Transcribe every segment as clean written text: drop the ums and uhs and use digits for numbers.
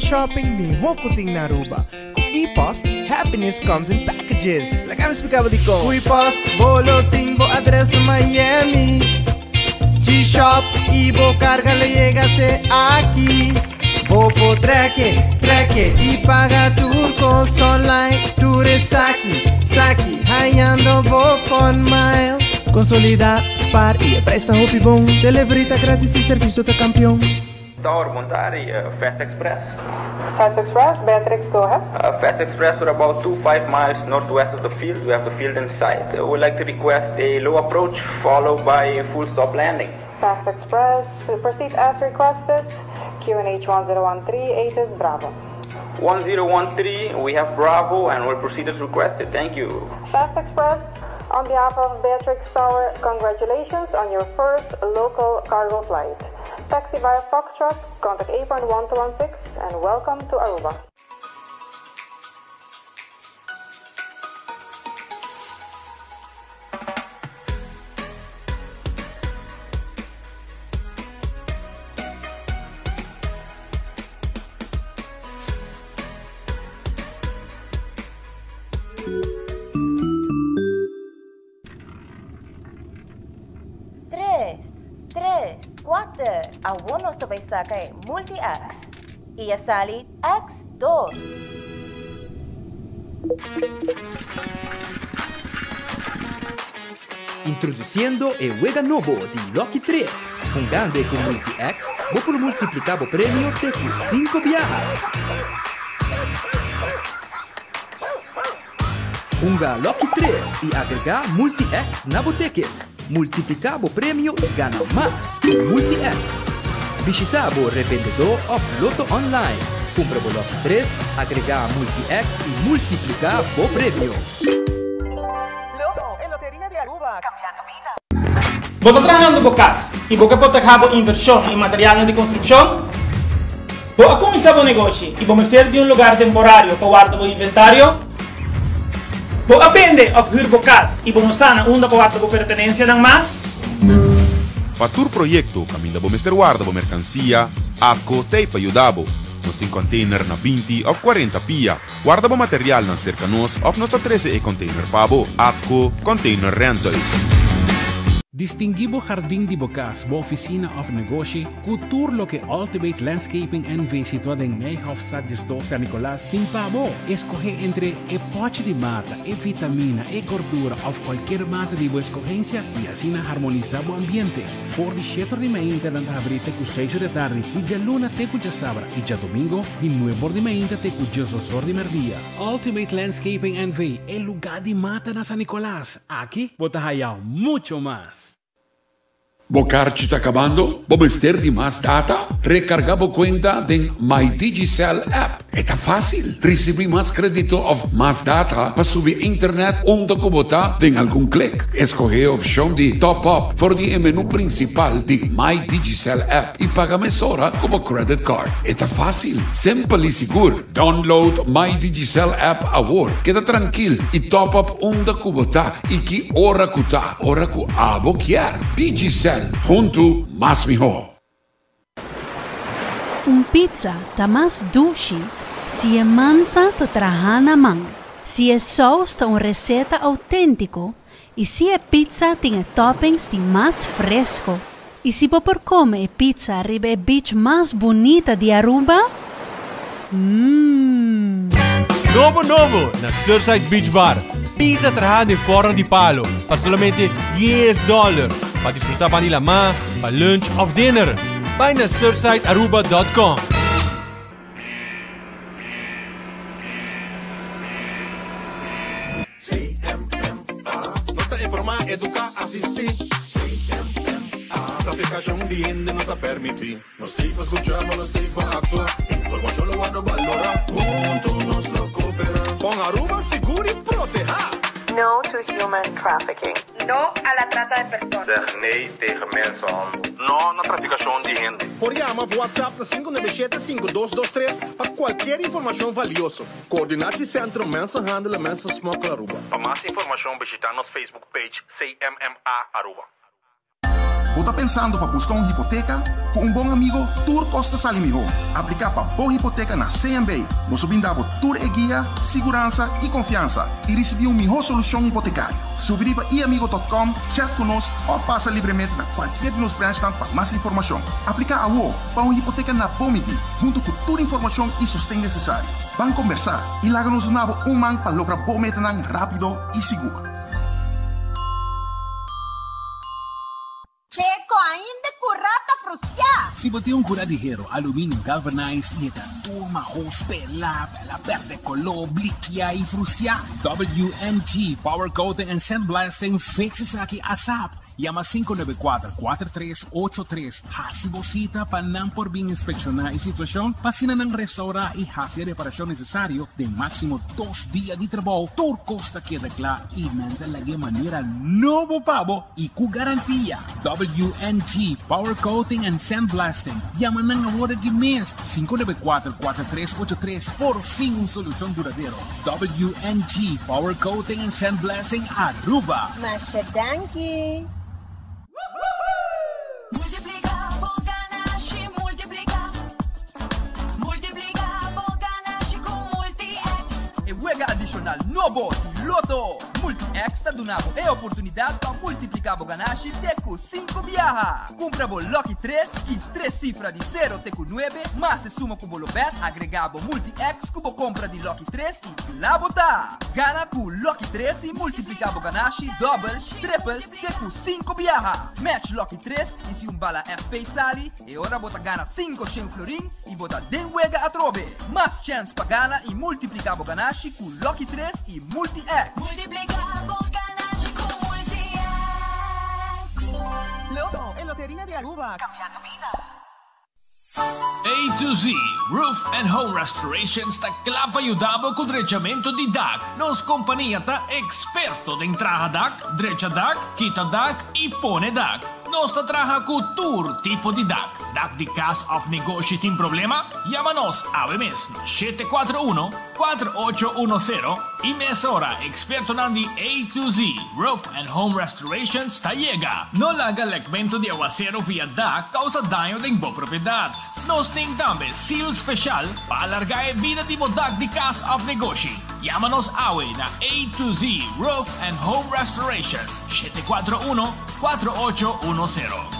shopping mihó ku tin na Aruba. Ku ePost, happiness comes in packages. Laga mi splika bo dikon. Ku ePost, bo lo tin bo adres na Miami. G-Shop i bo karga lo yega te aki. Bo por trek e, trek e i paga tur kos online. Tur esaki, saki, hañando bo Fun Miles. Konsolidá, spar i e prijs ta hopi bon. Delivery ta gratis i servisio ta kampion. Tower, bon tardi, Fast Express. Fast Express, Beatrix, go ahead. Fast Express, we're about two five miles northwest of the field. We have the field in sight. We would like to request a low approach followed by a full stop landing. Fast Express, proceed as requested. QNH 1013, ATIS Bravo. 1013, we have Bravo and we'll proceed as requested. Thank you. Fast Express, on behalf of Beatrix Tower, congratulations on your first local cargo flight. Taxi via Foxtrot, contact apron 1216 and welcome to Aruba. Tres, tres, kuater, awor nos ta bai saka e Multi-X. I a sali X dos. Introduciendo e wega nobo di Lucky 3. Hungando e cu Multi-X, bo por multiplica bo premio te cu 5 biaha. Hunga Lucky 3 y agrega Multi-X na bo ticket. Multiplica bo premio y gana mas cu Multi-X. Bishita bo revendedor of Lotto Online. Cumpra bo Lucky 3, agrega Multi-X y multiplica bo premio. Lotto, e loteria di Aruba, cambiando bida. Bo ta trahando bo cas y bo ke proteha bo inversion y materialnan di construccion? Bo a cuminsa bo negoshi y bo mester di un lugar temporario pa warda bo inventario? Bo a bende of huur bo cas y bo no sa na unda pa warda bo pertenencianan mas? Pa tur proyecto caminda bo mester warda bo mercancia, ATCO t'ey pa yuda bo. Nos tin container na 20 of 40 pia. Warda bo materialnan cerca nos of nos ta trece e container pa bo. ATCO Container Rentals. Distinguí bo hardin di bo kas, bo ofisina òf negoshi ku tur loke Ultimate Landscaping NV. situá den Nijhoffstraat 12 San Nicolas tin pa bo. Eskohé entre e pòchi di mata, e vitamina, e gordura òf kualkier mata di bo eskohensia i asina harmonisá bo ambiente. For di shete or di mainta nan ta habrí te ku seis or di atardi, di djaluna te ku djasabra i djadomingo di nuebe or di mainta te ku diesdos or di merdia. Ultimate Landscaping NV. E lugá di mata na San Nicolas. Aki bo ta haya mucho mas. Bo karchi ta kabando? Bo mester di mas data? Rekargá bo kuenta den My Digicel app. E ta fásil! Risibí mas krédito òf mas data pa subi internet unda ku bo ta den algun klik. Eskohé e opshon di Top Up for di e menú prinsipal di My Digicel app i paga mesora ku bo credit card. E ta fásil, simpel i sigur! Download My Digicel app awor. Keda trankil i top up unda ku bo ta i ki ora ku ta, ora ku abo kier. Digicel, huntu mas mihó. Un pizza ta mas dushi si e mansa ta traha na man, si e saus ta un receta autentico y si e pizza tin e toppings di mas fresco. Y si bo por come e pizza riba e beach mas bunita di Aruba? Mmm. Nobo nobo na Surfside Beach Bar. Pizza traha den forno di palo pa solamente 10 dollar. Pa disfruta ban di lama, pa lunch of dinner. Bai na surfsidearuba.com. Nos ta informá, eduká, asistí. Trafikashon di hende no ta permití. Nos tin pa skuchá, ma nos tin pa aktua. Informashon lo wòrdu balorá. Huntu nos lo koperá. Pon Aruba sigur i protehá. No to human trafficking. No a la trata de personas. Zeg nee tegen mensenhandel. No na trafikashon di hende. Por yama of WhatsApp na 597 5223 pa kualkier informashon valioso. Coördinatiecentrum Mensenhandel en Mensensmokkel Aruba. Pa mas informacion bishita nos Facebook page CMMA Aruba. Bo Bo ta pensando pa busca un hipoteca? Cu un bon amigo, tur cos ta sali miho. Aplica pa bo hipoteca na CMB. Nos ta brinda bo tur e guia, siguransa y confiansa y ricibi un miho solucion hipotecario. Subi riba iamigo.com, chat cu nos of pasa libremente na cualkier di nos branchnan pa mas informacion. Aplica awo pa un hipoteca na bo midi, hunto cu tur informacion y sosten necesario. Ban combersa y laga nos duna bo un man pa logra bo metanan rapido y sigur. Checo ainda cura ta frustia. Si bo tin un cura di hero, aluminio galvanized y e ta tur mahos, pela, pela perde colo, blikia y frustia, WNG Power Coating and Sandblasting fix esaki asap. Yama 594 4383 Haci bo cita pa nan por bin inspecciona e situacion pa asina nan restaura y haci e reparacion necesario den maximo dos dia di trabou. Tur cos ta keda cla y nan ta lag'e manera nobo pa bo y cu garantia. WNG Power Coating and Sandblasting. Yama nan awor aki mes, 594 4383. Por fin un solucion duradero. WNG Power Coating and Sandblasting Aruba. Masha danki! Multiplica bo ganashi, multiplica. Multiplica bo ganashi cu Multi-X. E wega adicional nobo di Lotto! Multi-X ta duna bo e oportunidad pa multiplica bo ganashi te cu cinco biaha. Cumpra bo Lucky tres, kies tres cifra di cero te cu nuebe, mas e suma cu bo lo bet, agrega bo Multi-X cu bo compra di Lucky tres y cla bo ta! Gana cu Lucky tres y multiplica bo ganashi dobel, tripel, Te ku sinku biaha! Match Lucky tres i si un bala FP sali, e ora bo ta gana 500 florin i bo ta den wega atrobe! Mas chèns pa gana i multipliká bo ganashi ku Lucky tres i Multi X! Multipliká bo ganashi ku Multi X! Lotto, e loteria di Aruba, cambiando bida. A to Z Roof and Home Restorations ta kla pa yuda bo ku drechamentu di dak. Nos kompania ta eksperto den traha dak, drecha dak, kita dak i pone dak. Nos ta traha ku tur tipo di dak. Dak di kas òf negoshi tin problema? Yama nos awe mes na 741 4810 i mesora ekspertonan di A to Z Roof and Home Restorations ta yega. No laga lekmentu di awasero via dak kousa daño den bo propiedat. Nos tin tambe seal speshal pa alargá e bida di bo dak di kas òf negoshi. Yama nos awe na A to Z Roof and Home Restorations, 741 4810.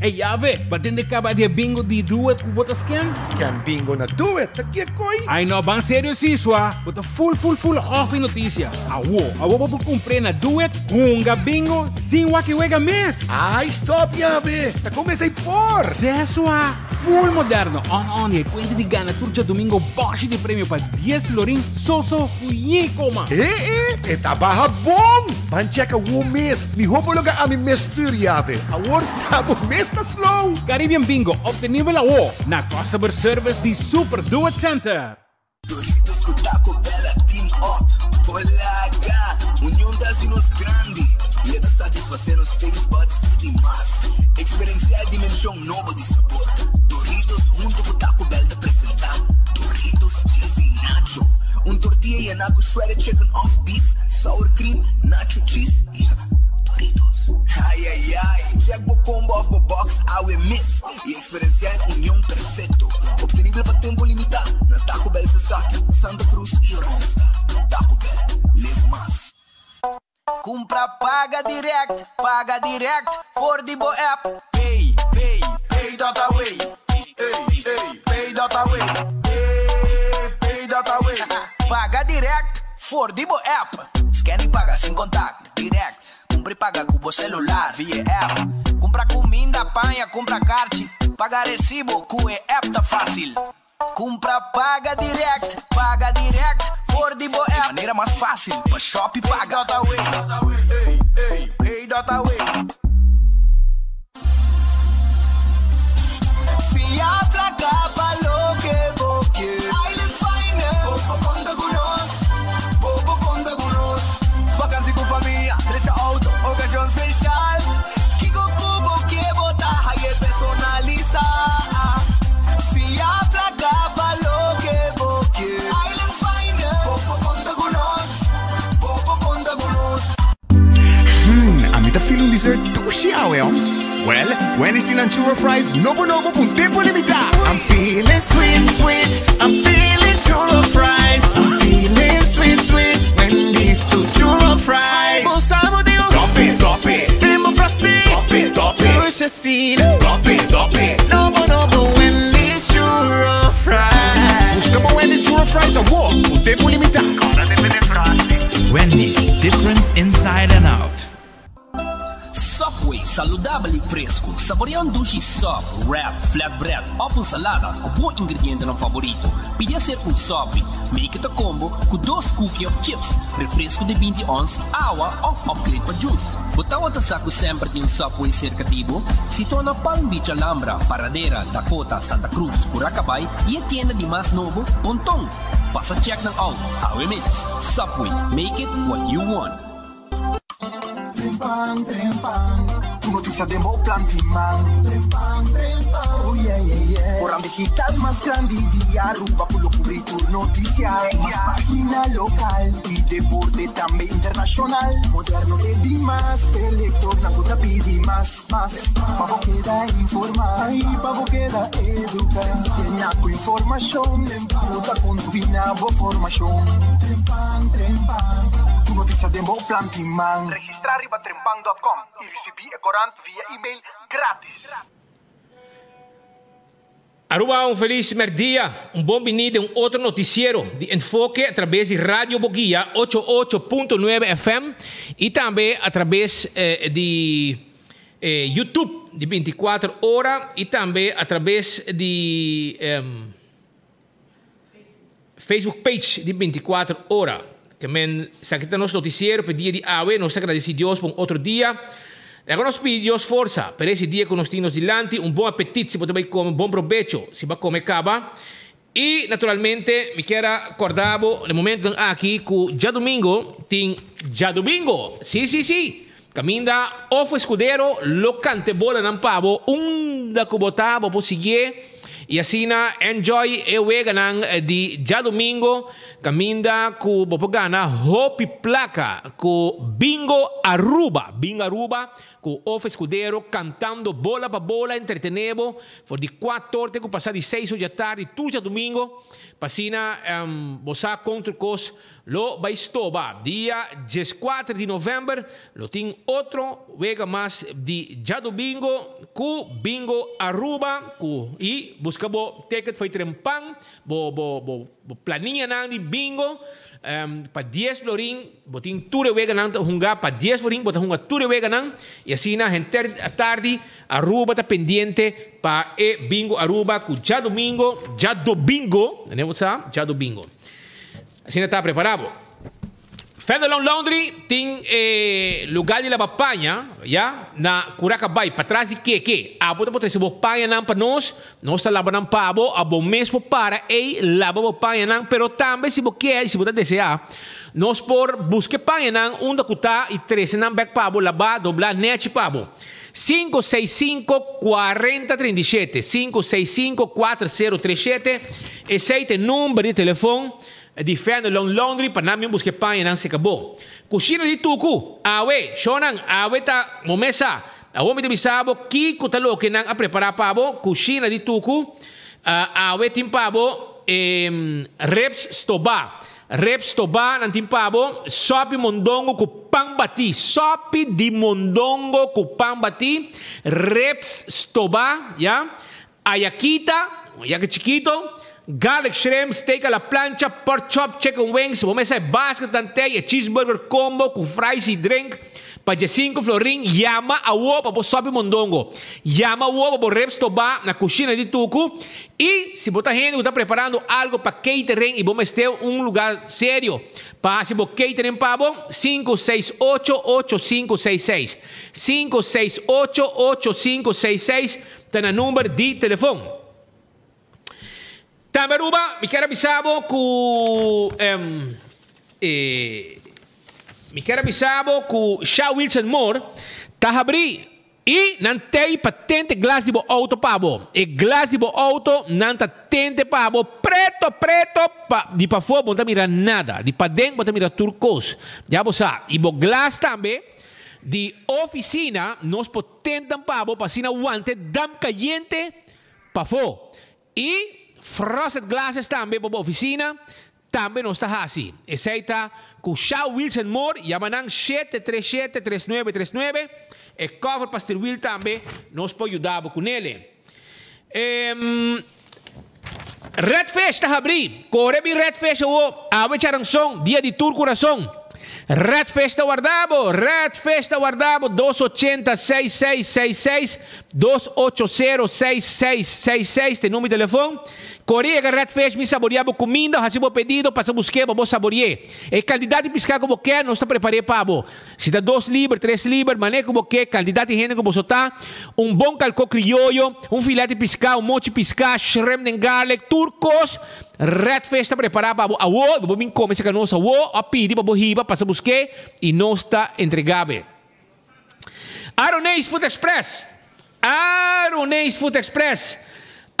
Ey Yave, ba tende caba di e bingo di Do It cu bo ta scan? Scan bingo na Do It, ta kie coi? Ay no, ban serio si, swa. Bo ta full full full off e noticia. Awo, awo bo por cumpr'e na Do It, hunga bingo sin wak e wega mes! Ay stop Yave, ta con esey por? Seh swa, full moderno, on on y e cuenta di gana tur djadomingo boshi di premio pa dies florin so so cu yi coma. He e, e ta baha bon! Ban check awo mes, miho bo loga ami mes stuur Yave. Awor Abo mes ta slow! Caribbean Bingo obtenibel awo na Customer Service di Super Do It Center. Doritos cu Taco Bell a team up. Polaga! Union ta haci nos grandi y e ta satisface nos taste buds di mas. Experiencia e dimension nobo di sabor. Doritos hunto cu Taco Bell ta presenta Doritos Cheesy Nacho. Un tortilla yena cu shredded chicken of beef, sour cream, nacho cheese y Doritos. Ay ay ay! Check bo combo of bo box awe mes y experiencia e union perfecto. Obtenibel pa tempo limita na Taco Bell Sasaki, Santa Cruz y Oranjestad. Taco Bell, live mas. Cumpra paga direct, paga direct for di bo app. Pay, pay, pay dot away. Ey, ey, pay dot away. Ey, pay dot away. Paga direct for di bo app. Scan y paga sin contact. Direct, cumpra y paga cu bo celular via app. Cumpra cuminda, paña, cumpra carchi, paga recibo cu e app ta facil. Cumpra paga direct, paga direct for di bo app. E manera mas facil pa shop y paga. Pay dot away, ey, ey, pay dot away. Fia placa pa loke bo ke. Island Finance. Bo por conta cu nos. Bo por conta cu nos. Vakantie cu famia, drecha auto, ocasion special. Kico cu bo ke bo ta haye personalisa. Fia placa pa loke bo ke. Island Finance. Bo por conta cu nos. Bo por conta cu nos. freezer dushi awe, oh. Well, Wendy's tin nan churro fries nobo nobo pa un tempo limita. I'm feeling sweet, sweet. I'm feeling churro fries. I'm feeling sweet, sweet. Wendy's su churro fries. Bo sa bo di Drop it, drop it. Den bo frosty. Drop it, drop it. Dushi asina. Drop it, drop it. Nobo nobo Wendy's churro fries. Busca bo Wendy's churro fries awo, pa un tempo limita. Wendy's, different inside and out. Subway, saludabel y fresco. Saborea un dushi sub, wrap, flatbread of un salada cu bo ingredientenan favorito. Pidi hacer un subby. Make it a combo cu dos cookie of chips, refresco di binti ons, awa of upgrade pa juice. Bo tawata sa cu semper tin un Subway cerca di bo? Situa na Palm Beach Alhambra, Paradera, Dakota, Santa Cruz, Curacabay y e tienda di mas nobo, Ponton. Pasa check nan out, awe mes. Subway, make it what you want. Trempan, trempan, Tur noticia den bo plan di man. Trempan, trempan, oh yeah, yeah, yeah. Corant digital mas grandi di Aruba cu lo cubri tur noticia. Mas pagina local y deporte tambe internacional. Moderno te di mas, e lectornan cu ta pidi mas, mas. Pa bo keda informa y pa bo keda educa. Llena cu informacion cu ta contribui na bo formacion. Trempan, trempan, Tur noticia den bo plan di man. Registra riba trempan dot com y ricibi e corant via email gratis. Aruba un felis merdia, un bon bini den un otro noticiero di Enfoke a traves di Radio Boguia ocho ocho punto nuebe FM y tambe a traves di YouTube di binticuater ora y tambe a traves di Facebook page di binticuater ora. Ke men esaki ta nos noticiero pa e dia di awe. Nos ta agradeci Dios pa un otro dia. Laga nos pidi Dios forsa pa ese dia cu nos tin nos dilanti. Un bon apetit si bo ta bay come, bon probecho si bo a come caba. Y naturalmente mi kier a corda bo na e momentonan aki cu djadomingo tin djadomingo. Si, si, si! Caminda of escudero lo cante bolanan pa bo unda cu bo ta, bo por siguié y asina enjoy e weganan di djadomingo caminda cu bo por gana hopi placa cu Bingo Aruba. Bingo Aruba cu of escudero cantando bola pa bola entretene bo for di cuator te cu pasa di seis or djatardi tur djadomingo pa asina bo sa con tur cos Lo bai stoba dia dieskuater di novèmber, lo tin otro wega mas di djadomingo ku Bingo Aruba ku i buska bo ticket fo'i trempan, bo bo bo bo planianan di bingo pa dies florin bo tin tur e weganan ta hunga pa dies florin bo ta hunga tur e weganan i asina henter atardi Aruba ta pendiente pa e Bingo Aruba ku djadomingo djadobingo, bo sa djadomingo. Asina ta prepara bo. Fenelon Laundry tin e lugar di laba paña ya na Curaca Bay patras di Keke. Abo ta por trece bo pañanan pa nos, nos ta laba nan pa bo, abo mes por para ey laba bo pañanan, pero tambe si bo kier y si bo ta desea nos por busca e pañanan unda cu ta y trece nan bek pa bo laba, dobla nechi pa bo. Sinku seis sinku kuarenta trinta i shete, sinku seis sinku kuater sero tres shete, esei ta e number di telefon di Fenelon Laundry pa nan bin buska e pañanan seka bo. Kushina di tuku, awe, shownan, awe ta bo mesa. Awor mi ta bisa bo kiko ta loke nan a prepara pa bo, kushina di tuku, awe tin pa bo e ribs stobá. Ribs tobá nan tin pa bo, sòpi mondongo ku pan batí, sòpi di mondongo ku pan batí, ribs stobá, ya, ayakita, un ayaka chikito, garlic shrimp, steak a la plancha, pork chop, chicken wings, bo mester e basket nan tei, e cheeseburger combo ku fries i drink pa diesinku florin, yama awo pa bo sòpi mondongo, yama awo pa bo ribs tobá na kushina di tuku. I si bo ta hende ku ta preparando algu pa catering i bo mester un lugá serio pa hasi bo catering pa bo, sinku seis ocho ocho sinku seis seis. Sinku seis ocho ocho sinku seis seis ta na number di telefon. Tambe Aruba, mi kier a bisa bo ku e mi kier a bisa bo ku Sha Wilson Moore ta habrí I nan tei pa tente glas di bo auto pa bo. E glas di bo auto nan ta tente pa bo preto preto pa di pafó bo no ta mira nada, di paden bo ta mira tur kos. Ya bo sa. I bo glas tambe. di oficina, nos por tentan pa bo pa asina wante dam cayente pafo. Y frosted glasses tambe pa bo oficina, tambe nos ta haci. Esey ta cu Shaw Wheels and More, yama nan 737 3939. E cover pa sterwiel tambe nos por yuda bo cu nele. Red Fish ta habrí. Kore bin Red Fish awo. Awe charanson, dia di tur kurason. Red Fish ta warda bo. Red Fish ta warda bo. 280 6666, 280 6666 ta e number di telefon. Kore yega Red Fish, bin saboreá bo kuminda, hasi bo pedido, pasa busk'é pa bo sabore'é. E kantidat di piská ku bo ke, nos ta prepar'é pa bo. Si ta dos liber, tres liber, manera ku bo ke, kantidat di hende ku boso ta, un bon kalkó krioyo, un filet di piská, un mochi piská, shrimp den garlic, tur kos Red Fish ta prepará pa bo awor, bo por bin kome serka nos awor òf pidi pa bo hiba pasa busk'é i nos ta entregá bo. Aroneis Food Express Aroneis Food Express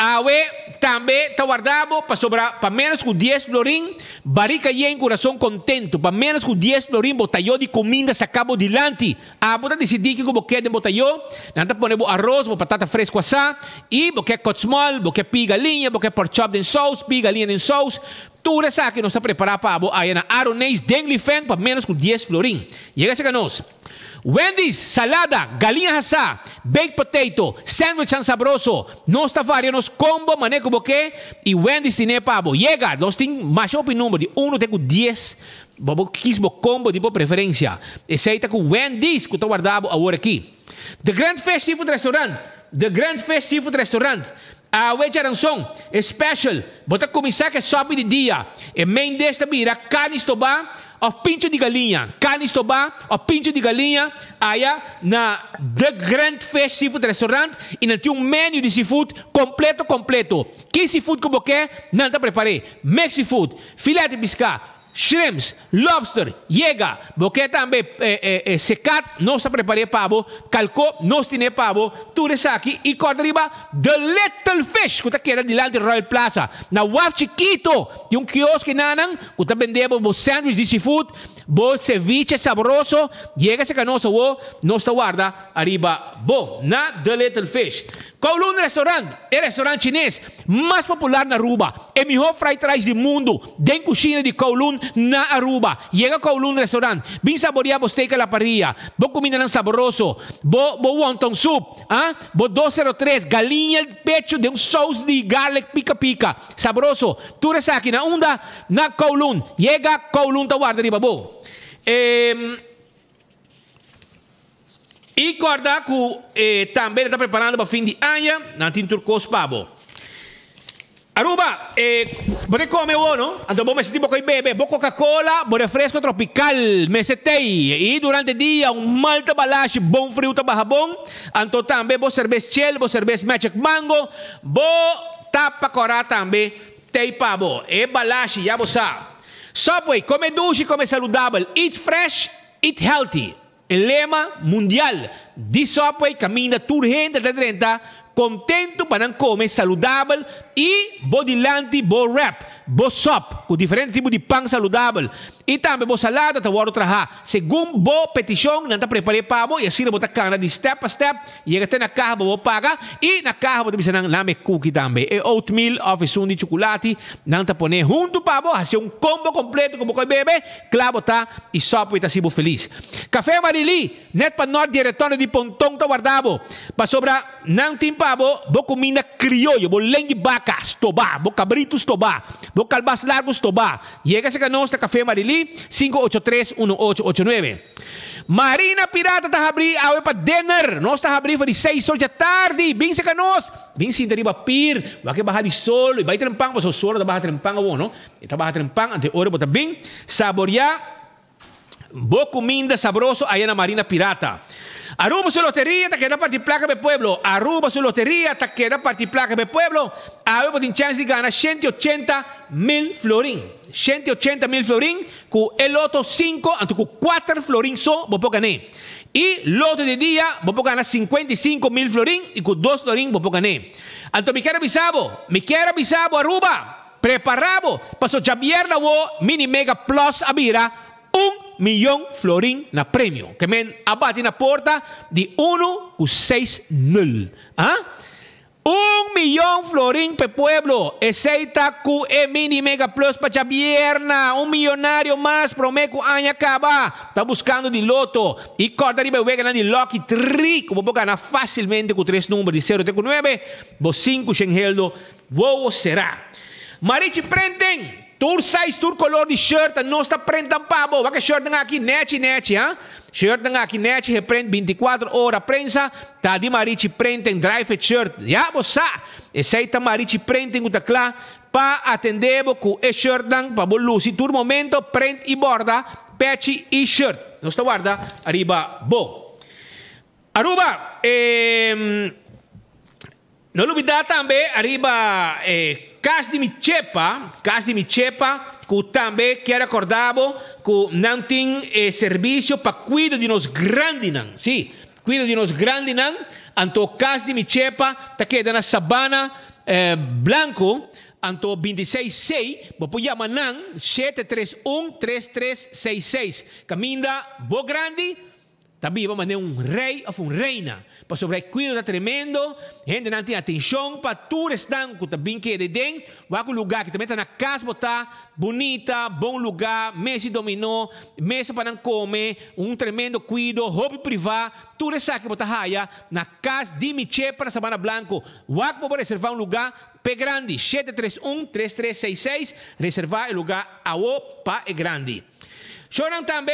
awe tambe ta warda bo pasobra pa menos ku dies florin barika yen kurason kontentu pa menos ku dies florin bo tayo di kuminda saka bo dilanti abo ta disidí kiko bo ke den bo tayo nan ta pone bo aros bo patata fresku asá i bo ke kotsmòl bo ke pii galiña bo ke pork chop den sous pii galiña den sous tur esaki nos ta prepará pa abo aya na Aroneis den Lifeng pa menos ku dies florin yega serka nos. Wendy's, salada, galiña hasá, baked potato, sandwichnan sabroso. Nos ta varia nos combo manera ku bo ke i Wendy's tine pa bo. Yega! Nos tin masha hopi number di uno te ku dies. Bo por kis bo combo di bo preferencia. Esei ta ku Wendy's ku ta warda bo awor aki. The Grand Fish Seafood Restaurant The Grand Fish Seafood Restaurant Awe djaranson, e special, bo ta kuminsá ku e sòpi di dia. E main dish ta bira karni stobá òf pincho di galiña. Karni stobá òf pincho di galiña aya na The Grand Fish Seafood Restaurant i nan tin un menu di seafood kompleto kompleto. Ki seafood ku bo ke, nan ta prepar'é. Mix seafood, filet di piská, Shrimps, lobster, yega, bo ke tambe sekat, nos ta prepar'é pa bo, kalkó, nos tin'é pa bo, tur esaki i kòrda riba The Little Fish ku ta keda dilanti Royal Plaza, na waf chikito tin un kiosk enanan ku ta bende bo bo sandwich di seafood, bo ceviche sabroso, yega serka nos awo, nos ta warda ariba bo na The Little Fish. Kowloon Restaurant, e restaurant chines mas popular na Aruba, e miho fried rice di mundu den kushina di Kowloon na Aruba. Yega Kowloon Restaurant, bin saborea bo steak a la parrilla, bo kumindanan saboroso, bo bo wonton soup, ah, bo 203 galiña pechu den un saus di garlic pika pika, sabroso. Tur esaki na unda? Na Kowloon. Yega Kowloon ta warda riba bo. E. I kòrda ku e tambe nan ta preparando pa fin di aña, nan tin tur kos pa bo. Aruba, e bo ta kome awor no? Anto bo mester tin bo koi bebe, bo Coca-Cola, bo refresco tropical mester tei. I durante dia un malta balashi bon friu ta baha bon. Anto tambe bo serbes chel, bo serbes Magic Mango, bo tapa kòrá tambe tei pa bo. E balashi ya bo sa. Subway, kome dushi, kome saludabel, eat fresh, eat healthy. E lema mundial di Subway kaminda tur hende ta drenta kontentu pa nan kome saludabel i bo dilanti bo wrap, bo sòp ku diferente tipo di pan saludabel i tambe bo salada ta wòrdu trahá segun bo petishon. Nan ta prepar'é pa bo i asina bo ta kana di stèp pa stèp yega te na kaha pa bo paga i na kaha bo ta bisa nan lame kuki tambe e oatmeal òf esun di chukulati nan ta pone huntu pa bo hasi un kombo kompleto ku bo koi bebe. Kla bo ta i Subway ta hasi bo felis. Café Marily, net pa nort di e retorno di Ponton ta warda bo. Pasobra nan tin pa bo bo kuminda krioyo, bo lengui baka stobá, bo kabritu stobá, bo kalbas largu stobá. Yega serka nos na Café Marily, 583 1889. Marina Pirata ta habrí awe pa dinner. Nos ta habrí for di seis or djatardi. Bin serka nos, bin sinta riba pir, wak e baha di solo i bai trempan pasobra solo ta baha trempan awor no. E ta baha trempan, anto e ora bo ta bin saboreá bo kuminda sabroso aya na Marina Pirata. Aruba su loteria ta keda parti plaka pa e pueblo Aruba su loteria ta keda parti plaka pa e pueblo Awe bo tin chèns di gana 180 mil florin. 180 mil florin ku e loto sinku anto ku kuater florin so bo por gan'é. I loto di dia bo por gana 55 mil florin i ku dos florin bo por gan'é. Anto mi kier a bisa bo, mi kier a bisa bo Aruba! Prepara bo, paso djabièrnè awo Mini Mega Plus a bira un. miyon florin na premio. Ke men a bati na porta di uno ku seis nul. Ah? Un miyon florin p'e pueblo. Esei ta ku e Mini Mega Plus pa djabierna. Un miyonario mas promé ku aña kaba. Ta buskando di loto. I kòrda riba e weganan di Lucky Tri ku bo por gana fásilmente ku tres number di sero te ku nuebe. Bo sinku shen heldo wowo será. Marichi Printing! Tur size, tur color di shirt ta nos ta printan pa bo. Wak e shirtnan aki nechi nechi ha. Shirtnan aki nechi he print binticuatro ora prensa ta di Marichi Printing dry fit shirt. Ya bo sa! Esey ta Marichi Printing cu ta cla pa atende bo cu e shirtnan pa bo luci tur momento print y borda pechi y shirt. Nos ta warda ariba bo. Aruba, e. No lubidá tambe ariba e Cas di mi Chepa, Cas di mi Chepa, ku tambe kier akordá bo ku nan tin e servisio pa kuido di nos grandinan. Sí, kuido di nos grandinan. Anto Cas di mi Chepa ta keda na Sabana Blanco, anto 26 C, bo por yama nan 731 3366. Kaminda bo grandi Ta biba manera un rey of un reina, pasobra e cuido ta tremendo, hendenan tin atencion pa tur esnan cu ta bin keda den, wak un lugar ki tambe ta na cas bo ta, bunita, bon lugar, mesa di dominó, mesa pa nan come, un tremendo cuido, hopi priva, tur esaki bo ta haya na cas di mi Chepa na Sabana Blanco. Wak bo por reserva un lugar p'e grandi, 731 3366, reserva e lugar awo pa e grandi. Shownan tambe,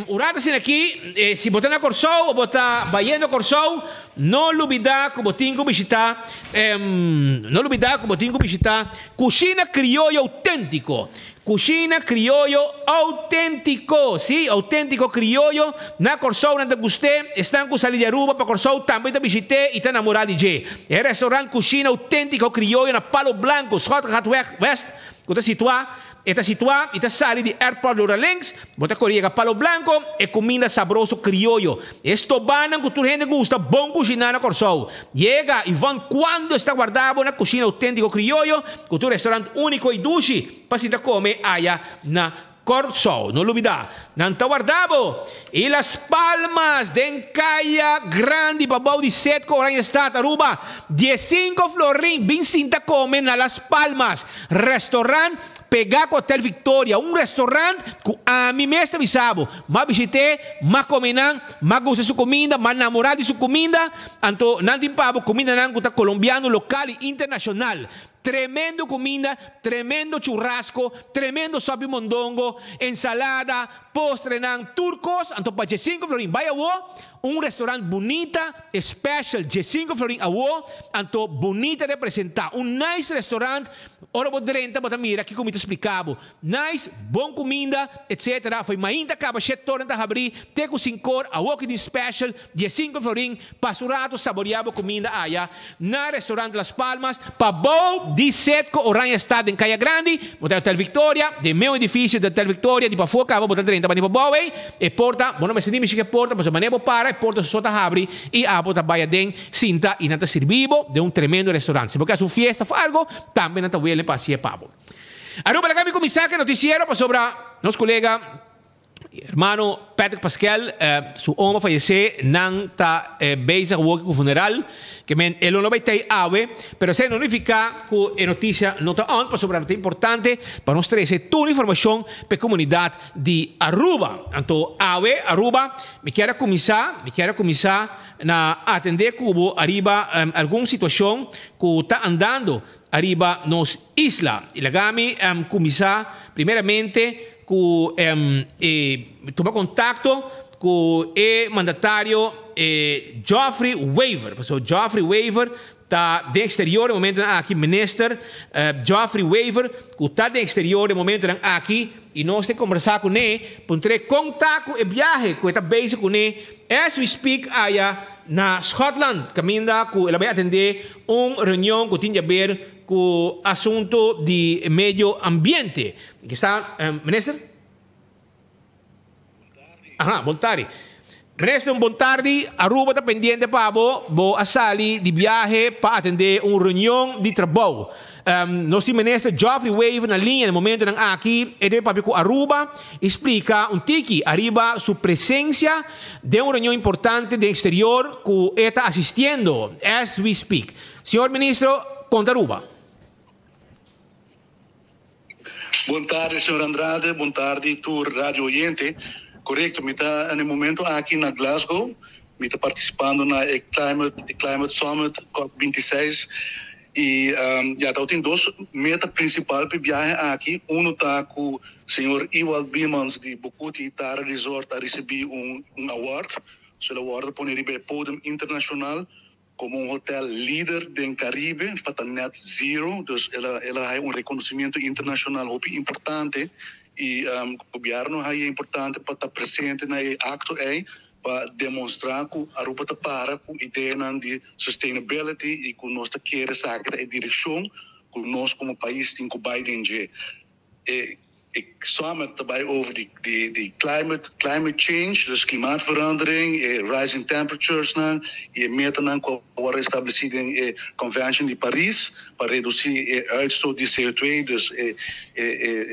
un rato asina aki, si bo ta na Kòrsou o bo ta bayendo Kòrsou, no lubidá ku bo tin ku bishitá, no lubidá ku bo tin ku bishitá Kushina Krioyo Outéntiko. Kushina Krioyo Outéntiko, sí, outéntiko krioyo, na Kòrsou nan ta gust'é, esnan ku sali di Aruba pa Kòrsou tambe ta bishit'é i ta namorá di dje. E restaurant Kushina Outéntiko Krioyo na Palo Blanco, Schottegatweg West, ku ta situá E ta situá i ta sali di Airport Lora Links, bo ta kore yega Palo Blanco, e kuminda sabroso krioyo. E stobanan ku tur hende gusta bon kushiná na Kòrsou. Yega i van kuando esta warda bo na kushina outéntiko krioyo ku tur restaurant úniko i dushi pa sinta kome aya na Kòrsou. No lubidá, nan ta warda bo! I Las Palmas den Kaya Grandi pabou di Setco Oranjestad, Aruba, diesinko florin bin sinta kome na Las Palmas. Restaurant pegá ku Hotel Victoria, un restaurant ku ami mes ta bisa bo, m'a bishit'é, m'a kome nan, m'a gusta su kuminda, m'a namorá di su kuminda, anto nan tin pa bo kumindanan ku ta kolombiano, lokal i internashonal. Tremendo kuminda, tremendo churrasco, tremendo sopi mondongo, ensalada, postrenan, tur kos, anto pa diesinko florin. Bai awo, Un restaurant bunita, special, diesinco florin awo, anto bunita representa. Un nice restaurant, ora bo drenta bo ta mira kico mi ta splica bo. Nice, bon cuminda, etc. Fo'i mainta caba shet toren ta habri, te cu sincor, awo ki tin special, diesinco florin, pasa un rato saborea bo cuminda aya na restaurant Las Palmas, pabou di Setco Oranjestad den Caya Grandi, bo ta Hotel Victoria, den meu edificio di Hotel Victoria di pafó caba bo ta drenta bani pabou ey, E porta, bo no mester ni mishi ku e porta, pasobra manera bo para, e porta so ta habri i abo ta bai aden, sinta i nan ta sirbi bo den un tremendo restaurant. Si bo ke hasi un fiesta òf algo, tambe nan ta wele pa hasié pa bo. Aruba, laga mi kuminsá ku e notisiero pasobra nos kolega, hermano Patrick Paskel, su omo a fayesé, nan ta bezig awoki ku funeral. Ke men e lo no bai tei awe, pero esei no nifiká ku e notisia no ta on, pasobra ta importante pa nos trese tur informashon pa e komunidat di Aruba. Anto awe Aruba, mi kier a kuminsá, mi kier a kuminsá na atendé ku bo ariba algun situashon ku ta andando ariba nos isla. I laga mi kuminsá primeramente ku e tuma kontakto ku e mandatario Geoffrey Wever. Pasobra Geoffrey Wever ta den exterior e momentonan aki, Minister Geoffrey Wever cu ta den exterior e momentonan aki y nos ta conversa cune puntr'e con ta cu e biahe cu e ta bezig cune as we speak aya na Schotland caminda cu el a bay atende un reunion cu tin di haber cu asunto di medio ambiente. Aki sta Minister. Aha, bon tardi. Minister, un bon tardi. Aruba ta pendiente pa bo. Bo a sali di biahe pa atende un reunion di trabou. Nos tin Minister Geoffrey Wever na liña na e momentonan aki. E debe papia cu Aruba y splica un tiki ariba su presencia den un reunion importante den exterior cu e ta asistiendo as we speak. Señor Ministro, conta Aruba. Bon tardi señor Andrade, bon tardi tur radio oyente. Corecto, mi ta na e momento aki na Glasgow, mi ta participando na e Climate e Climate Summit cop 26 y ya tabatin dos meta principal pa e biahe aki, uno ta cu señor Ewald Biemans di Bucuti Tara Resort a ricibi un un award, so el a wordo pone riba e podium internacional Como un hotel lider den Caribe pa ta net zero, dus el a el a haya un reconocimiento internacional hopi importante y gobierno a haya importante pa ta presente na e acto ey pa demonstra cu Aruba ta para cu ideanan di sustainability y cu nos ta kere esaki ta e direccion cu nos como pais tin cu bay den dje. E e summit ta bai over di di di climate climate change, dus klimaatverandering, e rising temperatures nan y e metanan cu a worde estableci den e Convention di Paris pa reduci e uitstoot di CO2, dus e e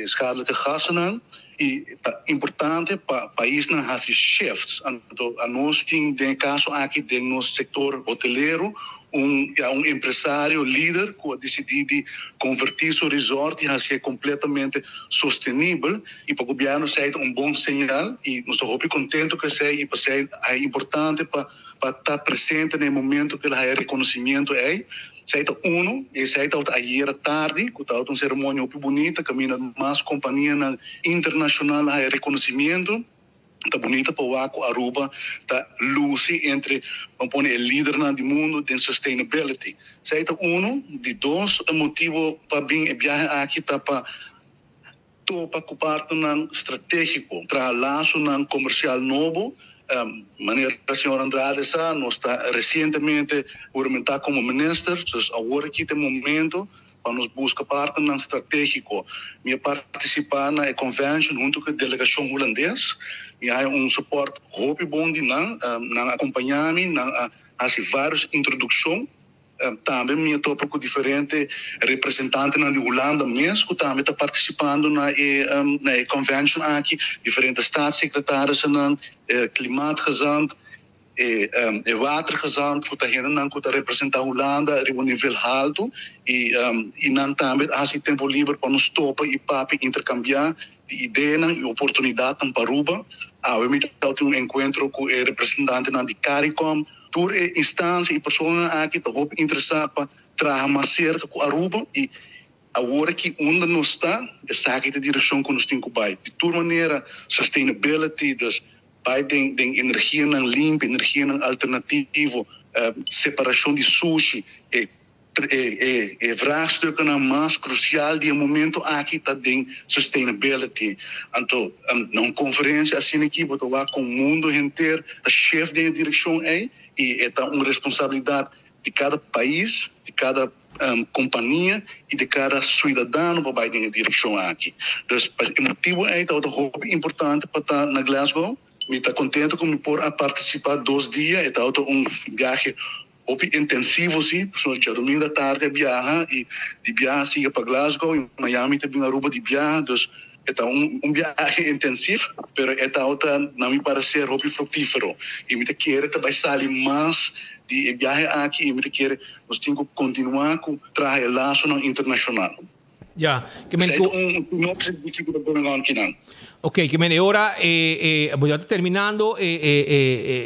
e schadelijke gassennan. Y ta importante pa paisnan haci shifts. Anto anos tin den e caso aki den nos sector hotelero Un ya un empresario lider cu a dicidi di converti su resort y hacié completamente sostenibel y pa gobierno esey ta un bon señal y nos ta hopi contento cu esey y pasey a importante pa pa ta presente na e momento cu el a haya reconocimiento ey. Esey ta uno y esey tabata ayera tardi cu tabata un ceremonia hopi bunita caminda mas companianan internacional a haya reconocimiento. Ta bunita pa wak ku Aruba ta lusi entre, ban pone, e lidernan di mundu den sustainability. Esei ta unu. Di dos motibu pa bin e biahe aki ta pa topa ku partnernan stratégiko, traha lasonan komersial nobo. Manera señor Andrade sa, nos ta resientemente huramentá komo minister, dus awor aki ta e momento pa nos buska partnernan stratégiko. Mi a partisipá na e convention huntu ku e delegashon hulandes. Mi a haña un support hopi bon di nan. Nan a kompañá mi, nan a hasi vários introdukshon. Tambe mi a topa ku diferente representantenan di Hulanda mes ku tambe ta partisipando na e na e convention aki, diferente staatssecretarissen, klimaatgezant. E e watergezant ku ta hendenan ku ta representá Hulanda riba un nivel haltu i i nan tambe a hasi tempu liber pa nos topa i papia interkambiá di ideanan i oportunidatnan pa Aruba. Awe mi ta tin un enkuentro ku e representantenan di Caricom. Tur e instansia i personanan aki ta hopi interesá pa traha mas serka ku Aruba i awor aki unda nos ta esaki ta e direkshon ku nos tin ku bai. Di tur manera sustainability, dus Bai den den energianan limpi, energianan alternativo, separashon di sushi, e e e vraagstukkennan mas krusial di e momento aki ta den sustainability. Anto na un konferensia asina aki bo ta wak kon mundo henter ta shift den e direkshon ei i e ta un responsabilidat di kada pais, di kada kompania i di kada suidadano pa bai den e direkshon aki. Dus pa e motibu ei tabata hopi importante pa ta na Glasgow. Mi ta kontento ku mi por a partisipá dos dia. E tabata un biahe hopi intensivo si, pasobra djadumingu atardi a biaha i di biaha sigui pa Glasgow i mañana mi ta bin Aruba di biaha. Dus e ta un biahe intensiv, pero e tabata na mi parecer hopi fructifero i mi ta kere ta bai sali mas di e biahe aki i mi ta kere nos tin ku kontinuá ku traha e lasonan internashonal. Ya, ke men ku. Esei ta un sinopsis di kiko ta going on kinan. Ok, ke men e ora e bo ya ta terminando e e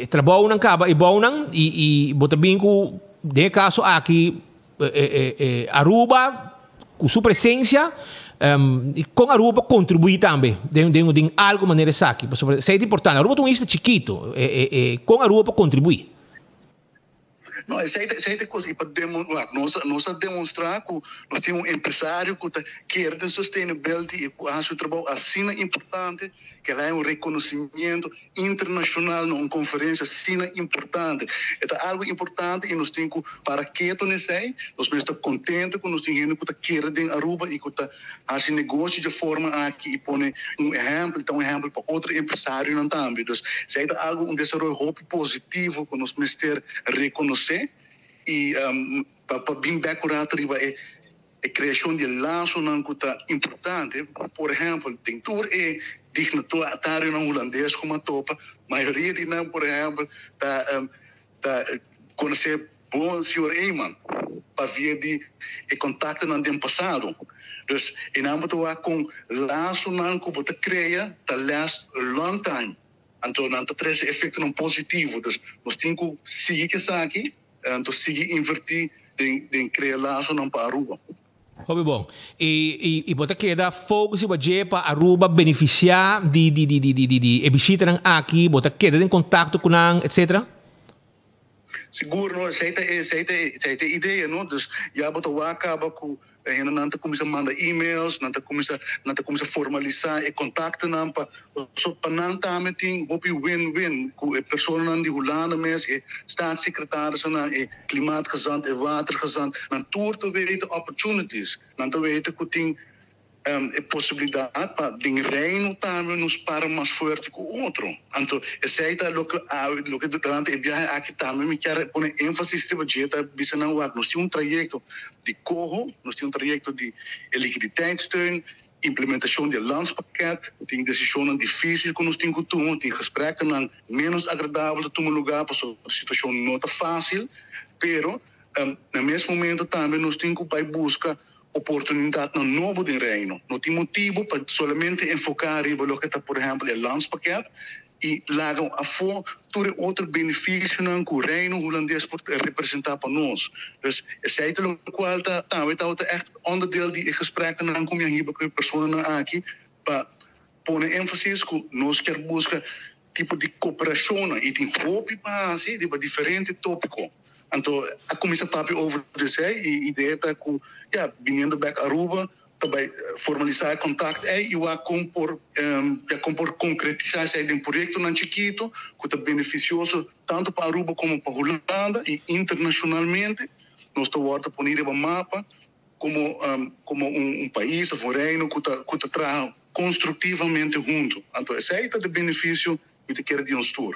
e trabounan kaba e bounan i i bo ta bin ku den e kaso aki e Aruba ku su presensia i kon Aruba por kontribuí tambe den den den algu manera esaki pasobra esei ta importante Aruba ta un isla chikitu kon Aruba por kontribuí. No, esei ta esei ta e kos i pa demo wak nos nos a demonstrá ku nos tin un empresario ku ta kere den sustainability i ku a hasi un trabou asina importante ku el haña un rekonosimiento internashonal na un konferensia asina importante. E ta algu importante i nos tin ku para ketu na esei. Nos mes ta kontento ku nos tin hende ku ta kere den Aruba i ku ta hasi negoshi dje forma aki i pone un ehèmpel i ta un ehèmpel pa otro empresarionan tambe. Dus esei ta algu un desaroyo hopi positivo ku nos mester rekonosé i pa pa bin bèk un rato riba e. e kreashon di e lasonan ku ta importante. Por ehèmpel, den tur e dignatarionan hulandes ku mi a topa, mayoria di nan, por ehèmpel, ta ta konosé bon señor Eman pa via di e kontaktonan den pasado. Dus e nan bo ta wak kon lasonan ku bo ta krea ta last long time. Anto nan ta trese efektonan positivo. Dus nos tin ku sigui ku esaki, anto sigui invertí den den krea lasonan pa Aruba. Hopi bon. I i bo ta keda focus riba dje pa Aruba beneficia di di di di di di e bishitanan aki, bo ta keda den contacto cu nan, etcetera? Sigur no, esey ta esey ta esey ta e idea no, dus ya bo ta wak caba cu e hendenan ta cuminsa manda emails, nan ta cuminsa nan ta cuminsa formalisa e contactonan pa Pasobra pa nan tambe tin hopi win-win ku e personanan di Hulanda mes, e staatssecretarissen, e klimaatgezant, e watergezant. Nan tur ta weten opportunities. Nan ta weten ku tin e posibilidat pa den Reino tambe nos para mas fuerte ku otro. Anto esei ta loke awe, loke durante e biahe aki tambe mi kier pone énfasis riba dje, ta bisa nan wak nos tin un trayekto di koho, nos tin un trayekto di e liquiditeitssteun, Implementacion di e landspakket, tin decisionnan dificil cu nos tin cu tuma, tin gesprekkennan menos agradabel ta tuma lugar pasobra e situacion no ta facil, pero na mes momento tambe nos tin cu bay busca oportunidadnan nobo den Reino. No tin motibo pa solamente enfoca riba loke ta por ehempel e landspakket i laga afó tur e otro benefisionan ku Reino Hulandes por representá pa nos. Dus esei ta lokual ta tambe tabata ègt onderdeel di e gespreknan ku mi a hiba ku e personanan aki pa pone énfasis ku nos kier buska tipo di koperashonnan i tin hopi pa hasi riba diferente tópiko. Anto a kuminsá papia over di esei i idea ta ku ya biniendo bèk Aruba ta bai formalisá e kontakt ei i wak kon por ya kon por konkretisá esei den proyektonan chikito ku ta benefisioso tantu pa Aruba komo pa Hulanda i internashonalmente nos ta wòrdu poni riba mapa komo komo un pais òf un reino ku ta ku ta traha konstruktivamente huntu. Anto esei ta di benefisio mi ta kere di nos tur.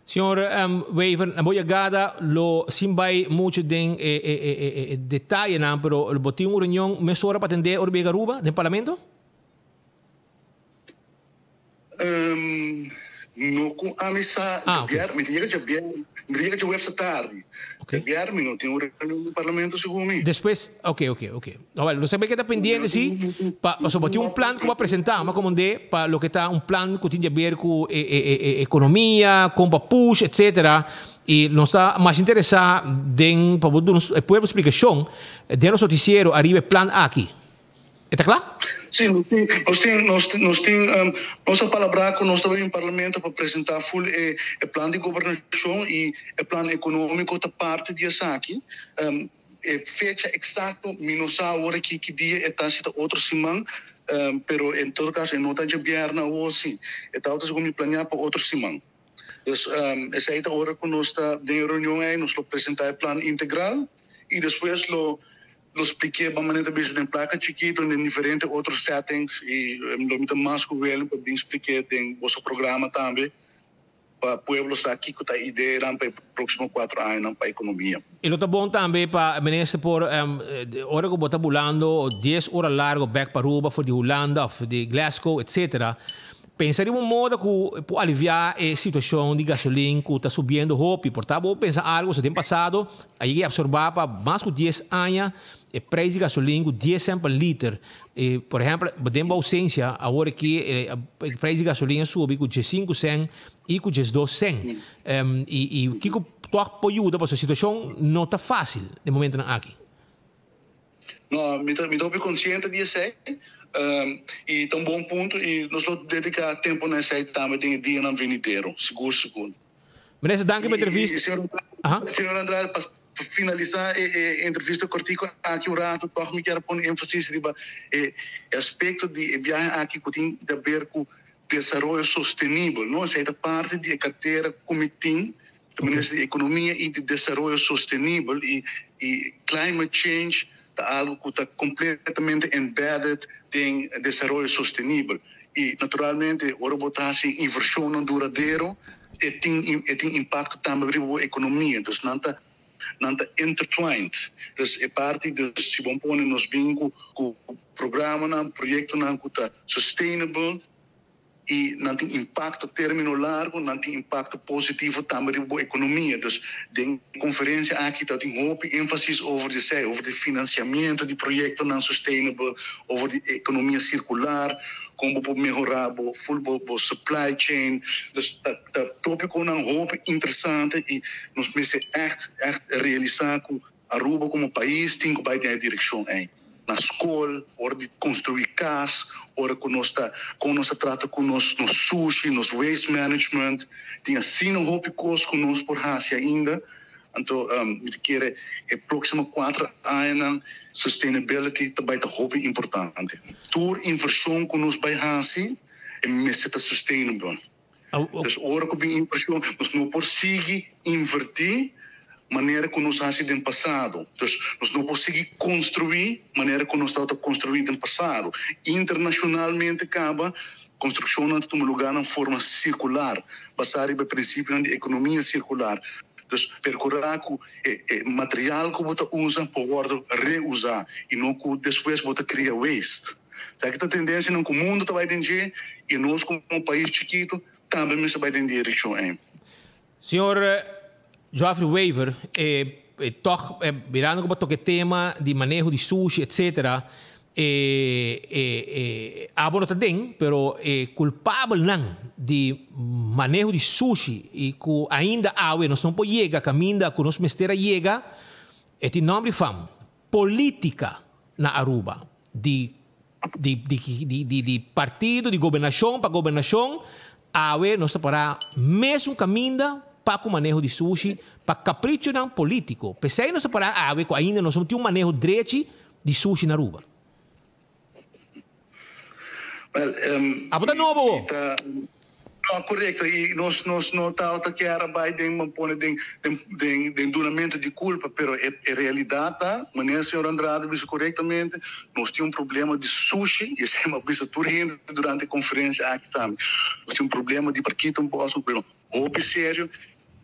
Señor Wever, na bo yegada lo sin bay mucho den e detayenan, pero lo bo tin un reunion mesora pa atende ora bo yega Aruba den Parlamento? No cu ami sa djabier, mi ta yega djabier, mi ta yega djaweps atardi. Djabier mi no tin un reunion den Parlamento segun mi. Despues, ok, ok, ok. Awel, nos ta bay keda pendiente si, pa, pasobra tin un plan cu bo a presenta, ma comondé pa loke ta un plan cu tin di haber cu e, e, e, e economia, con pa push, etcetera, y nos ta mas interesa den, pa bo duna e pueblo splicacion den nos noticiero ariba e plan aki. E ta cla? Si, nos tin, nos tin, nos, nos tin, nos a palabrá cu nos ta bay den Parlamento pa presentá full e, e plan di gobernacion y e plan economico ta parti di esaki. E fecha exacto mi no sa awor aki ki dia e ta, si ta otro siman, pero en todo caso e no ta djabièrnè awor si. E ta segun mi planea pa otro siman. Dus esei ta ora cu nos ta den e reunion ei, nos lo presenta e plan integral y despues lo lo spliké ban manera ta bisa den placa chikito en den diferente otro settings y lo mi ta mas cu welen pa bin spliké den boso programa tambe pa pueblo sa kico ta e ideanan pa e proximo cuatro añanan pa economia. E lo ta bon tambe pa minister por ora cu bo ta bulando dies ora largo bek pa Aruba for di Hulanda of di Glasgow etc. Pensa riba un moda cu por alivia e situacion di gasolin cu ta subiendo hopi. Por ta bo pensa algo so den pasado a yega absorba pa mas cu dies aña e prijs di gasolin cu dies cent pa liter. E por ehempel den bo ausencia awor aki e prijs di gasolin a subi cu diescinco cent y cu diesdos cent. Y y kico toch por yuda pasobra e situacion no ta facil den momentonan aki. No, mi ta mi ta hopi konsiente di esei i ta un bon punto i nos lo dediká tempu na esei tambe den e dianan venidero, sigur sigur. Minister, danki pa e entrevista. I señor Señor Andrade, pa finalisá e e entrevista kortiku aki un ratu tòg mi kier a pone énfasis riba e aspekto di e biahe aki ku tin di aber ku desaroyo sostenibel, no? Esei ta parti di e kartera ku mi tin. E minister di Economia y di Desaroyo Sostenibel y y Climate Change ta algo cu ta completamente embedded den desaroyo sostenibel. Y naturalmente ora bo ta haci inversionnan duradero e tin e tin impacto tambe riba bo economia. Dus nan ta. nan ta intertwined. Dus e parti dus si bo pone nos bin ku ku programanan, proyektonan ku ta sustainable i nan tin impakto término largo, nan tin impakto positivo tambe riba bo ekonomia. Dus den e konferensia aki ta tin hopi énfasis over di esei, over di finansiamiento di proyektonan sustainable, over di ekonomia sirkular, kon bo por mehorá bo full bo bo supply chain. Dus ta ta tópikonan hopi interesante i nos mester ègt ègt realisá ku Aruba komo pais tin ku bai den e direkshon ei. Na skol, ora di konstruí kas, ora ku nos ta kon nos ta trata ku nos nos sushi, nos waste management, tin asina hopi kos ku nos por hasi ainda. Anto mi ta kere e próksimo kuater añanan sustainability ta bai ta hopi importante. Tur invershon ku nos bai hasi e mester ta sustainable. Dus ora ku bin invershon nos no por sigui invertí manera ku nos hasi den pasado. Dus nos no por sigui konstruí manera ku nos tabata konstruí den pasado. Internashonalmente kaba konstrukshonnan ta tuma lugá na forma sirkular, basá riba e prinsipionan di ekonomia sirkular. Dus perkurá ku e e material ku bo ta usa por wòrdu reusá i no ku despues bo ta kria waste. Esaki ta tendensianan ku mundu ta bai den dje i nos komo pais chikitu tambe mester bai den direkshon ei. Señor Geoffrey Wever, e tòg mirando ku bo toka e tema di maneho di sushi etcetera, e e abo no ta den, pero e kulpabelnan di maneho di sushi i ku ainda awe nos no por yega kaminda ku nos mester a yega, e tin nòmber di fam, Politica na Aruba di di di di di partido di gobernacion pa gobernacion awe nos ta para mesun caminda pa cu maneho di sushi pa caprichonan politico pesey nos ta para awe cu ainda nos no tin un maneho drechi di sushi na Aruba. Wel, Abo ta nobo bo? No, korekto. I nos nos no tabata kier a bai den bo pone den den den den dunamentu di kulpa, pero e e realidat ta, manera señor Andrade a bisa korektamente, nos tin un problema di sushi, i esei mi a bisa tur hende durante e konferensia aki tambe. Nos tin un problema di parkietenbos, un problema hopi serio.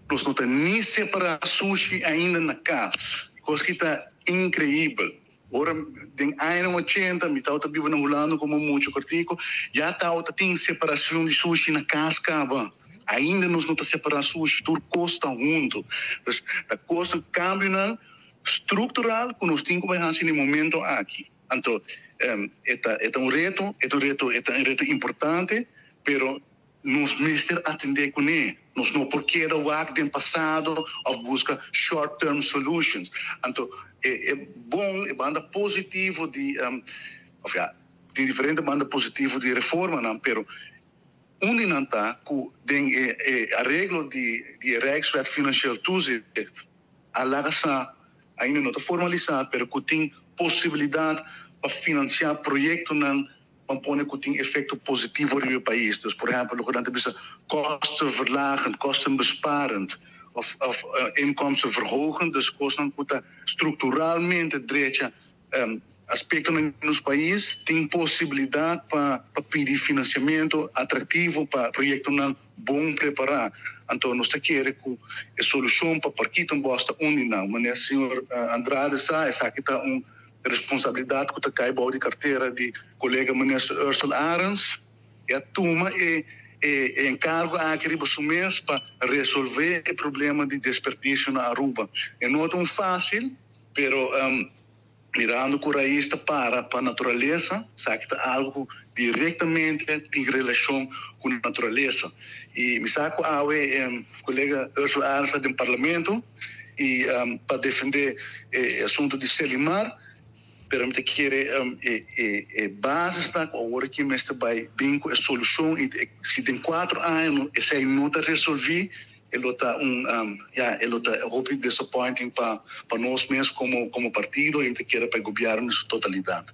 Nos no ta ni separá sushi ainda na kas, kos ki ta inkreibel. Ora den añanan ochenta mi tabata biba na Hulanda komo mucha kortiku, ya tabata tin separashon di sushi na kas kaba. Ainda nos no ta separá sushi, tur kos ta huntu. Pues ta kosnan, kambionan struktural ku nos tin ku bai hasi na e momento aki. Anto e ta e ta un reto, e ta un reto, e ta un reto importante, pero Nos mester atendé kuné. Nos no por keda wak den pasado òf buska short term solutions. Anto e e bon, e banda positivo di òf ya, tin diferente banda positivo di reformanan, pero un di nan ta ku den e e areglo di di e Rijkswet Financieel Toezicht a laga sa, ainda no ta formalisá, pero ku tin posibilidat pa finansiá proyektonan Ban pone ku tin efekto positivo riba e pais. Dus por ehèmpel loke nan ta bisa kostenverlagend, kostenbesparend òf òf inkomstenverhogend, dus kosnan ku ta strukturalmente drecha aspektonan di nos pais, tin posibilidat pa pa pidi finansiamentu atraktivo pa proyektonan bon prepará. Anto nos ta kere ku e solushon pa Parkietenbos ta un di nan. Manera señor Andrade sa, esaki ta un Responsabilidad cu ta cay bou di cartera di colega Minister Ursell Arends e a tuma e e encargo aki riba su mes pa resolve e problema di desperdicio na Aruba. E no ta un facil, pero mirando cu raiz ta para pa naturalesa, esaki ta algo cu directamente tin relacion cu naturalesa. Y mi sa cu awe colega Ursell Arends ta den Parlamento. y pa defende e asunto di Selimar, pero mi ta kere e basis ta cu awor aki mester bay bin cu e solucion y si den cuatro aña esey no ta resolvi e lo ta un ya e lo ta hopi disappointing pa nos mes como como partido y mi ta kere pa e gobierno en su totalidad.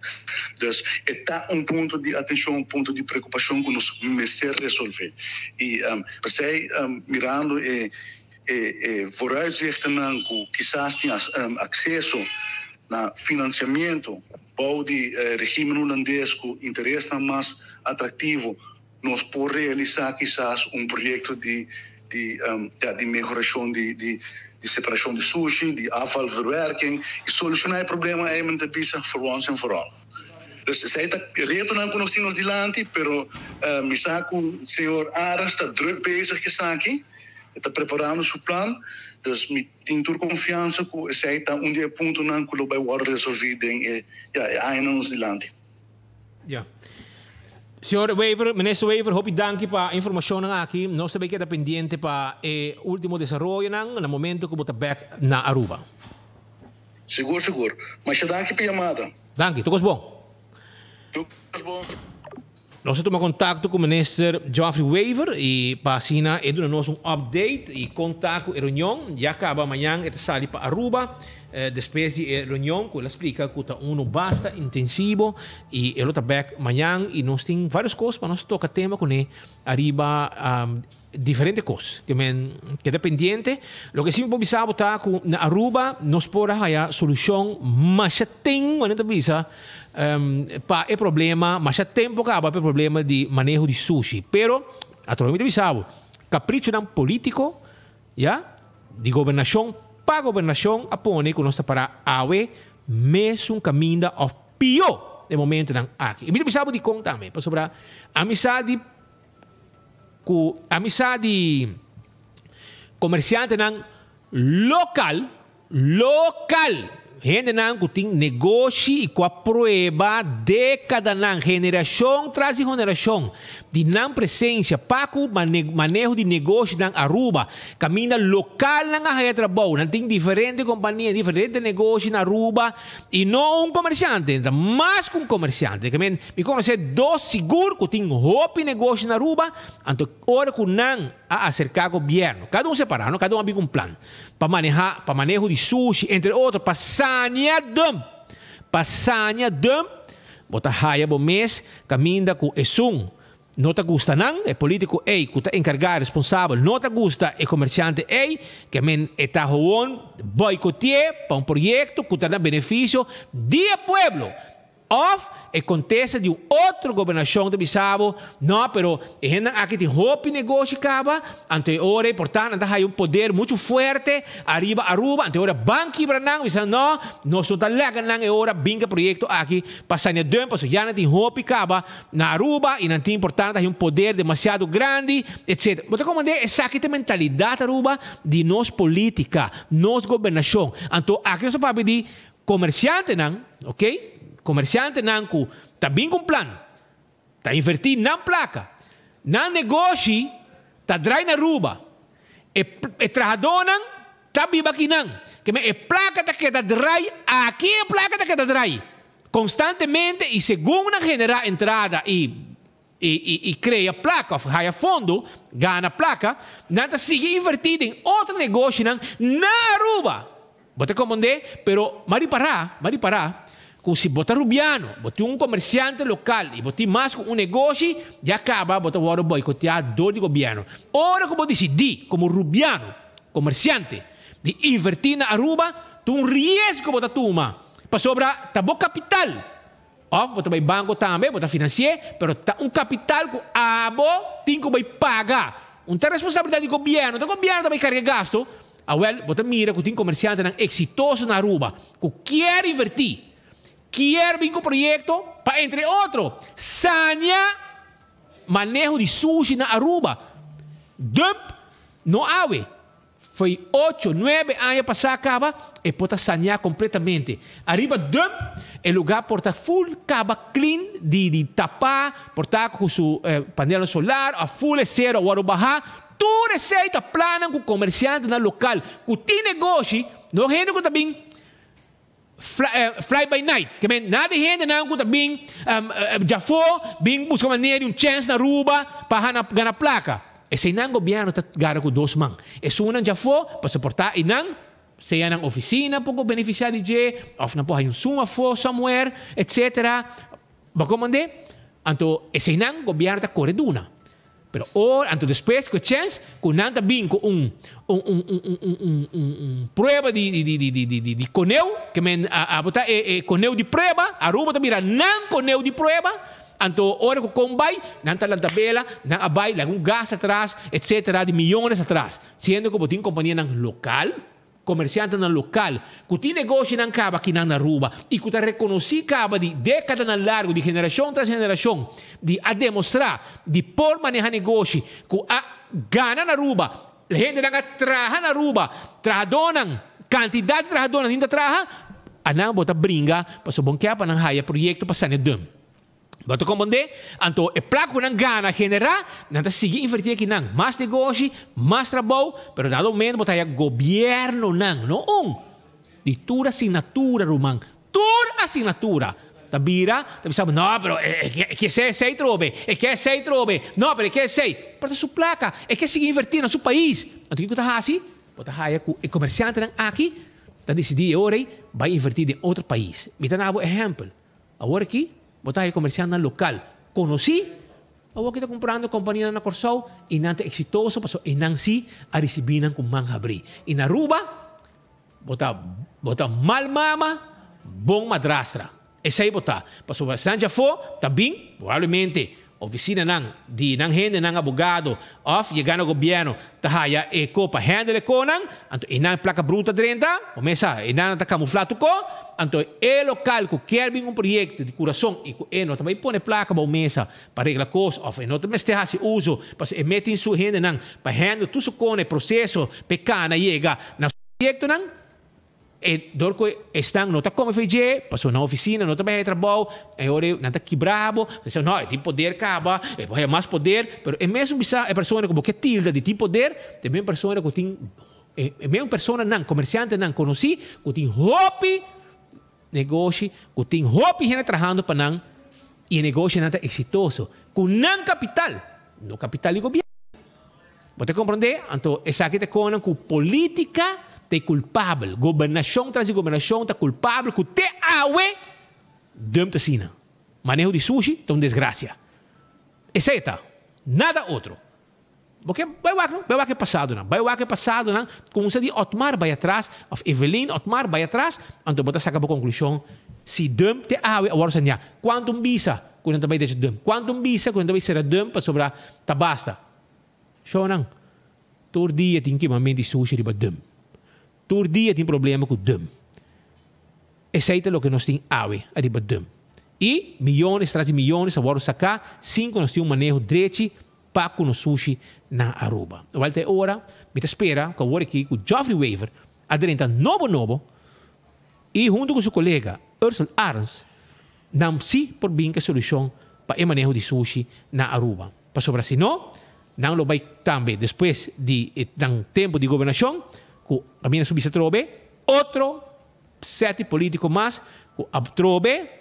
Dus e ta un punto di atencion, un punto di preocupacion cu nos mester resolve y p'esey mirando e E vooruitzichtennan ku kisas tin akseso na finansiamentu bou di regimen hulandes ku interesnan mas atraktivo, nos por realisá kisas un proyekto di di ya di mehorashon di di di separashon di sushi, di afvalverwerking i solushoná e problema ei men ta bisa for once and for all. Dus esei ta retonan ku nos tin nos dilanti, pero mi sa ku señor Arends ta druk bezig ku esaki, e ta preparando su plan, dus mi tin tur konfiansa ku esei ta un di e puntonan ku lo bai wòrdu resolví den e ya e añanan nos dilanti. Ya. Señor Wever, Minister Wever, hopi danki pa e informacionnan aki. Nos ta bay keda pendiente pa e ultimo desaroyonan na momento cu bo ta bek na Aruba. Sigur, sigur. Masha danki pa yamada. Danki. Tur cos bon. Tur cos bon. Nos a tuma contacto cu Minister Geoffrey Wever y pa asina e duna nos un update y conta cu e reunion ya caba mañan e ta sali pa Aruba. Despues di e reunion cu el a splica cu ta uno basta intensivo y e lo ta bek mañan y nos tin varios cos pa nos toca tema cune ariba diferente cos que men keda pendiente. Loke si mi por bisa bo ta cu na Aruba nos por a haya solucion masha ten manera ta bisa pa e problema masha tempo caba pa e problema di maneho di sushi pero atrobe mi ta bisa bo caprichonan politico Ya, di gobernashon pa gobernashon a pone ku nos ta pará awe mesun kaminda òf pió den momentunan aki. I mi ta bisa bo dikon tambe, pasobra ami sa di ku ami sa di komersiantenan lokal, lokal! Hendenan ku tin negoshi i ku a prueba dékadanan, generashon tras di generashon, di nan presensia pa ku maneho di negoshinan Aruba, kaminda lokalnan a haya trabou. Nan tin diferente kompania, diferente negoshi na Aruba i no un komersiante, ta mas ku un komersiante. Ke men, mi konosé dos sigur ku tin hopi negoshi na Aruba, anto ora ku nan a aserká gobièrnu, kada un separá, no, kada un a bin ku un plan. Pa maneha, pa maneho di sushi, entre otro, pa sania dump. Pa sania dump, bo ta haya bo mes kaminda ku esun no ta gusta nan, e politiko ei ku ta enkargá, responsabel, no ta gusta e komersiante ei, ke men e ta howon boikotié pa un proyekto ku ta na benefisio di e pueblo. Of e kontesta di un otro gobernashon ta bisa bo, No, pero e hendenan aki tin hopi negoshi kaba, anto e ora ei por ta nan ta haya un poder muchu fuerte ariba Aruba, anto e ora ban kibra nan, bisa no, nos no ta laga nan e ora bin ku e proyekto aki pa sania dump, pasobra ya nan tin hopi kaba na Aruba i nan tin por ta nan ta haya un poder demasiado grandi, etcetera. Bo ta komprendé? Esaki ta e mentalidat Aruba di nos politika, nos gobernashon. Anto aki nos ta papia di Komersiantenan, ok, komersiantenan ku ta bin ku un plan, ta invertí nan plaka, nan negoshi ta drai na Aruba, e e trahadónan ta biba akinan, ke men e plaka ta keda drai aki, e plaka ta keda drai konstantemente i segun nan generá entrada i i i i krea plaka òf haya fondo, gana plaka, nan ta sigui invertí den otro negoshinan na Aruba. Bo ta komprendé? Pero m'a ripará, m'a ripará ku si bo ta rubiano, bo tin un komersiante lokal i bo tin mas ku un negoshi, ya kaba bo ta wòrdu boikoteá dor di gobièrnu. Ora ku bo disidí komo rubiano, komersiante, di invertí na Aruba, ta un riesgo bo ta tuma, pasobra ta bo kapital. Òf bo ta bai banko tambe, bo ta finansi'é, pero ta un kapital ku abo tin ku bai paga. Un ta responsabilidat di gobièrnu, ta gobièrnu ta bai karga e gastu. Awel, bo ta mira ku tin komersiantenan eksitoso na Aruba ku kier invertí, kier bin ku proyekto pa entre otro sania maneho di sushi na Aruba. Dump no awe, fo'i ocho, nuebe aña pasá kaba e por ta saniá kompletamente. Ariba dump e lugá por ta full kaba clean di di tapá, por ta ku su panelnan solar òf full e sero a wòrdu bahá. Tur esei ta plannan ku komersiantenan lokal ku tin negoshi, no hende ku ta bin fly by night. Ke men, nada di hendenan ku ta bin djafó bin buska manera di un chèns na Aruba pa hana gana plaka. Eseinan gobièrnu ta gara ku dos man. Esunnan djafó pa soportá einan, sea nan ofisina por benefisiá di dje òf nan por haña un suma afó somewhere, etcetera. Bo komand'é? Anto eseinan gobièrnu ta kore duna. Pero ora, anto despues ku e chèns ku nan ta bin ku un un un un un un un un un prueba di di di di di di di di koneu, ke men a a bo ta e e koneu di prueba, Aruba ta bira nan koneu di prueba, Anto ora ku kon bai, nan ta lanta bela, nan a bai laga un gas atras, etcetera di miyones atras. Siendo ku bo tin kompanianan lokal, komersiantenan lokal, ku tin negoshinan kaba akinan na Aruba i ku ta rekonosí kaba di dékadanan largu, di generashon tras generashon, di a demostrá di por maneha negoshi, ku a gana na Aruba, hendenan a traha na Aruba, trahadónan, kantidat di trahadónan tin ta traha, anan bo ta bringa pasobra bo ke pa nan haya proyekto pa sane dum. Bo ta comprende? Anto e plak ku nan gana generá, nan ta sigui invertí akinan. Mas negoshi, mas trabou, pero dado momento bo ta haya gobiernonan, no un, di tur asignatura ruman, tur asignatura ta bira, ta bisa bo, no, pero e ke esei esei trobe, e ke esei trobe, no, pero e ke esei. Pero ta su plaka, e ke sigui invertí na su pais. Anto kiko ta hasi? Bo ta haya ku e komersiantenan aki ta disidí e ora ei bai invertí den otro pais. Mi ta na bo ehèmpel. Awor aki bo ta haña komersiantenan lokal konosí, awor aki ta kumprando kompanianan na Kòrsou i nan ta eksitoso pasobra einan sí a risibí nan ku man habrí. I na Aruba bo ta bo ta mal mama, bon madrastra. Esei bo ta. Pasobra esnan djafó ta bin probablemente Oficinanan di nan hendenan abogado of yega na gobierno ta haya e ko pa handle e konan, anto einan e placa bruto a drenta, bo mes sa, einan nan ta camufla tur ko, anto e local cu kier bin un proyecto di curason y cu e no ta bay pone placa bao mesa pa regla cos of e no ta mester haci uso pasobra e mes tin su hendenan pa handle tur su kona e proceso pa e cana yega na su proyectonan. E dor ku esnan no ta kome fe dje, pasobra nan ofisina no ta bai haña trabou, e ora ei nan ta kibra bo, nan ta bisa, no, e tin poder kaba, e por haña mas poder, pero e mesun bisa e persona ku bo ke tilda di tin poder, ta e mesun persona ku tin, e mesun personanan, komersiantenan konosí ku tin hopi negoshi, ku tin hopi hende trahando pa nan i e negoshinan ta eksitoso, ku nan kapital, no kapital di gobièrnu. Bo ta komprondé? Anto esaki ta konan ku polítika ta e kulpabel. Gobernashon tras di gobernashon ta kulpabel ku te awe dump ta asina. Maneho di sushi ta un desgrasia. Esei ta. Nada otro. Bo ke bai wak no? Bai wak e pasadonan. Bai wak e pasadonan. Kumsa di Otmar bai atras of Evelyn Otmar bai atras, anto bo ta saka bo konklushon si dump te awe a wòrdu saneá. Kuantu un bisa ku nan ta bai decha dump? Kuantu un bisa ku nan ta bai sera dump pasobra ta basta? Shownan, tur dia tin kimamento di sushi riba dum. Tur dia tin problema ku dum. Esei ta loke nos tin awe ariba dum. I miyones tras di miyones a wòrdu saká sin ku nos tin un maneho drechi pa ku nos sushi na Aruba. Wèl ta e ora mi ta spera ku awor aki ku Geoffrey Wever a drenta nobo nobo i huntu ku su kolega Ursel Arends nan si por bin ku e solushon pa e maneho di sushi na Aruba. Pasobra si no, nan lo bai tambe despues di e nan tempu di gobernashon ku a bini a subi atrobe otro seti politiko mas ku atrobe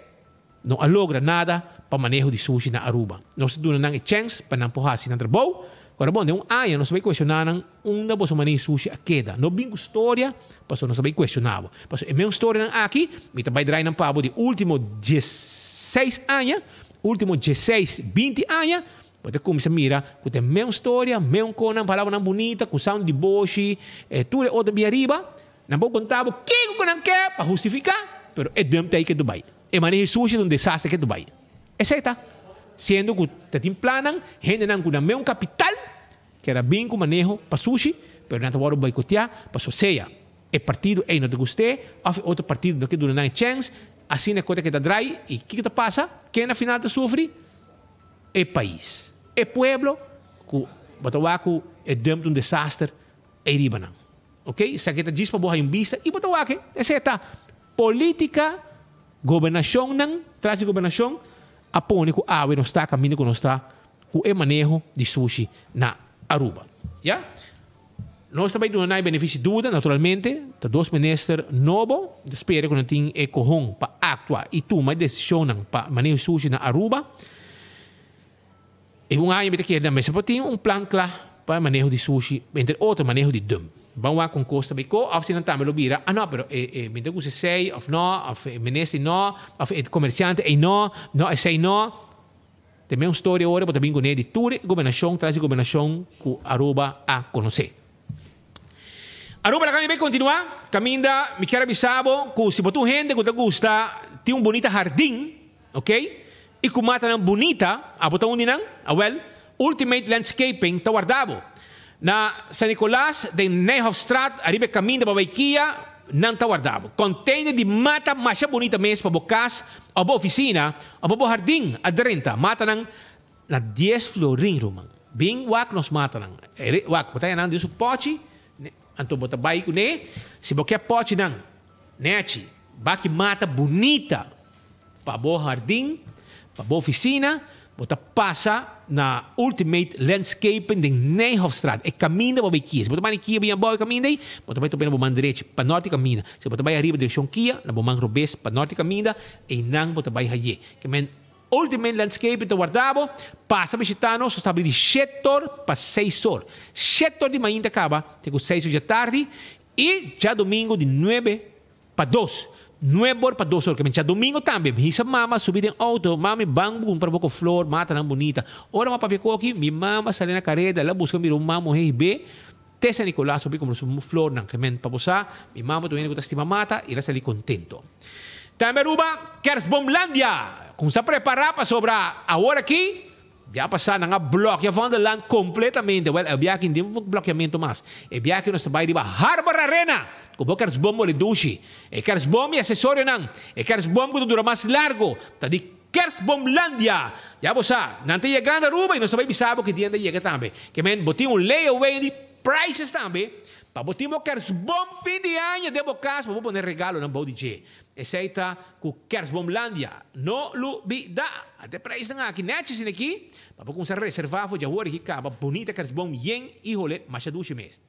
no a logra nada pa maneho di sushi na Aruba. Nos ta duna nan e chèns pa nan por hasi nan trabou. Ora bon, den un aña nos ta bai kuestioná nan unda boso maneho di sushi a keda. No bin ku storia pasobra nos ta bai kuestioná bo. Pasobra e mes storianan aki mi ta bai drai nan pa bo di ultimo diesseis aña Ultimo dieseis, 20 aña, bo ta cuminsa mira cu ta e meun storia, meun conan, palabranan bunita, cu sound di boshi, tur e otro bia riba. Nan por conta bo kico cu nan ke pa hustifica, pero e dump ta ey ke Dubai. E maneho sushi ta un desastre ke Dubai. Esey ta. Siendo cu ta tin plannan, hendenan cu nan meun capital kier a bin cu maneho pa sushi, pero nan ta wordo boicotea pasobra sea e partido ey no ta gust'e of e otro partido no ke duna nan e chens, Asina e kota ke ta drai i kiko ta pasa? Ken na final ta sufri? E pais. E pueblo ku bo ta wak ku e dump ta un desaster ei riba nan. Ok, esaki ta djis pa bo haña un bista i bo ta wak e. Esei ta politica, gobernashonnan tras di gobernashon a pone ku awe nos ta kaminda ku nos ta ku e maneho di sushi na Aruba. Ya. Nos ta bai duna nan e beneficio duda, naturalmente, ta dos minister nobo, ta spera cu nan tin e cohon pa actua y tuma e decisionnan pa maneho sushi na Aruba. E un aña mi ta kere nan mester por tin un plan cla pa e maneho di sushi, entre otro maneho di dump. Ban wak con cos ta bai co, of si nan tambe lo bira, ah no, pero e e mi ta gusta esey of no, of e minister no, of e comerciante ey no, no esey no. Ta e mesun storia ora bo ta bin kuné di tur e gobernashon tras di gobernashon ku Aruba a konosé. Aruba laga mi bai kontinuá kaminda mi kier a bisa bo ku si bo ta un hende ku ta gusta tin un bunita hardin, ok, i ku matanan bunita, abo ta un di nan? Awèl, Ultimate Landscaping ta warda bo. Na San Nicolas, den Nijhofstraat, ariba e kaminda pa bai Kia, nan ta warda bo. Container di mata masha bunita mes pa bo kas òf bo ofisina òf pa bo hardin a drenta matanan na dies florin, ruman. Bin wak nos matanan. Wak, bo ta haña nan den su pòchi, anto bo ta bai kuné. Si bo ke pòchinan nèchi, baki mata bunita pa bo hardin, pa bo ofisina, bo ta pasa na Ultimate Landscaping den Nijhofstraat, e kaminda bo bai kia. Si bo ta bani kia bin abou e kaminda ei, bo ta bai topa na bo man derechi, pa nort e kaminda. Si bo ta bai ariba direkshon kia, na bo man robes, pa nort e kaminda, einan bo ta bai haye. Ke men Ultimate Landscaping ta warda bo, pasa bishita nos, nos ta habri di shete or pa seis or. Shete or di mainta kaba te ku seis or djatardi i djadomingo di nuebe pa dos. Nuebe or pa dos or. Ke men djadomingo tambe mi hisa mama subi den auto, mami ban kumpra poko flor, matanan bunita. Ora mi a papia ku aki, mi mama sali na kareda, el a buska mira un mama muhé hib'é te San Nicolas pa bi kumpra su flornan. Ke men pa bo sa, mi mama ta un hende ku ta stima mata i el a sali kontento. Tambe Aruba, Kerstboomlandia! Kumsa prepara pasobra awor aki Bia pasá nan a blòkia Vondelland kompletamente. Wèl, e bia aki no tin blòkiamentu mas. E bia aki nos ta bai riba Harbor Arena ku bo kersboom moli dushi. E kersboom i asesorionan. E kersboom ku ta dura mas largu ta di Kerstboomlandia. Ya bo sa, nan ta yegando Aruba i nos ta bai bisa bo ki dia nan ta yega tambe. Ke men bo tin un layaway di prices tambe pa bo tin bo kersboom fin di aña den bo kas pa bo pone regalonan bou di dje. Esei ta ku Kerstboomlandia no lubida. Ante prijsnan aki netjes in aki, pa bo kumsa reserva for djahoor aki kaba bunita kerstboom yen i hole masha dushi mes.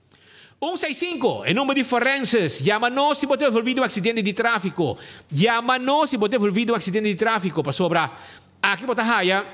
Un seis sinku, e number di forenses. Yama nos si bo ta envolvi den un aksidente di trafiko. Yama nos si bo ta envolvi den un aksidente di trafiko pasobra aki bo ta haya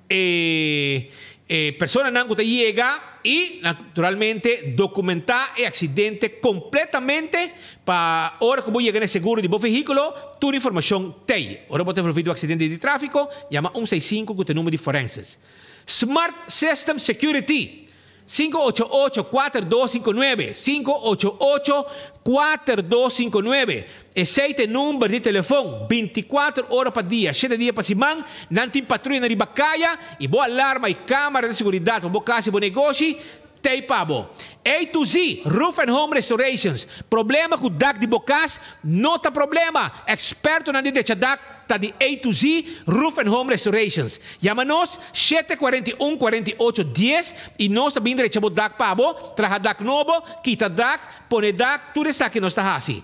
e e personanan ku ta yega i naturalmente dokumentá e aksidente kompletamente pa ora ku bo yega na e seguro di bo vehíkulo tur informashon t'ei. Ora bo ta envolví den un aksidente di tráfiko, yama un seis sinku ku ta e number di forenses. Smart System Security. 588 4259 588 4259 Esei ta e number di telefon 24 ora pa dia, shete dia pa siman. Nan tin patruyanan riba kaya i bo alarma i kamara di seguridat pa bo kas i bo negoshi t'ei pa bo. A to Z Roof and Home Restorations Problema ku dak di bo kas no ta problema, ekspertonan di drecha dak ta di A to Z Roof and Home Restorations. Yama nos 741 48 10 y nos ta bin drecha bo dak pa bo, traha dak nobo, kita dak, pone dak, tur esaki nos ta haci.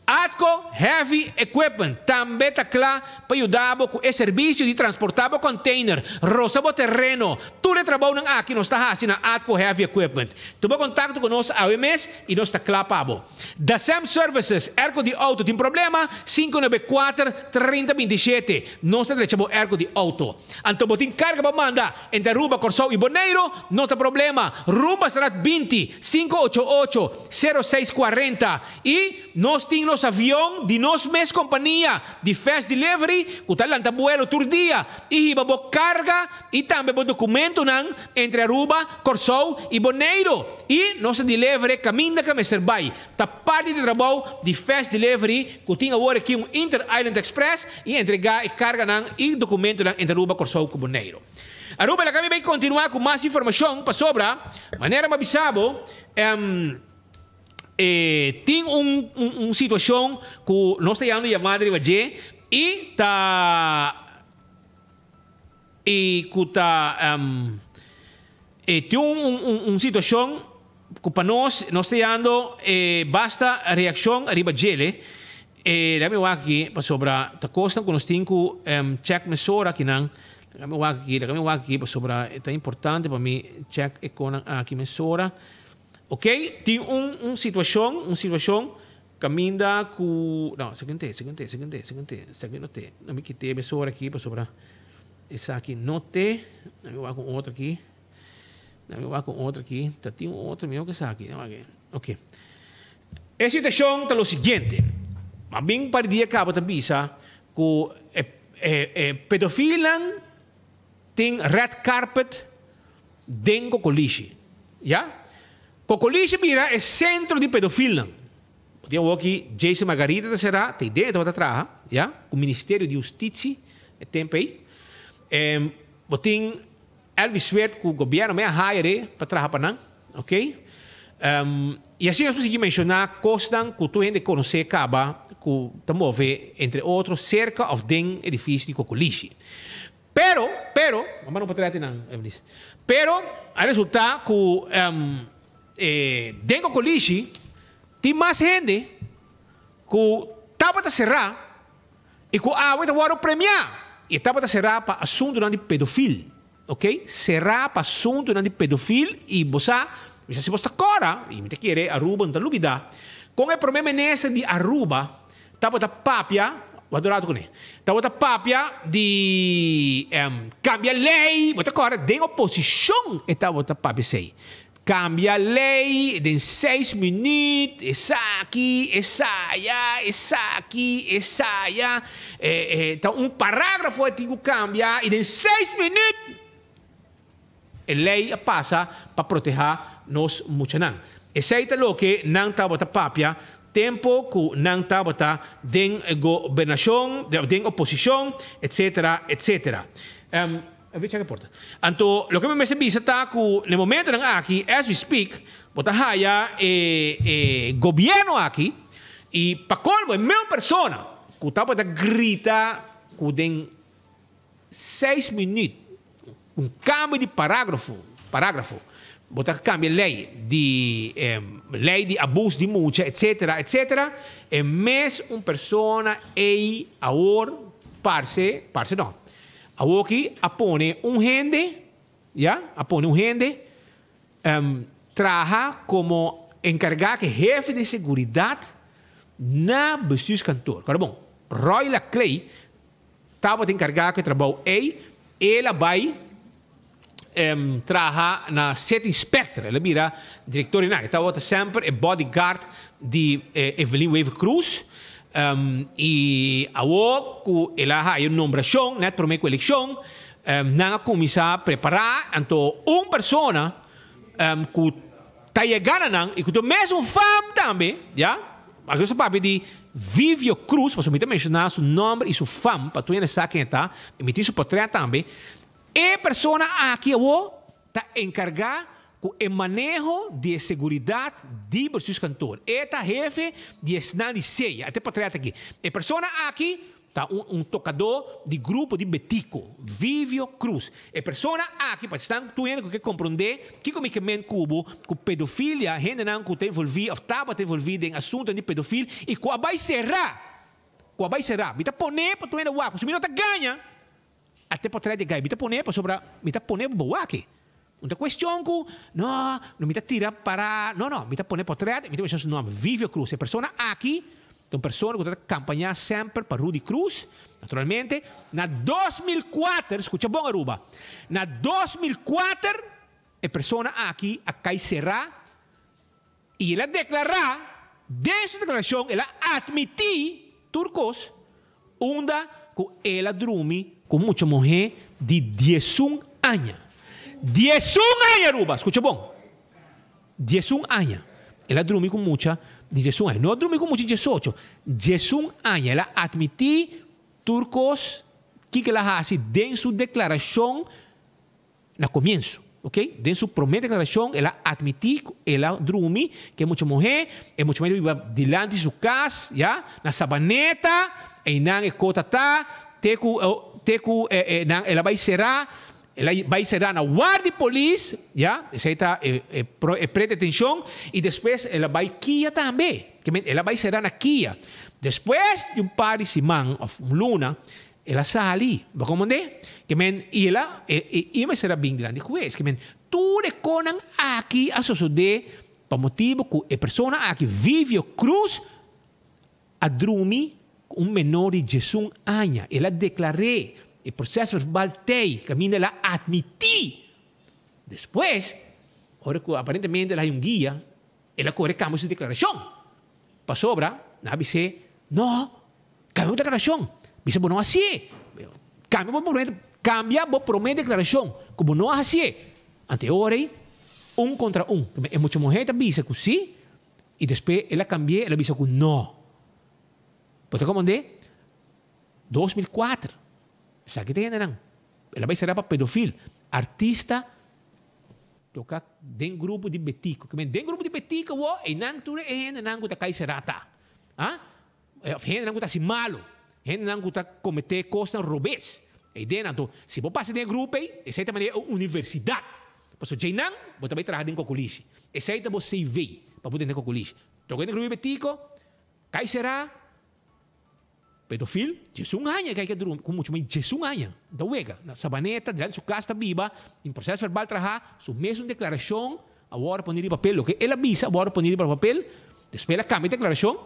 Atco Heavy Equipment tambe ta cla pa yuda bo cu e servicio di transporta bo container, rosa bo tereno, tur e trabounan aki nos ta haci na Atco Heavy Equipment. Tuma contacto cu nos awe mes y nos ta cla pa bo. Dasem Services, Airco di auto tin problema? 594 30 27 Nos ta drecha bo airco di auto. Anto bo tin carga pa manda entre Aruba, Corsou y Boneiru? No ta problema. Rumbastraat 20, 588 06 40 Y nos tin nos avion di nos mes compania di Fast Delivery cu ta lanta buelo tur dia y hiba bo carga y tambe bo documentonan entre Aruba, Corsou y Boneiru. Y nos ta deliver caminda ca mester bay. Ta parti di trabou di Fast Delivery cu tin awor aki un Inter Island Express y entrega e carganan y documentonan entre Aruba, Corsou cu Boneiru. Aruba laga mi bay continua cu mas informacion pasobra manera mi a bisa bo e tin un un situacion cu nos ta yamando yamada riba dje y ta Y cu ta e tin un un situacion cu pa nos, nos ta yando e basta reaccion ariba djele. E laga mi wak aki pasobra ta cosnan cu nos tin cu check mesora akinan. Laga mi wak aki, laga mi wak aki pasobra e ta importante pa mi check e conan aki mesora. Ok, tin un un situacion, un situacion caminda cu, no, esaki no ta e, esaki no ta e, esaki no ta e, esaki no ta e, esaki no ta e. No mi kite mesora aki pasobra esaki no ta e. No mi wak un otro aki. No mi wak un otro aki. Ta tin un otro miho cu esaki. No wak. Ok. E situacion ta lo siguiente. Ma bin un par di dia caba ta bisa cu e e e pedofilnan tin red carpet den Kokolishi. Ya. Kokolishi bira e sentro di pedofilnan. Bo tin awoki Jason Margarita ta sera, ta idea e tabata traha, ya, ku Ministerio di Hustitsi e tempu ei. Bo tin Elvis Sweert ku gobièrnu mei a hire pa traha pa nan, ok. I asina nos por sigui menshoná kosnan ku tur hende konosé kaba ku ta move entre otro serka òf den edifisio di Kokolishi. Pero, pero, mama no por trae nan, Evelis. Pero a resultá ku den Kokolishi tin mas hende ku tabata será i ku awe ta wòrdu premiá. I e tabata será pa asuntunan di pedofil. Ok, será pa asuntunan di pedofil i bo sa, mi sa si bos ta kòrda, i mi ta kere Aruba no ta lubidá, kon e promé minister di Aruba tabata papia, wak un ratu kuné, tabata papia di kambia lei, bo ta kòrda den oposishon e tabata papia esei. Cambia ley den seis minuut, esaki, esaya, esaki, esaya, ta un paragrafo a tin cu cambia y den seis minuut e ley a pasa pa proteha nos muchanan. Esey ta loke nan tabata papia tempo cu nan tabata den gobernacion, den oposicion, etcetera, etcetera. E bicha ke porta. Anto loke mi mester bisa ta ku na e momentonan aki, as we speak, bo ta haya e e gobierno aki i pa kolmo e meun persona ku tabata grita ku den seis minuut un kambio di paragrafo, paragrafo, bo ta kambia lei di lei di abus di mucha etcetera etcetera, e mes un persona ei awor parse, parse no, Awoki a pone un hende, ya, a pone un hende traha komo enkargá ke hefe di seguridat na bestuurskantoor. Kòrda bon, Roy Laclay tabata enkargá ku e trabou ei, el a bai traha na City Inspector, el a bira direktor di nan. E tabata semper e bodyguard di Evelyn Wever Croes. I awor ku el a haya un nombrashon nèt promé ku elekshon, nan a kuminsá prepará. Anto un persona ku ta yega na nan i ku ta mesun fam tambe, ya, aki nos ta papia di Vivio Cruz, pasobra mi ta menshoná su nòmber i su fam pa tur hende sa ken e ta, i mi tin su potrèt tambe. E persona aki awor ta enkargá ku e maneho di e seguridat di bestuurskantoor. E ta hefe di esnan di seya. E ta e portret aki. E persona aki ta un un tokadó di grupo di Betico, Vivio Cruz. E persona aki, pa esnan tur hende ku ke komprondé kiko mi ke men ku bo, ku pedofilia, hendenan ku ta envolví òf tabata envolví den asuntunan di pedofil i ku a bai será, ku a bai será. Mi ta pon'é pa tur hende wak, pasobra mi no ta gaña. A te potret di gai mi ta pone pasobra mi ta pone bo wak. No ta cuestion cu no, no mi ta tira para, no no, mi ta pone potret, mi ta menciona su nomber, Vivio Cruz. E persona aki ta un persona cu ta campaña semper pa Rudy Cruz, naturalmente. Na 2004, scucha bon Aruba, na 2004 e persona aki a cay cera y el a declara, den su declaracion el a admiti tur cos, Unda ku el a drumi ku mucha muhé di diesun aña. Diesun aña, Aruba! Skucha bon. Diesun aña. El a drumi ku mucha di diesun aña. No a drumi ku mucha di diesocho. Diesun aña. El a atmití tur kos kiko el a hasi den su deklarashon Na komienso, ok, den su promé deklarashon el a atmití ku el a drumi ku e mucha muhé, e mucha muhé ta biba dilanti su kas, ya, na Sabaneta, einan e kota ta, te ku te ku nan el a bai será, el a bai será na ward di polis, ya, esei ta e e e predetenshon, i despues el a bai kia tambe, ke men el a bai será na kia. Despues di un par di siman òf un luna, El a sali, bo komprendé? Ke men, i el a, e, i mester a bin dilanti hues. Ke men, tur e konan aki a sosodé pa motibu ku e persona aki, Vivio Cruz, a drumi ku un menor di diesun aña. El a deklar'é, e proces verbal t'ei, kaminda el a atmití. Despues, ora ku aparentemente el a haña un guia, el a kore kambia su deklarashon. Pasobra, nan a bis'é, No, Cambia bo declaracion. Bisa bo no hacié. Cambia bo prome, cambia bo prome declaracion cu bo no a hacié. Anto e ora ei, un contra un. E mucha muher ta bisa cu si, y despues el a cambié, el a bisa cu no. Bo ta comprende? 2004. Esaki ta hendenan. El a bai será pa pedofil. Artista toka den grupo di Betico. Ke men den grupo di Betico awo, einan tur e hendenan ku ta kai será ta. Ah? Of hendenan ku ta hasi malu. Hendenan ku ta kometé kosnan robes. Ei den anto, si bo pasa den e grupo ei, esei ta manera un universidat. Pasobra djeinan bo ta bai traha den kokolishi. Esei ta bo CV pa bo den kokolishi. Toka den grupo di Betico, kai será. Pedofil, 11 aña e kai drumi ku mucha muhé 11 aña ta wega na Sabaneta dilanti su kas ta biba tin proces verbal traha su mesun deklarashon a wòrdu poni riba papel loke el a bisa a wòrdu poni riba papel despues el a kambia e deklarashon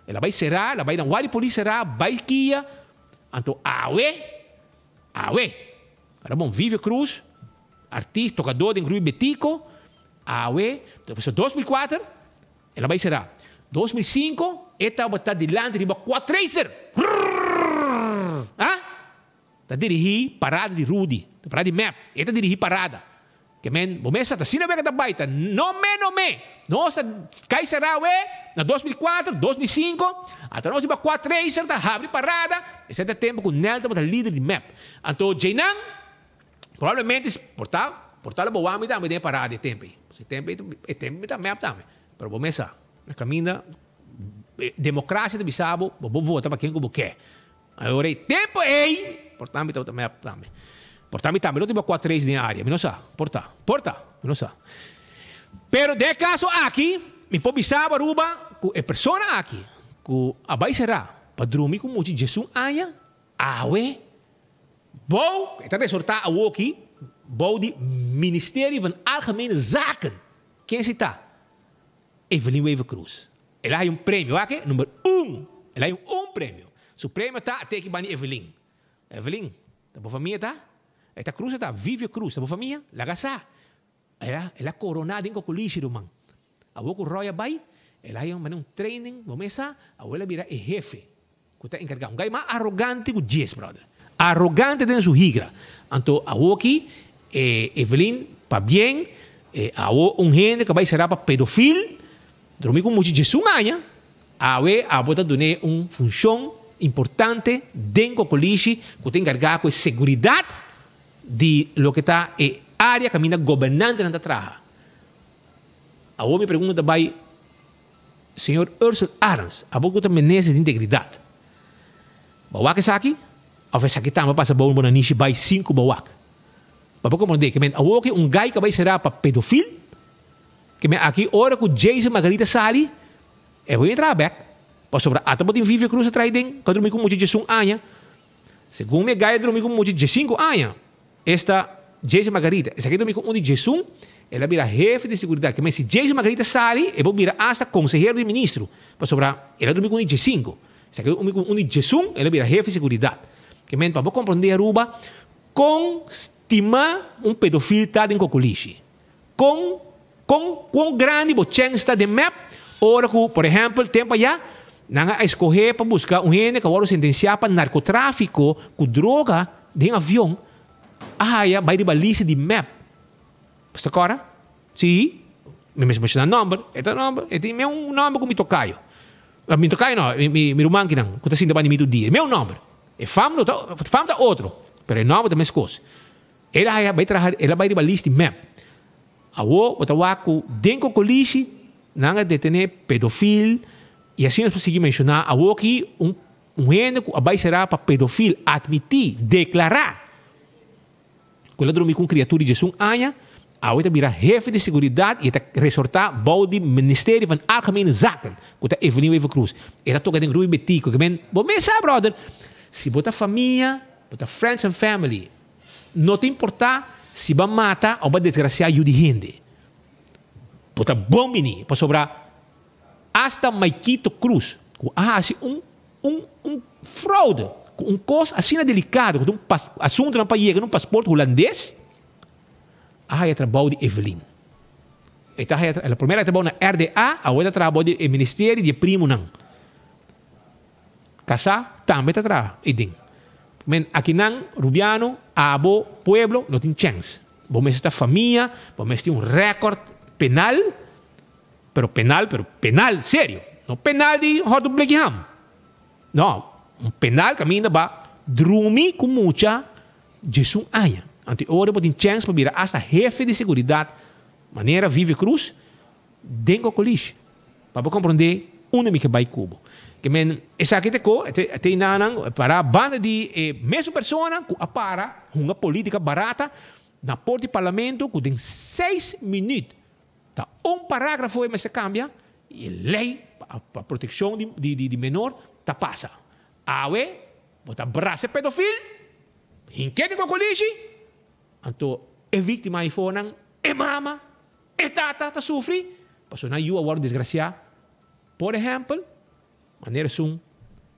el a bai será el a bai na wari polis será bai kia anto awe awe ora bon Vivio Cruz artista tokadó den Rui Betico awe 2004 El a bai será. 2005 e tabata dilanti riba quadracer! Rrrr! Ah! Ta dirigí parada di Rudy, ta parada di mep. E ta dirigí parada. Ke men, bo mes sa ta asina wega ta bai, ta no me no me. Nos ta kai será awe na 2004, 2005, ata nos riba quadracer ta habri parada. Esei ta tempu ku Nel tabata lider di mep. Anto djeinan, Probablemente por ta, por ta lo bo wak mi tambe den e parada e tempu ei. E tempu ei, e tempu mi ta mep tambe. Pero bo mes sa, na kaminda demokrasia ta bisa bo, bo por vota pa ken ku bo ke. Awor e tempu ei, por ta mi tabata mep tambe. Por ta mi tambe lo tin kua tres den e area, mi no sa. Por ta, por ta, mi no sa. Pero den e kaso aki, mi por bisa bo Aruba ku e persona aki ku a bai será pa drumi ku mucha 11 aña, awe Bou, e ta resortá awoki bou di Ministerio van Algemene Zaken. Ken esei ta? Evelyn Wever-Croes. El a haña un premio, wak e, number un. El a haña un premio. Su premio ta a teki banda di Evelyn. Evelyn, ta bo famia ta? E ta Cruz e ta? Vivio Cruz, ta bo famia? Laga sa. El a, el a coroná den cocolishi, ruman. Awor cu Roy a bay, el a haña un manera un training, bo mes sa, awor el a bira e hefe cu ta encargá. Un guy mas arrogante cu djes, brother. Arrogante den su higra. Anto awoki, e Evelyn, pabien, e awor un hende cu a bay será pa pedofil, drumi cu mucha 11 aña, awe abo ta dun'é un funcion importante den cocolishi cu ta encargá cu e seguridad di loke ta e área kaminda gobernantenan ta traha. Awor mi pregunta ta bai señor Ursel Arends, abo ku ta minister di integridat, bo a wak esaki òf esaki tambe a pasa bou bo nanishi bai sin ku bo wak? Pa bo komprondé ke men awor ke un gai ka bai será pa pedofil, ke men aki ora ku Jason Margarita sali e bo yen traha bèk pasobra ata bo tin Vivio Cruz a traha den ka drumi ku mucha 11 aña. Segun mi e gaya drumi ku mucha 15 aña, esta Jason Margarita. Esaki drumi ku un di 11, el a bira hefe di seguridat. Ke men si Jason Margarita sali, e por bira asta konsehero di ministro, pasobra el a drumi ku un di 15. Esaki drumi ku un di 11, el a bira hefe di seguridat. Ke men pa bo komprondé Aruba kon stima un pedofil ta den kokolishi. Kon kon kon grandi bo chèns ta den mep ora ku, por ehèmpel, tempu ayá nan a eskohé pa buska un hende ku a wòrdu sentensiá pa narkotráfiko ku droga den avion a haya bai riba lista di mep. Bo sta kòrda? Sí. Mi mester menshoná nòmber. E ta nòmber, e tin meun nòmber ku mi tokayo. Mi tokayo no, mi mi ruman kinan ku ta sinta banda di mi tur dia. Meun nòmber. E fam no ta, fam ta otro, pero e nòmber ta meskos. El a haya bai traha, el a bai riba list di mep. Awor bo ta wak ku den Kokolishi nan a detené pedofil i asina nos por sigui menshoná. Awor aki un un hende ku a bai será pa pedofil atmití, deklará ku el a drumi ku un kriatur di 11 aña, awe ta bira hefe di seguridat i e ta resortá bou di Ministerio van Algemene Zaken ku ta Evelyn Wever-Croes. E ta toka den Rui Betico. Ke men, bo mes sa brother, si bo ta famia, bo ta friends and family, No ta importá si bo a mata o bo a desgrasiá yu di hende. Bo ta bon bini, pasobra asta Maikito Cruz ku a hasi un un un fraude ku un kos asina delikado ku ta un pas asuntunan pa yega na un pasport hulandes, a haya trabou di Evelyn. E ta haya el a promé a haya trabou na RDA, awor e ta traha bou di e ministerio di e primonan. Kasá tambe ta traha ei den. Men akinan Rubiano, abo, pueblo no tin chèns. Bo mester ta famia, bo mester tin un rèkòrt penal, pero penal, pero penal serio. No penal di hòt un bleki ham. No, un penal kaminda ba drumi ku mucha. 11 aña. Anto e ora bo tin chèns pa bira asta hefe di seguridat manera Vivi Cruz den Cocolish. Pa bo komprondé unda mi ke bai ku bo. Ke men esaki ta ko, e te inanan para banda di e mesun persona ku a para hunga politika barata na por di parlamento ku den seis minüt ta un parágrafo e mester kambia i e lei pa protekshon di menor ta pasa. Awe bo ta brasa e pedofil, hink'é den kokolishi, anto e víktima aifonan, e mama, e tata ta sufri pasobra nan yu a wòrdu desgrasiá. Por ehèmpel, manera esun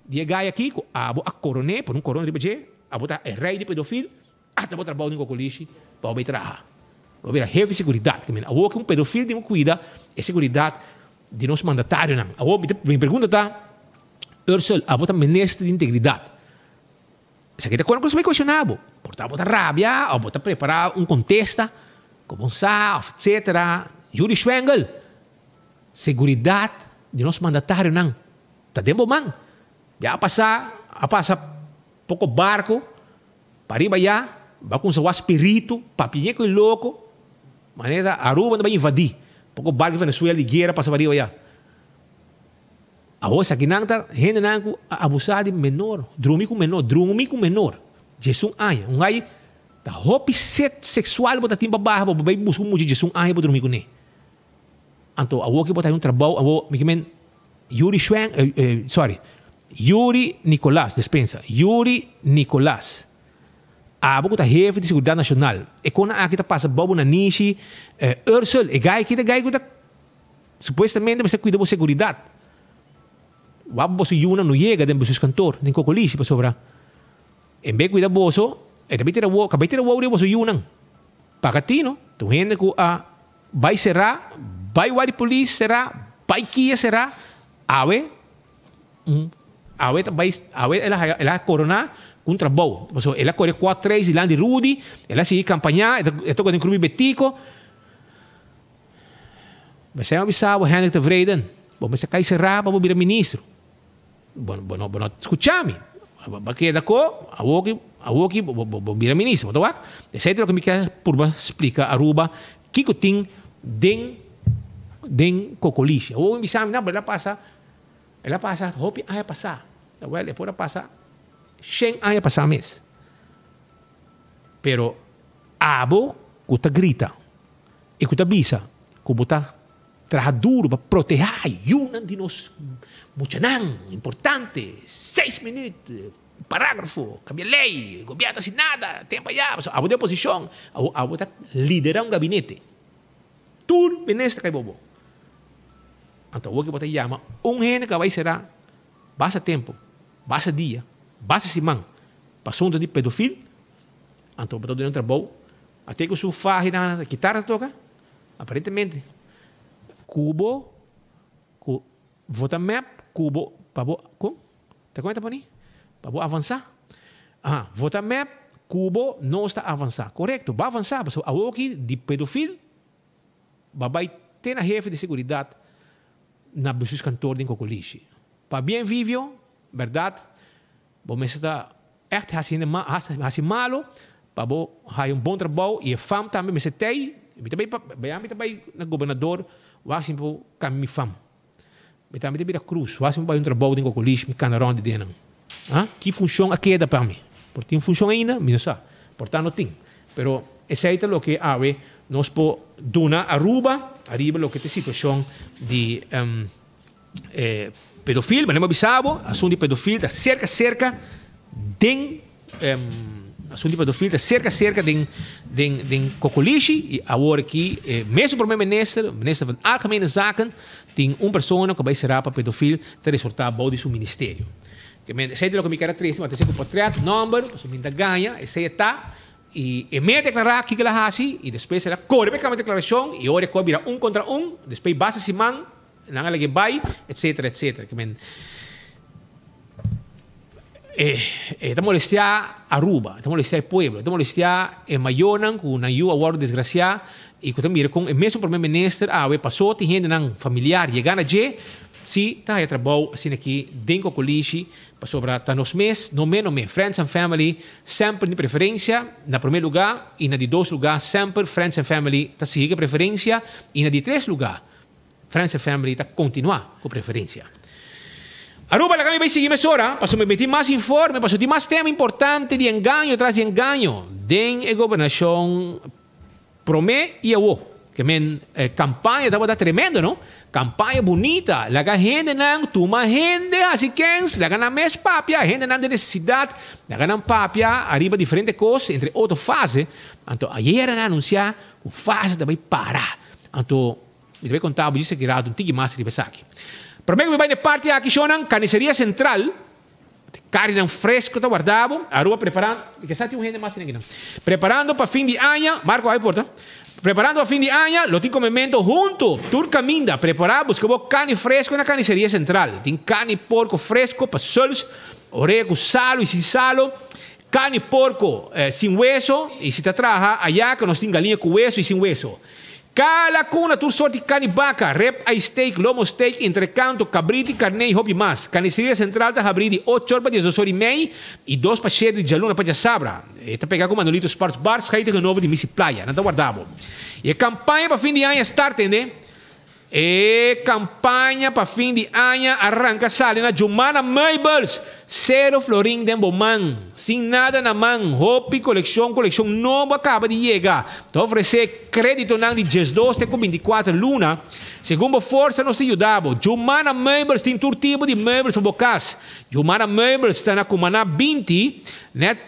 di e gai aki ku abo a koron'é, pone un korona riba dje, abo ta e rei di pedofil, ata bo trabou den kokolishi pa bo bai traha. Bo bira hefe di seguridat. Awor ku un pedofil tin ku kuida e seguridat di nos mandatarionan. Awor mi pregunta ta, Ursel, abo ta minister di integridat. Esaki ta kos ku bai kuestioná bo. Por ta bo ta rabia òf bo ta prepará un kontesta ku bo sa òf etsetera. Yuri Schwengle, seguridat di nos mandatarionan ta den bo man. Ya a pasá, a pasa poko barku pariba ya, bo a kumsa wak spiritu, papia ñe ku e loko, manera Aruba ta bai invadí. Poko barku di Venezuela di guera pasa pariba ya. Awor esakinan ta hendenan ku a abusá di menor, drumi ku menor, drumi ku menor, diesun aña. Un ai ta hopi set seksual bo ta tin pa baha bo bai buska un mucha diesun aña bo drumi kuné. Anto awor ke bo ta haña un trabou, awor mi ke men Yuri Schwen, sorry, Yuri Nicolas, despensa, Yuri Nicolas, abo ku ta hefe di seguridat nashonal, e konan aki ta pasa bou bo nanishi, Ursel, e gai aki ta e gai ku ta. Supuestamente mester cuida bo seguridad. Wak boso yunan no yega den bestuurskantoor den Cocolishi pasobra en bes cuida boso e ta bay tira wou ka bay tira wou riba boso yunan. Paga tino ta un hende cu a bay cera bay wak di polis cera bay kia cera awe un awe ta bay awe el a haya el a corona cu un trabou pasobra el a core cuatro tres dilanti Rudy el a sigui campaña e ta toca den Club Betico. Mester a bisa bo Hendrik Tevreden, bo mester kai será pa bo bira ministro. Bo bo no bo no skucha mi. Bo a keda ko, awoki awoki bo bo bo bira ministro. Bo ta wak? Esei ta loke mi kier purba splika Aruba kiko tin den den Cocolishi. Awor mi bisa mi, no, pero el a pasa el a pasa hopi aña pasá. Awel, e por a pasa shen aña pasá mes. Pero abo ku ta grita i ku ta bisa ku bo ta traha duru pa protehá yunan di nos muchanan, importante, seis minüt, parágrafo, kambia lei, gobièrnu ta hasi nada, tempu ayá, pasobra abo den oposishon, abo abo ta liderá un gabinete. Tur minister kai bobo. Anto awor ke bo ta yama un hende ku a bai será basta tempu, basta dia, basta siman pa asuntu di pedofil, anto bo ta duna un trabou. Ate ku su fahi na kitara ta toka, aparentemente. Kubo ku vota mep kubo pa bo kon? Ta kon e ta poni? Pa bo avansa. Aha, vota mep kubo nos ta avansa. Korekto, bo avansa pasobra awoki di pedofil bo a bai te na hefe di seguridat na bestuurskantoor den Kokolishi. Pabien Vivio, bèrdat bo mester ta Echt hasi hende ma hasi malo pa bo haya un bon trabou y e fam tambe mester tey mi ta bay pa baya mi ta bay na gobernador wak si mi por cambia mi fam mi tambe ta bira cruz wak si mi por bay un trabou den cocolish mi cana rond di den nan ha ki funcion a keda pa mi por tin funcion ainda mi no sa por ta no tin pero esey ta loke awe nos por duna Aruba ariba loke ta e situacion di E pedofil, manera mi a bisa bo, asuntu di pedofil ta serka serka den asuntu di pedofil ta serka serka den den den Kokolishi i awor aki e mesun prome minister, minister van Algemene Zaken, tin un persona ku a bai sera pa pedofil ta resortá bou di su ministerio. Ke men esei ta loke mi kier a trese, mi a trese ku portret, nòmber, pasobra mi ta gaña, esei e ta i e mei a deklará kiko el a hasi i despues el a kore pa e kambia deklarashon i ora e kos a bira un kontra un, despues basta siman Nan a lag'é bai, etcetera, etcetera. Ke men e e ta molestiá Aruba, e ta molestiá e pueblo, e ta molestiá e mayornan ku nan yu a wòrdu desgrasiá i ku ta mira kon e mesun prome minister awe pasó tin hendenan familiar yegá na dje. si ta haya trabou asina aki den Cocolishi pasobra ta nos mes, no me no me, friends and family semper di preferencia na prome luga y na di dos luga semper friends and family ta sigui cu preferencia y na di tres luga friends and family ta continua cu preferencia. Aruba laga mi bay sigui mesora pasobra mi tin mas informe pasobra tin mas tema importante di engaño tras di engaño den e gobernacion Promé i awó. Ke men kampaña tabata tremendo no. Kampaña bunita, laga hendenan tuma hende hasi kens, laga nan mes papia, hendenan den nesesidat, laga nan papia ariba diferente kos, entre otro fase. Anto ayera nan a anunsiá ku fase ta bai para. Anto mi ta bai konta bo djis aki rato un tiki mas riba esaki. Promé ku mi bai na e parti aki shonnan, Carniceria Central. Carninan fresco ta warda bo. Aruba preparando, ke sa tin un hende mas tin akinan. Preparando pa fin di aña, Marco hay porta. Preparando pa fin di aña, lo tin comemento hunto, tur caminda. Prepara, busca bo carni fresco na Carniceria Central. Tin carni porco fresco pa suls, orea cu salo y sin salo, carni porco sin weso y si ta traha ayaca nos tin galiña cu weso y sin weso. Kala kuna tur sorti karni baka, rib eye steak, lomo steak, entrekanto, kabriti, karné i hopi mas. Karniseria Sentral ta habrí di ocho or pa diesdos or i mei i dos pa shete di djaluna pa djasabra. E ta pega ku Manolito Sports Bar schuin tegenover di Missy Playa. Nan ta warda bo. I e kampaña pa fin di aña start tende. E kampaña pa fin di aña a ranka sali na Jumana Meubels! Sero florin den bo man, sin nada na man, hopi kolekshon, kolekshon nobo a kaba di yega. Ta ofresé kréditonan di diesdos te ku bintikuater luna. Segun bo forsa nos ta yuda bo. Jumana Meubels tin tur tipo di meubels pa bo kas. Jumana Meubels ta na Kumaná binti, nèt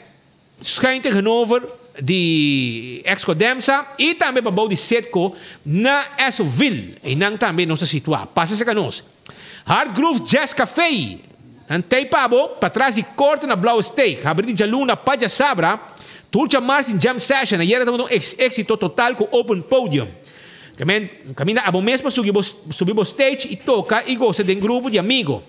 Schuin tegenover di Exco Demsa y tambe pabou di Citgo na Essoville. Eynan tambe nos ta situa. Pasa cerca nos. Hard Groove Jazz Café. Nan tey pa bo, patras di Corte na Blauwe Steeg. Habri di djaluna pa djasabra. Tur djamars tin jam session. Ayera tabata un exito total cu open podium. Caminda abo mes pa subi bo stage y toca y goza den grupo di amigo.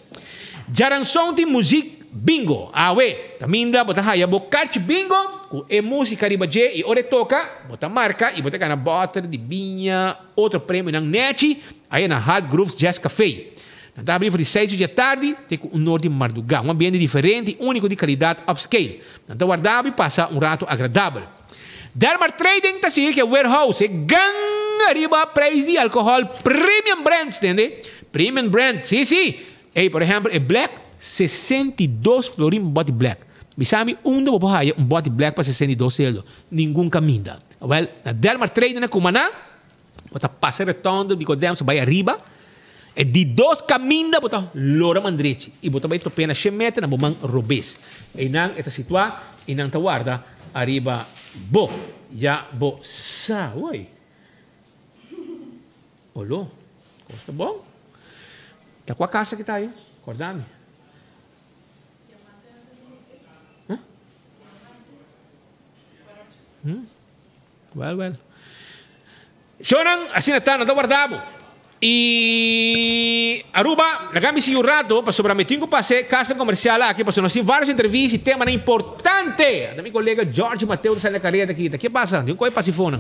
Djaranson tin muzik bingo. Awe, kaminda bo ta haya bo karchi bingo ku e músika riba dje i ora e toka, bo ta marka i bo ta gana bòter di biña, otro premionan nèchi aya na Hard Grooves Jazz Café. Nan ta habri for di seis di djatardi te ku un or di mardugá. Un ambiente diferente i úniko di kalidat upscale. Nan ta warda bo i pasa un ratu agradabel. Delmar Trading ta sigui ku e warehouse, e ganga riba prijs di alkohòl premium brands, tende? Premium brand, si si! Ey, por ehempel, e black, 62 florin un bòti black. Bisa mi unda bo por haya un bòti black pa 62 seldo? Ningun kaminda. Awel, na Delmar Trading na Cumaná, bo ta pasa e rotonde di Codemsa bai ariba, e di dos kaminda bo ta lora man drechi i bo ta bai top'é na shen meter na bo man robes. Eynan e ta situá i nan ta warda ariba bo. Ya bo sa, woy. Olo, kos ta bon. Ta kua kasa ki ta ayo? Korda mi. Huh? Hmm? Well, well. Shownan, asina ta, nan ta warda bo. I Aruba, laga mi sigui un rato, pasobra mi tin ku pasa e kasnan komersial aki, pasobra nos tin vários entrevista i temanan importante. Ata mi kolega George Mateo ta sali na kareta aki. Ta ke pasa? Tin un koe pasifonan.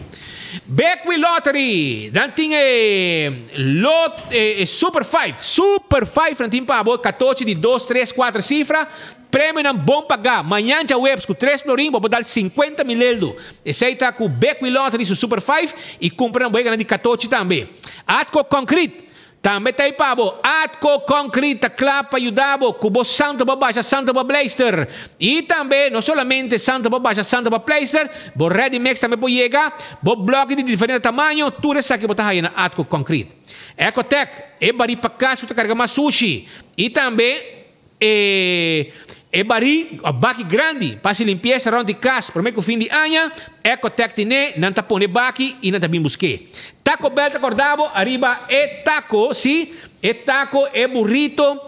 Bekwee Lottery, nan tin e lot, e Super Five, Super Five nan tin pa bo, katochi di dos, tres, kuater sifra. Premionan bon pagá. Mañan djaweps ku tres florin bo por dal sinkuenta mil eldo. Esei ta ku Bekwee Lottery su Super Five i kumpra nan boeganan di katochi tambe. Atco Concrete tambe ta ei pa bo. Atco Concrete ta kla pa yuda bo ku bo santo pa basha santo pa pleister. I tambe no solamente santo pa basha santo pa pleister, bo ready mix tambe por yega, bo blòki di diferente tamaño, tur esaki bo ta haya na Atco Concrete. Ecotec, e barí pa kas ku ta karga mas sushi. I tambe. E e barí òf baki grandi pa hasi limpiesa rònt di kas promé ku fin di aña, Ecotec tin'é, nan ta pone baki i nan ta bin busk'é. Taco Bell ta kòrda bo ariba e taco, sí, e taco, e burrito,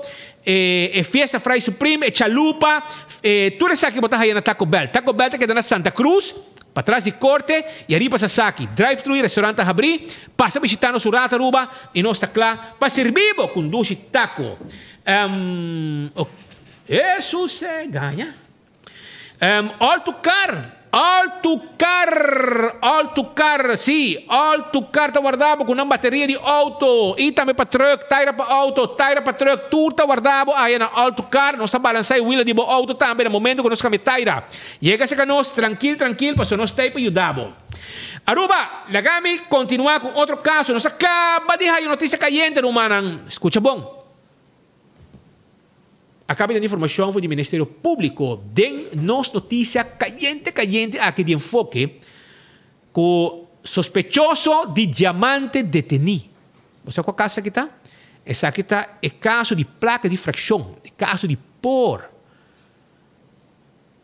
e e Fiesta Fry Supreme, e chalupa, e tur esaki bo ta haya na Taco Bell. Taco Bell ta keda na Santa Cruz, patras di Korte i ariba Sasaki. Drive-thru i restaurant ta habrí. Pasa bishita nos un rato Aruba i nos ta kla pa sirbi bo ku un dushi taco. Um, ok. Jesus eh, gaña. Um, Alto Car. All to Car! All to Car, sí, All to Car ta warda bo ku nan bateria di outo i tambe pa truck, taira pa outo, taira pa truck, tur ta warda bo aya na All to Car. Nos ta balansá e wila di bo outo tambe na momento ku nos kambia taira. Yega serka nos trankil trankil pasobra nos ta ei pa yuda bo. Aruba, laga mi kontinuá ku otro kaso. Nos a kaba di haya notisia kayente, rumannan. Skucha bon. A caba di informacion for di Ministerio Publico den nos noticia cayente cayente aki di Enfoke cu sospechoso di diamante deteni. Bo sa cua caso esaki ta? Esaki ta e caso di placa di fraccion, e caso di por.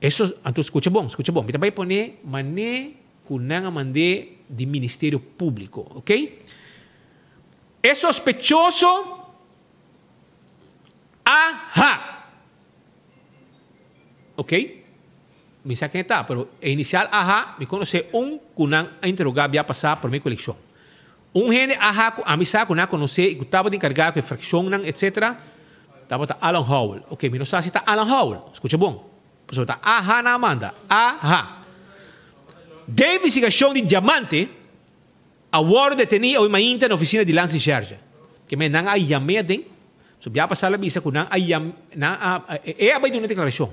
Eso, anto scucha bon, scucha bon. Mi ta bay pone mane cu nan a mande di Ministerio Publico, ok? E sospechoso Aha! Ok, mi sa ken e ta, pero e inicial aha mi conoce un cu nan a interroga bia pasa prome cu eleccion. Un hende aha cu ami sa cu nan a conoce y cu tabata encarga cu e fraccionnan etc. Tabata Alan Howell. Ok, mi no sa si ta Alan Howell, scucha bon, pasobra ta aha nan a manda, aha. Den investigacion di diamante A wòrdu detení awe mainta na ofisina di Lands Recherche. Ke men nan a yam'é aden. So bia pasá la bisa ku nan a yam, nan a, e a bai duna deklarashon.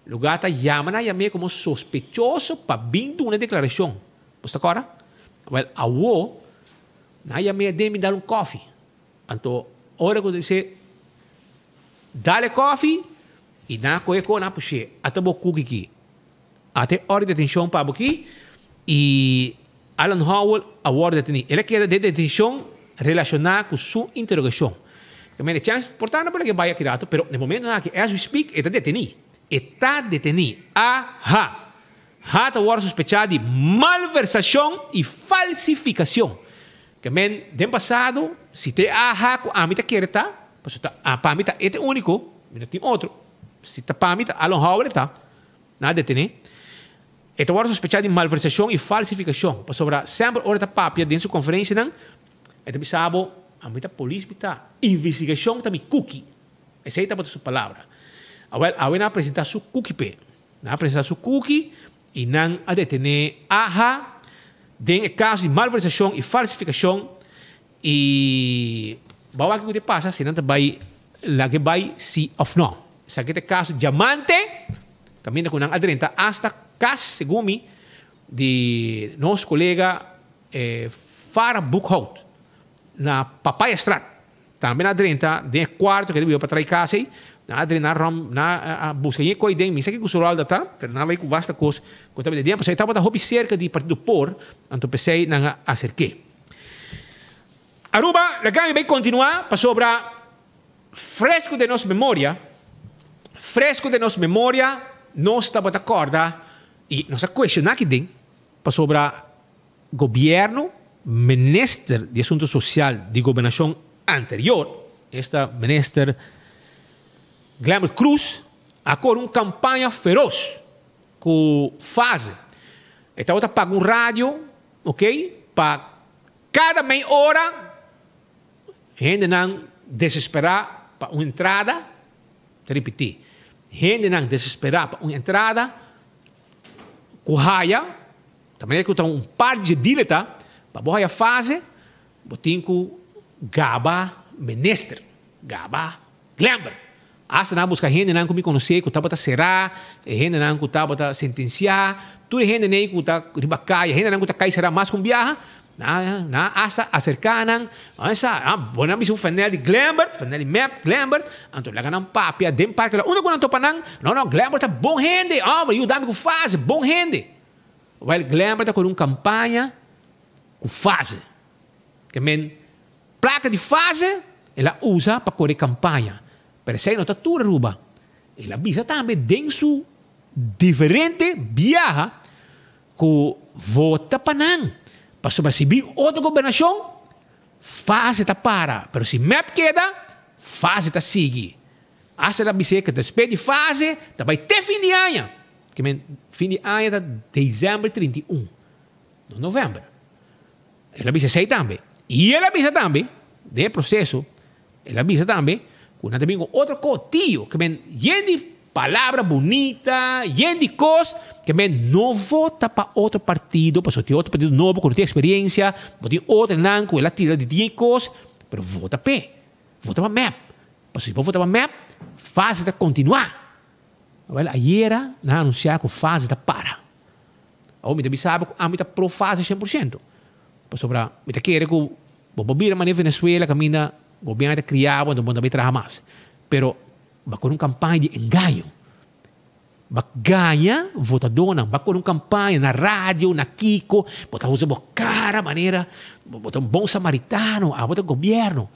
Lugá ta yama nan a yam'é komo sospechoso pa bin duna deklarashon. Bo sta kòrda? Wèl, awo nan a yam'é aden bin dal un kòfi. Anto ora ku bis'é dal e kòfi i nan a kohe kos nan a push'é. Ata bo kuki ki. Ata e òrdu di detenshon pa bo ki i Alan Howell a wòrdu detení. El a keda den detenshon relashoná ku su interogashon. Ta mende chèns por ta na por ke bai aki rato, pero na e momentunan aki, as we speak, e ta detení. E ta detení. AH. Ha ta wòrdu sospechá di malversashon i falsifikashon. Ke men, den pasado, si ta e AH ku ami ta kere ta, pasobra ta, pa mi ta e ta e úniko, mi no tin otro. Si ta pa mi ta Alan Howell e ta. Nan a detené. E ta wòrdu sospechá di malversashon i falsifikashon, pasobra semper ora e ta papia den su konferensianan, e ta bisa bo, Ami ta polis, mi ta investigashon ta mi kuki. Esei tabata su palabra. Awèl, awe nan a presentá su kuki p'e. Nan a presentá su kuki i nan a detené AH den e kaso di malversashon i falsifikashon i bo a wak kiko ta pasa si nan ta bai lag'e bai si òf nò. Esaki ta e kaso Diamante, kaminda ku nan a drenta asta kas, segun mi, di nos kolega Farah Boekhout na Papayastraat. Tambe nan a drenta den e kuarto ku e ta biba pa trai kas ei. Nan a drenta, nan a rom, nan a buska yen koi den. Mi sa kiko su ròl ta ta, pero nan a bai ku basta kos ku tabata den. Pasobra e tabata hopi serka di Partido Por, anto p'esei nan a aserk'é. Aruba, laga mi bai kontinuá pasobra. Fresco den nos memoria, fresco den nos memoria, nos tabata corda y nos a cuestiona aki den, pasobra gobierno, minister di asunto social di gobernacion anterior, esta minister Glenbert Croes, a core un campaña feroz cu fase. E tabata paga un radio, ok, pa cada mei ora Hendenan desesperá pa un entrada, ta ripití, hendenan desesperá pa un entrada ku haya, ta manera ku ta un par di dje ta, pa bo haya fase, bo tin ku gaba minister, gaba Glenbert. Asta nan a buska hendenan ku mi konosé ku tabata será, e hendenan ku tabata sentensiá, tur e hendenan ei ku ta riba kaya, hendenan ku ta kai será mas ku un biaha, nan nan a asta aserká nan, nan a sa, ah, bo nan a bisa un fanel di Glenbert, fanel di mep, Glenbert, anto laga nan papia den parke la unda ku nan topa nan, no, no, Glenbert ta bon hende, oh, bo yuda mi ku fase, bon hende. Wèl, Glenbert a kore un kampaña ku fase. Ke men Plaka di fase el a usa pa kore kampaña, pero esei no ta tur Aruba. El a bisa tambe den su diferente biaha ku vota pa nan, pasobra si bin otro gobernashon, fase ta para, pero si mep keda, fase ta sigui. Asta el a bis'é ku despues di fase ta bai te fin di aña, ke men fin di aña ta desèmber 31, no novèmber. El a bisa esei tambe. I el a bisa tambe, den e proseso, el a bisa tambe ku nan ta bin ku otro kotio, ke men yen di. Palabra bunita, yen di kos, ke men no vota pa otro partido, pasobra tin otro partido nobo ku no tin eksperensia, bo tin otronan ku el a tira di tin e kos, pero vota p'e. Vota pa mep. Pasobra si bo vota pa mep, fase ta kontinuá. Awel ayera nan a anunsiá ku fase ta para. Awor mi ta bisa bo ku ami ta pro fase 100%. Pasobra mi ta kere ku bo por bira manera Venezuela kaminda gobièrnu ta kria bo anto bo no ta bai traha mas. Pero Ba kore un kampaña di engaño. Ba gaña votadónan. Ba kore un kampaña na radio, na kiko. Bo ta usa bo kara manera bo ta un bon samaritano, abo ta gobièrnu.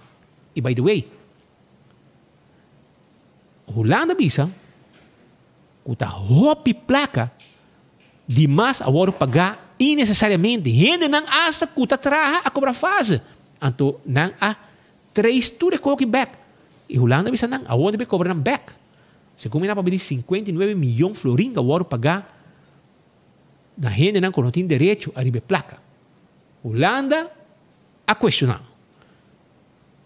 I by the way, Hulanda bisa ku ta hopi plaka di mas a wòrdu pagá innesesariamente. Hendenan asta ku ta traha a kobra fase. Anto nan a Trace tur e koki bek. I Hulanda bisa nan, awor debe kobra nan bek. Segun mi nan papia di 59 miyon florin a wòrdu pagá na hendenan ku no tin derecho ariba e plaka. Hulanda a kuestioná.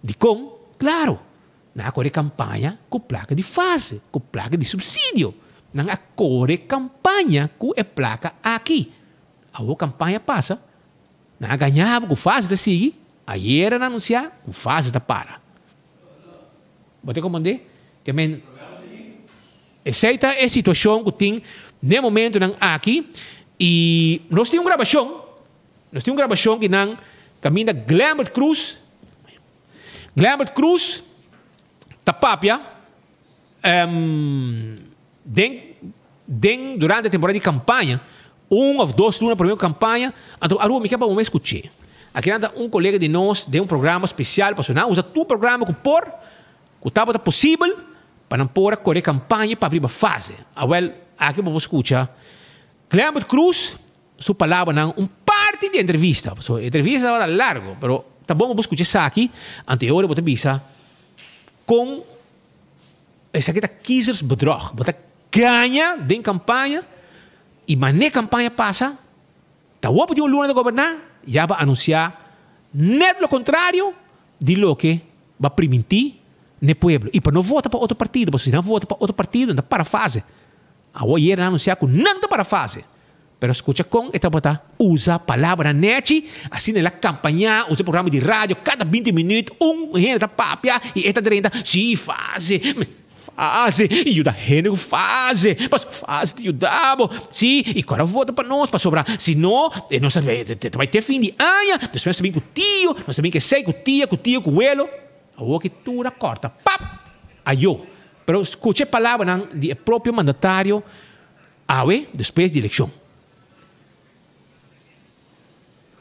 Dikon? Klaro, nan a kore kampaña ku plaka di fase, ku plaka di supsidio. Nan a kore kampaña ku e plaka aki. Awor kampaña pasa, Nan a gañá bo ku fase ta sigui, ayer nan a anunsiá ku fase ta para. Bo ta komprendé? Ke men, esei ta e situashon ku tin n'e momentunan aki i nos tin un grabashon, nos tin un grabashon ki nan kaminda Glembert Cruz, Glembert Cruz ta papia den den durante temporada di campaña, un of dos luna prome cu campaña, anto Aruba mi kier pa bo mes scuche. Akinan ta un colega di nos den un programa special pasobra nan a usa tur programa cu por, cu tabata posibel pa nan por a core campaña pa riba fase. Awel, aki bo por scucha Clembert Cruz su palabranan un parti di entrevista, pasobra e entrevista tabata largo, pero ta bon pa bo scucha esaki, anto e ora bo ta bisa con Esaki ta kiezersbedrog. Bo ta gaña den campaña y mane campaña pasa, ta hopi di un luna ta goberna, ya bo anuncia net lo contrario di loke bo a priminti n'e pueblo. Y pa no vota pa otro partido, pasobra si nan vota pa otro partido nan ta para fase. Awor ayer nan a anuncia cu nan ta para fase. Pero scucha con e tabata usa palabranan nechi, asina el a campaña, usa programa di radio, cada binti minuut un hende ta papia y e ta drenta, si, fase, fase, y yuda hende cu fase, pasobra fase ta yuda bo, si, y cora vota pa nos, pasobra si no, nos ta bay te fin di aña, despues nos ta bin cu tio, nos ta bin cu esey, cu tia, cu tio, cu welo. Awor ki tur a corta, pap! Ayo. Pero scucha e palabranan di e propio mandatario Awe, despues di elekshon.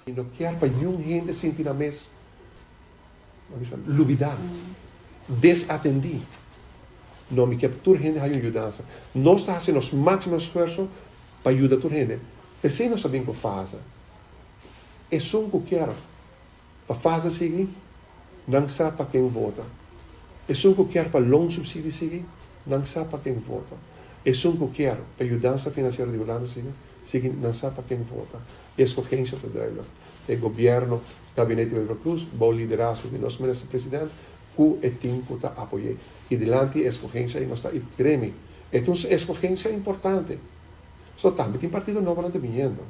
Mi no kier pa niun hende sinti nan mes lubidá, desatendí. No, mi kier pa tur hende haña un yudansa. Nos ta hasi nos máksimo esfuerso pa yuda tur hende. P'esei nos a bin ku fase. Esun ku kier pa fase sigui, nan sa pa ken vota. Esun ku kier pa loonsubsidie sigui, nan sa pa ken vota. Esun ku kier pa yudansa finansiero di Hulanda sigui, sigui, nan sa pa ken vota. E eskogensia ta duidelijk. E gobierno, Gabinete Wever Croes, bou liderazgo di nos Minister President, ku e tin ku ta apoy'é. I dilanti e eskogensia ei nos ta, i kere mi, e ta un eskogensia importante. So tambe tin partido nobonan ta biniendo.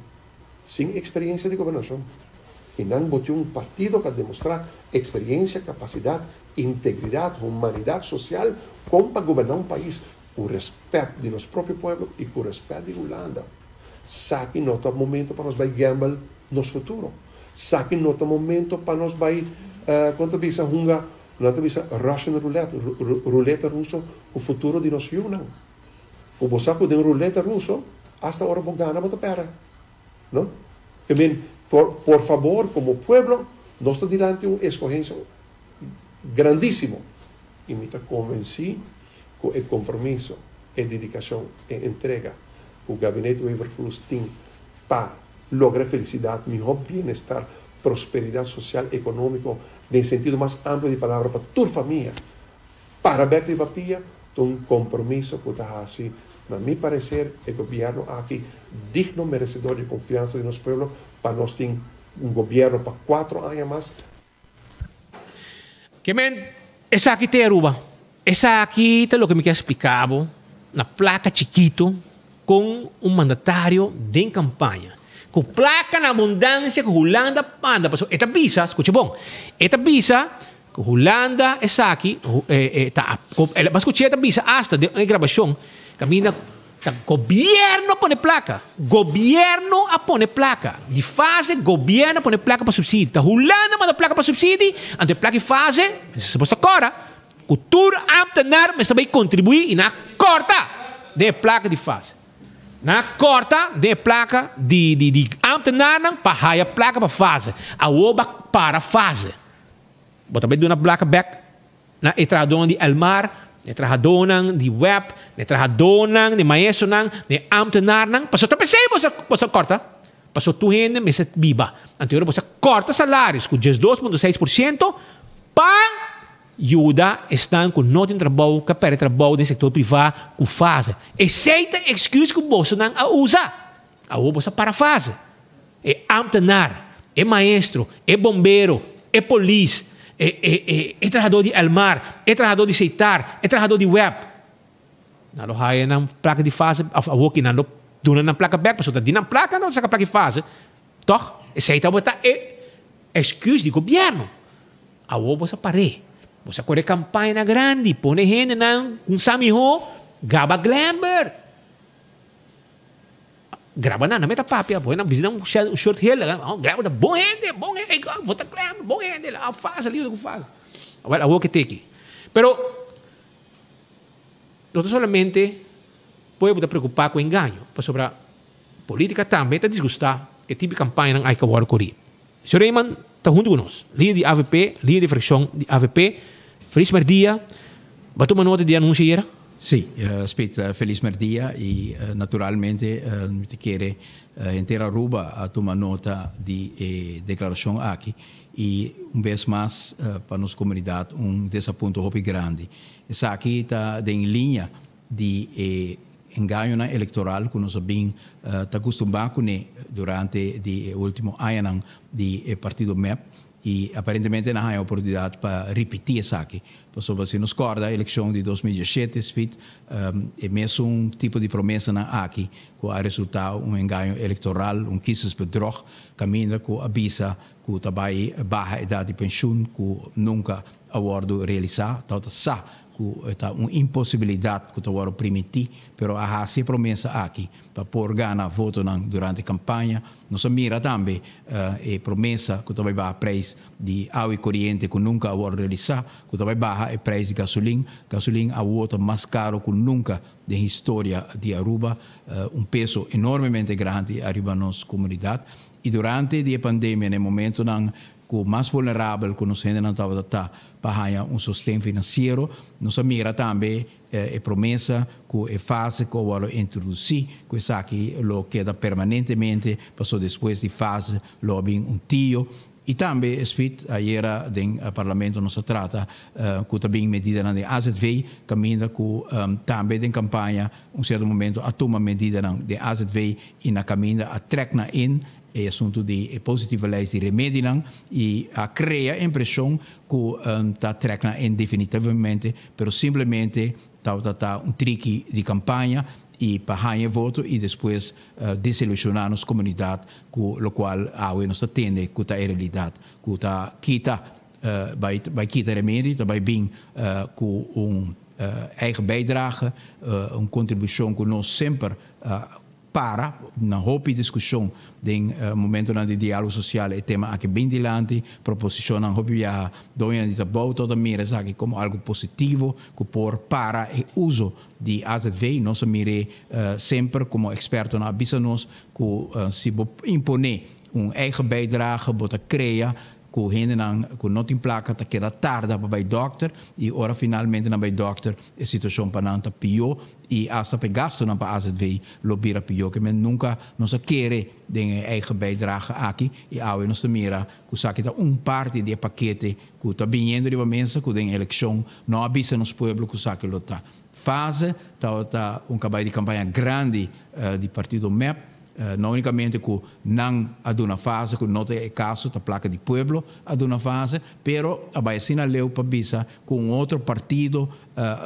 Sin experiencia di gobernacion. Y nan bo tin un partido cu a demostra experiencia, capacidad, integridad, humanidad social con pa goberna un pais cu respet di nos propio pueblo y cu respet di Hulanda. Saki no ta momento pa nos bay gamble nos futuro. Saki no ta momento pa nos bay, con ta bisa, hunga, nan ta bisa Russian roulette, ruleta ruso cu futuro di nos yiunan. Ku bo sa ku den ruleta ruso hasta ora bo gana bo ta pèrdè. No? I mean, por por fabor komo pueblo nos ta dilanti un eskohensia grandísimo i mi ta konvensí ku e kompromiso, e dedikashon, e entrega ku Gabinete Wever-Croes tin pa logra felisidat, mihó bienestar, prosperidat sosial, ekonómiko den sentido mas amplio di palabra pa tur famia, Para bek riba pia ta un compromiso cu ta haci, na mi parecer, e gobierno aki digno merecedor di confiansa di nos pueblo pa nos tin un gobierno pa cuatro aña mas. Ke men, esaki te Aruba. Esaki ta loke mi kier splica bo. na placa chikito con un mandatario den campaña cu placa na abundancia cu Hulanda manda pasobra e ta bisa, scucha bon, e ta bisa cu Hulanda esaki ta, bo a scucha e ta bisa hasta den e grabacion caminda ta gobierno a pone placa, gobierno a pone placa, di fase gobierno a pone placa pa subsidio, ta Hulanda manda placa pa subsidio, anto e placa di fase, si bo ta cora, Ku tur ámtenar mester bai kontribuí i nan a kòrta den e plaka di fase. Nan a kòrta den e plaka di di di ámtenarnan pa haya plaka pa fase. Awor bo a para fase. Bo ta bai duna plaka bèk na e trahadónan di Elmar, na e trahadónan di web, na e trahadónan, na e maestronan, na e ámtenarnan. Pasobra ta p'esei bo bo a kòrta. Pasobra tur hende mester biba. Anto ora bo sa kòrta salaris ku 12.6% pa Yuda esnan ku no tin trabou ka pèrdè trabou den sektor privá ku fase. Esei ta eksküs ku bosonan a usa. Awor boso a para fase. E ámtenar, e maestro, e bombero, e polis, e e e e trahadó di Elmar, e trahadó di Seitar, e trahadó di web. Nan lo haya nan plaka di fase òf awor ki nan lo duna nan plaka bèk pasobra ta di nan plaka nan lo saka plaka di fase. Tòg? Esei tabata e eksküs di gobièrnu. Awor bo sa par'é. Bo sa kore kampañanan grandi, pone hendenan ku sa mihó gaba Glenbert. Graba nan, nan meta papia, pone nan bisti nan un shirt hel, Glenbert ta bon hende, bon hende, vota Glenbert, bon hende, a fase liu ku fase. Awor, awor ke teki. Pero, no ta solamente pueblo ta preokupá ku engaño, pasobra politika tambe ta disgustá e tipo di kampañanan ai ku a wòrdu korí. Señor Reyman ta huntu ku nos, lider di avp, lider di frakshon di avp. Felis merdia. Bo a tuma nota di e anunsio ayera? Sí, Spit, felis merdia y naturalmente mi ta kere henter Aruba a tuma nota di e declaracion aki y un bes mas pa nos comunidad un desapunto hopi grandi. Esaki ta den liña di e engañonan electoral cu nos a bin ta custumbra cune durante di e ultimo añanan di e partido mep y aparentemente nan haña oportunidad pa ripiti esaki. Pasobra si nos corda eleccion di 2017 Speed, e mesun tipo di promesanan aki cu a resulta un engaño electoral, un kiesbedrog, caminda cu a bisa cu ta bay baha edad di pensioen cu nunca a wordo realisa, tabata sa ku ta un imposibilidat ku ta wòrdu primintí, pero a hasi e promesa aki pa por gana votonan durante kampaña. Nos a mira tambe e promesa ku ta bai baha preis di awa i koriente ku nunka a wòrdu realisá, ku ta bai baha e preis di gasolin. Gasolin awor ta mas karo ku nunka den historia di Aruba, un peso enormemente grandi ariba nos komunidat. I durante di e pandemia, na e momentonan ku mas vulnerabel ku nos hendenan tabata ta pa haña un sosten finansiero. Nos a mira tambe e promesa ku e fase ku a wòrdu introdusí ku esaki lo keda permanentemente paso despues di fase lo a bin un tio. I tambe Speed ayera den parlamento nos a trata ku ta bin medidanan den azv kaminda ku tambe den kampaña un sierto momento a tuma medidanan den azv i na kaminda a trèk nan in E asuntu di e positieve lijst di remedinan y a crea impresion cu ta trek nan in definitivamente, pero simplemente tabata ta un triki di campaña y pa haña e voto y despues desilusiona nos comunidad cu locual awe nos ta tende cu ta e realidad, cu ta kita bay bay kita remedi, ta bay bin cu un eigen bijdrage, un contribucion cu nos semper a Para na hopi diskushon den momentonan di dialogo sosial e tema aki bin dilanti, proposishonnan hopi biaha doñonan di trabou tot a mira esaki komo algu positivo ku por para e uso di azv. Nos a mir'é semper komo ekspertonan a bisa nos ku si bo imponé un eigen bijdrage bo ta krea ku hendenan ku no tin plaka ta keda tarda pa bai dòkter i ora finalmente nan bai dòkter e situashon pa nan ta pió i asta pa e gastunan pa azv lo bira pió. Ke men nunka nos a kere den e eigen bijdrage aki i awe nos ta mira ku esaki ta un parti di e pakete ku ta biniendo riba mesa ku den elekshon no a bisa nos pueblo ku esaki lo ta. Fase tabata un kabai di kampaña grandi di partido mep. No unicamente cu nan a duna fase, cu no ta e caso, ta placa di pueblo a duna fase, pero a bay asina leu pa bisa cu un otro partido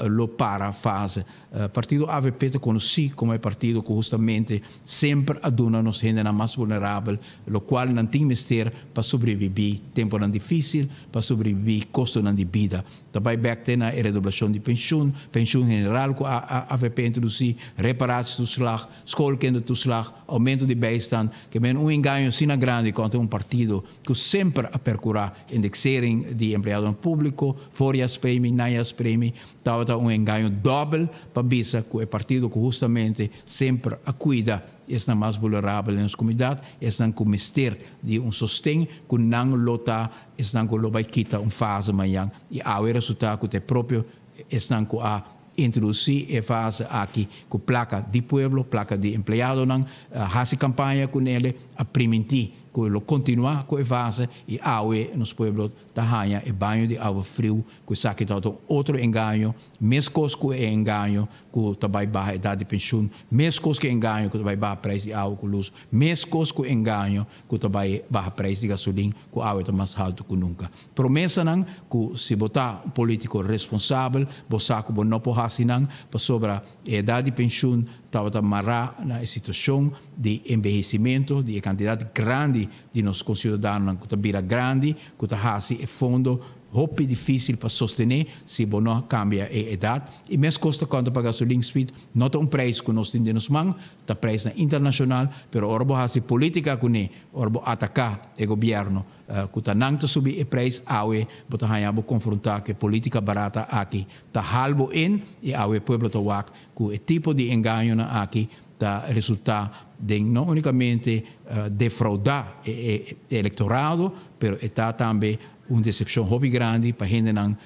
lo para fase. Partido avp ta conoci como e partido cu hustamente semper a duna nos hendenan mas vulnerabel locual nan tin mester pa sobrevivi temponan dificil, pa sobrevivi costonan di bida. Ta bai bek te na e redoblacion di pensioen, pensioen general cu avp a introduci, reparatietoeslag, schoolkindertoeslag, aumento di bijstand, ke men un engaño asina grandi contra un partido cu semper a percura indexering di empleadonan publico, voorjaarspremie, najaarspremie, tabata un engaño dobel pa bisa cu e partido cu hustamente semper a cuida esnan mas vulnerabel den nos comunidad, esnan cu mester di un sosten, cu nan lo ta esnan cu lo bay kita un fase mañan y awe resulta cu ta e propio esnan cu a introduci e fase aki cu placa di pueblo, placa di empleadonan, a haci campaña cu nele, a priminti cu lo continua cu e fase y awe nos pueblo ta haña e baño di awa friu cu esaki ta un otro engaño, mescos cu e engaño cu ta bay baha edad di pensioen, mescos cu e engaño cu ta bay baha prijs di awa cu luz, mescos cu e engaño cu ta bay baha prijs di gasolin cu awe ta mas halto cu nunca. Promesanan cu si bo ta un politico responsabel bo sa cu bo no por haci nan pasobra e edad di pensioen tabata mara na e situacion di enbehecimento di e cantidad grandi di nos conciudadanonan cu ta bira grandi cu ta haci e fondo hopi dificil pa sostene si bo no cambia e edad. Y mescos ta conta pa gasolin speed no ta un prijs cu nos tin den nos man, Ta prijsnan internacional, pero ora bo haci politica cune, ora bo ataca e gobierno cu ta nan ta subi e prijs, awe bo ta haya bo confronta cu e politica barata aki ta hal bo in y awe e pueblo ta wak cu e tipo di engañonan aki ta resulta den no unicamente defrauda e electorado, pero e ta tambe un decepcion hopi grandi pa hendenan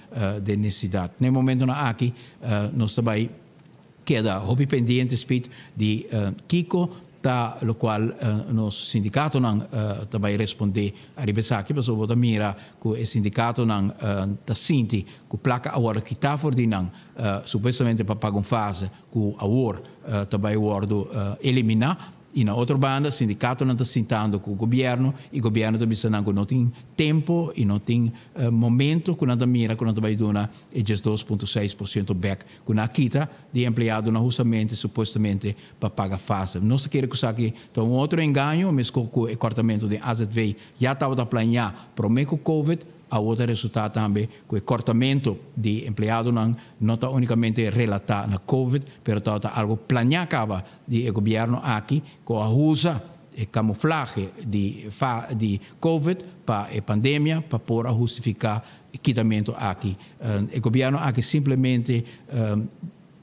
den necesidad. Na e momentonan aki nos ta bay. Keda hopi pendiente Speed di kico ta locual nos sindicatonan ta bay responde ariba esaki pasobra bo ta mira cu e sindicatonan ta sinti cu placa a wordo kita for di nan supuestamente pa paga un fase cu awor ta bay wordo elimina. Y na otro banda sindicatonan ta sintando cu gobierno y gobierno ta bisa nan cu no tin tempo y no tin momento cu nan ta mira cu nan ta bay duna e 12.6% bek cu nan a kita di empleadonan hustamente supuestamente pa paga fase. Nos ta kere cu esaki ta un otro engaño mesco cu e cortamento den azv ya tabata planea prome cu covid. Awor ta resultá tambe ku e kòrtamentu di empleadonan no ta únikamente relatá na Covid, pero tabata algu planiá kaba di e gobièrnu aki ku a usa e kamuflahe di fa di Covid pa e pandemia pa por a hustifiká e kitamentu aki. E gobièrnu aki simplemente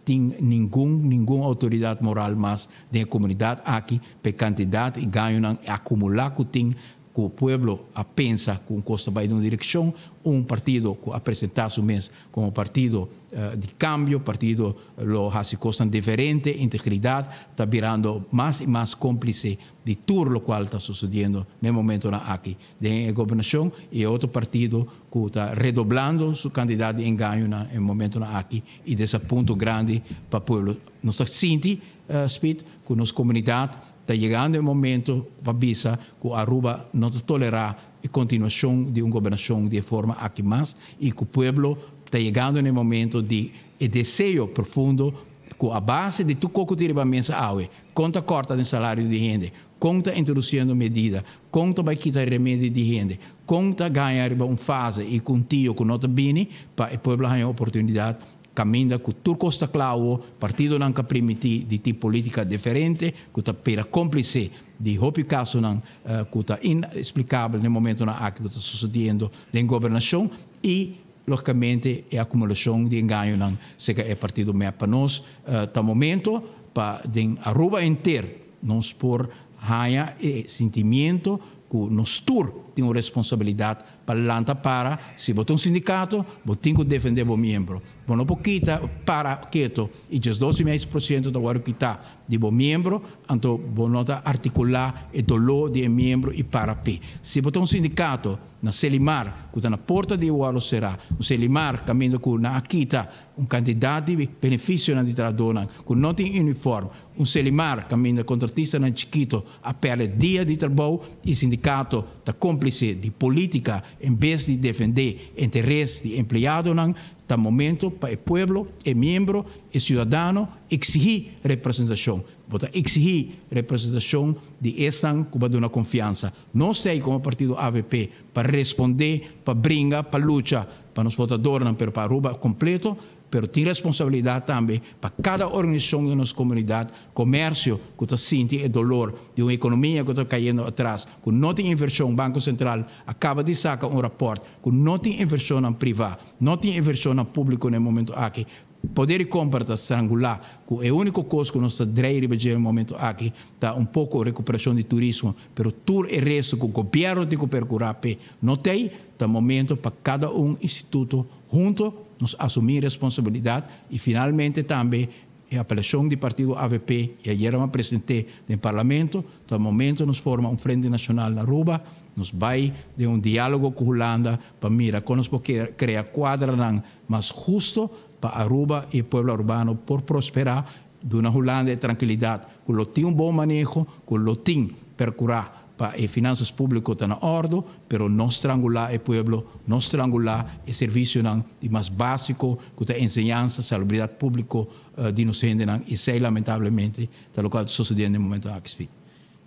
tin ningun ningun outoridat moral mas den e komunidat aki pa e kantidat i gañonan akumulá ku tin Cu pueblo a pensa cu un cos ta bay den un direccion, un partido cu a presenta su mes como partido di cambio, partido lo haci cosnan diferente, integridad ta birando mas y mas complice di tur locual ta sucediendo n'e momentonan aki den e gobernacion y e otro partido cu ta redoblando su cantidad di engañonan e momentonan aki y desapunto grandi pa pueblo. Nos ta sinti, Speed, cu nos comunidad Ta yegando e momento pa bisa cu Aruba no ta tolera e continuacion di un gobernacion di e forma aki mas y cu pueblo ta yegando na e momento di e deseo profundo cu a base di tur coco tin riba mesa awe, con ta corta den salario di hende, con ta introduciendo medida, con ta bay kita remedio di hende, con ta gaña riba un fase y cu un tio cu no ta bini pa e pueblo haya oportunidad Kaminda ku tur kos ta kla awo, partidonan ka primiti di tin politika diferente ku ta pera komplise di hopi kasonan ku ta ineksplikabel den momentonan aki ku ta sosodiendo den gobernashon i logikamente e akumulashon di engañonan serka e partido mep. Pa nos ta momento pa den Aruba henter nos por haña e sintimiento ku nos tur. tin un responsabilidad pa lanta para, si bo ta un sindicato, bo tin cu defende bo miembro. Bo no por kita para keto y 12,5% ta wordo kita di bo miembro, anto bo no ta articula e dolor di e miembro y para p'e. Si bo ta un sindicato na Selimar cu ta na porta di wordo cera, un Selimar caminda cu nan a kita un cantidad di beneficionan di trahadornan cu no tin uniform, un Selimar caminda contratistanan chikito a perde dia di trabou y sindicato ta complice di politica en bes di defende interes di empleadonan, ta momento pa e pueblo, e miembro, e ciudadano exigi representacion. Bo ta exigi representacion di esnan cu bo a duna confiansa. Nos ta ey como partido avp pa responde, pa bringa, pa lucha pa nos votadornan pero pa Aruba completo, pero tin responsabilidad tambe pa cada organisacion den nos comunidad, comercio cu ta sinti e dolor di un economia cu ta cayendo atras, cu no tin inversion, Banco Central a caba di saca un rapport cu no tin inversionnan priva, no tin inversionnan publico na e momento aki, Poder di compra ta strangula, cu e unico cos cu nos ta drei riba dje e momento aki ta un poco recuperacion di turismo, pero tur e resto cu gobierno tin cu percura p'e no t'ey, ta momento pa cada un instituto hunto nos asumi responsabilidad y finalmente tambe e apelacion di partido avp y ayera mi a presente den parlamento, ta momento nos forma un Frente Nacional na Aruba, nos bay den un dialogo cu Hulanda pa mira con nos por crea cuadranan mas husto pa Aruba y e pueblo Arubano por prospera, duna Hulanda e trankilidad cu lo tin un bon maneho, cu lo tin percura pa e finanzas publico ta na ordo, pero no strangula e pueblo, no strangula e servicionan di mas basico cu ta enseñansa, salubridad publico di nos hendenan y esey lamentablemente ta locual ta sucediendo den momento aki, Speed.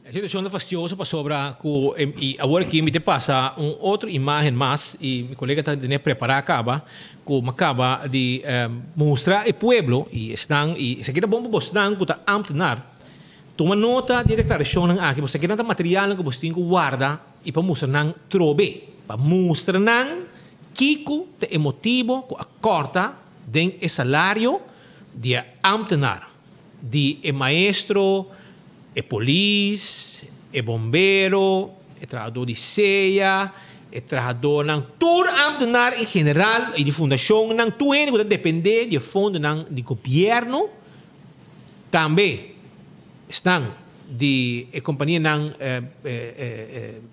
E situacion ta fastioso pasobra cu y awor aki mi ta pasa un otro imagen mas y mi colega ta tene prepara caba cu mi a caba di mustra e pueblo y esnan y esaki ta bon pa bosnan cu ta ambtenaar tuma nota di e declaracionnan aki pasobra esaki nan ta materialnan cu bos tin cu warda y pa mustra nan trobe pa mustra nan kico ta e motibo cu a corta den e salario di e ambtenaar. Di e maestro, e polis, e bombero, e trahadó di sea, e trahadónan, tur ámtenar en general i di fundashonnan, tur hende ku ta dependé di e fondonan di gobièrnu, tambe esnan di e kompanianan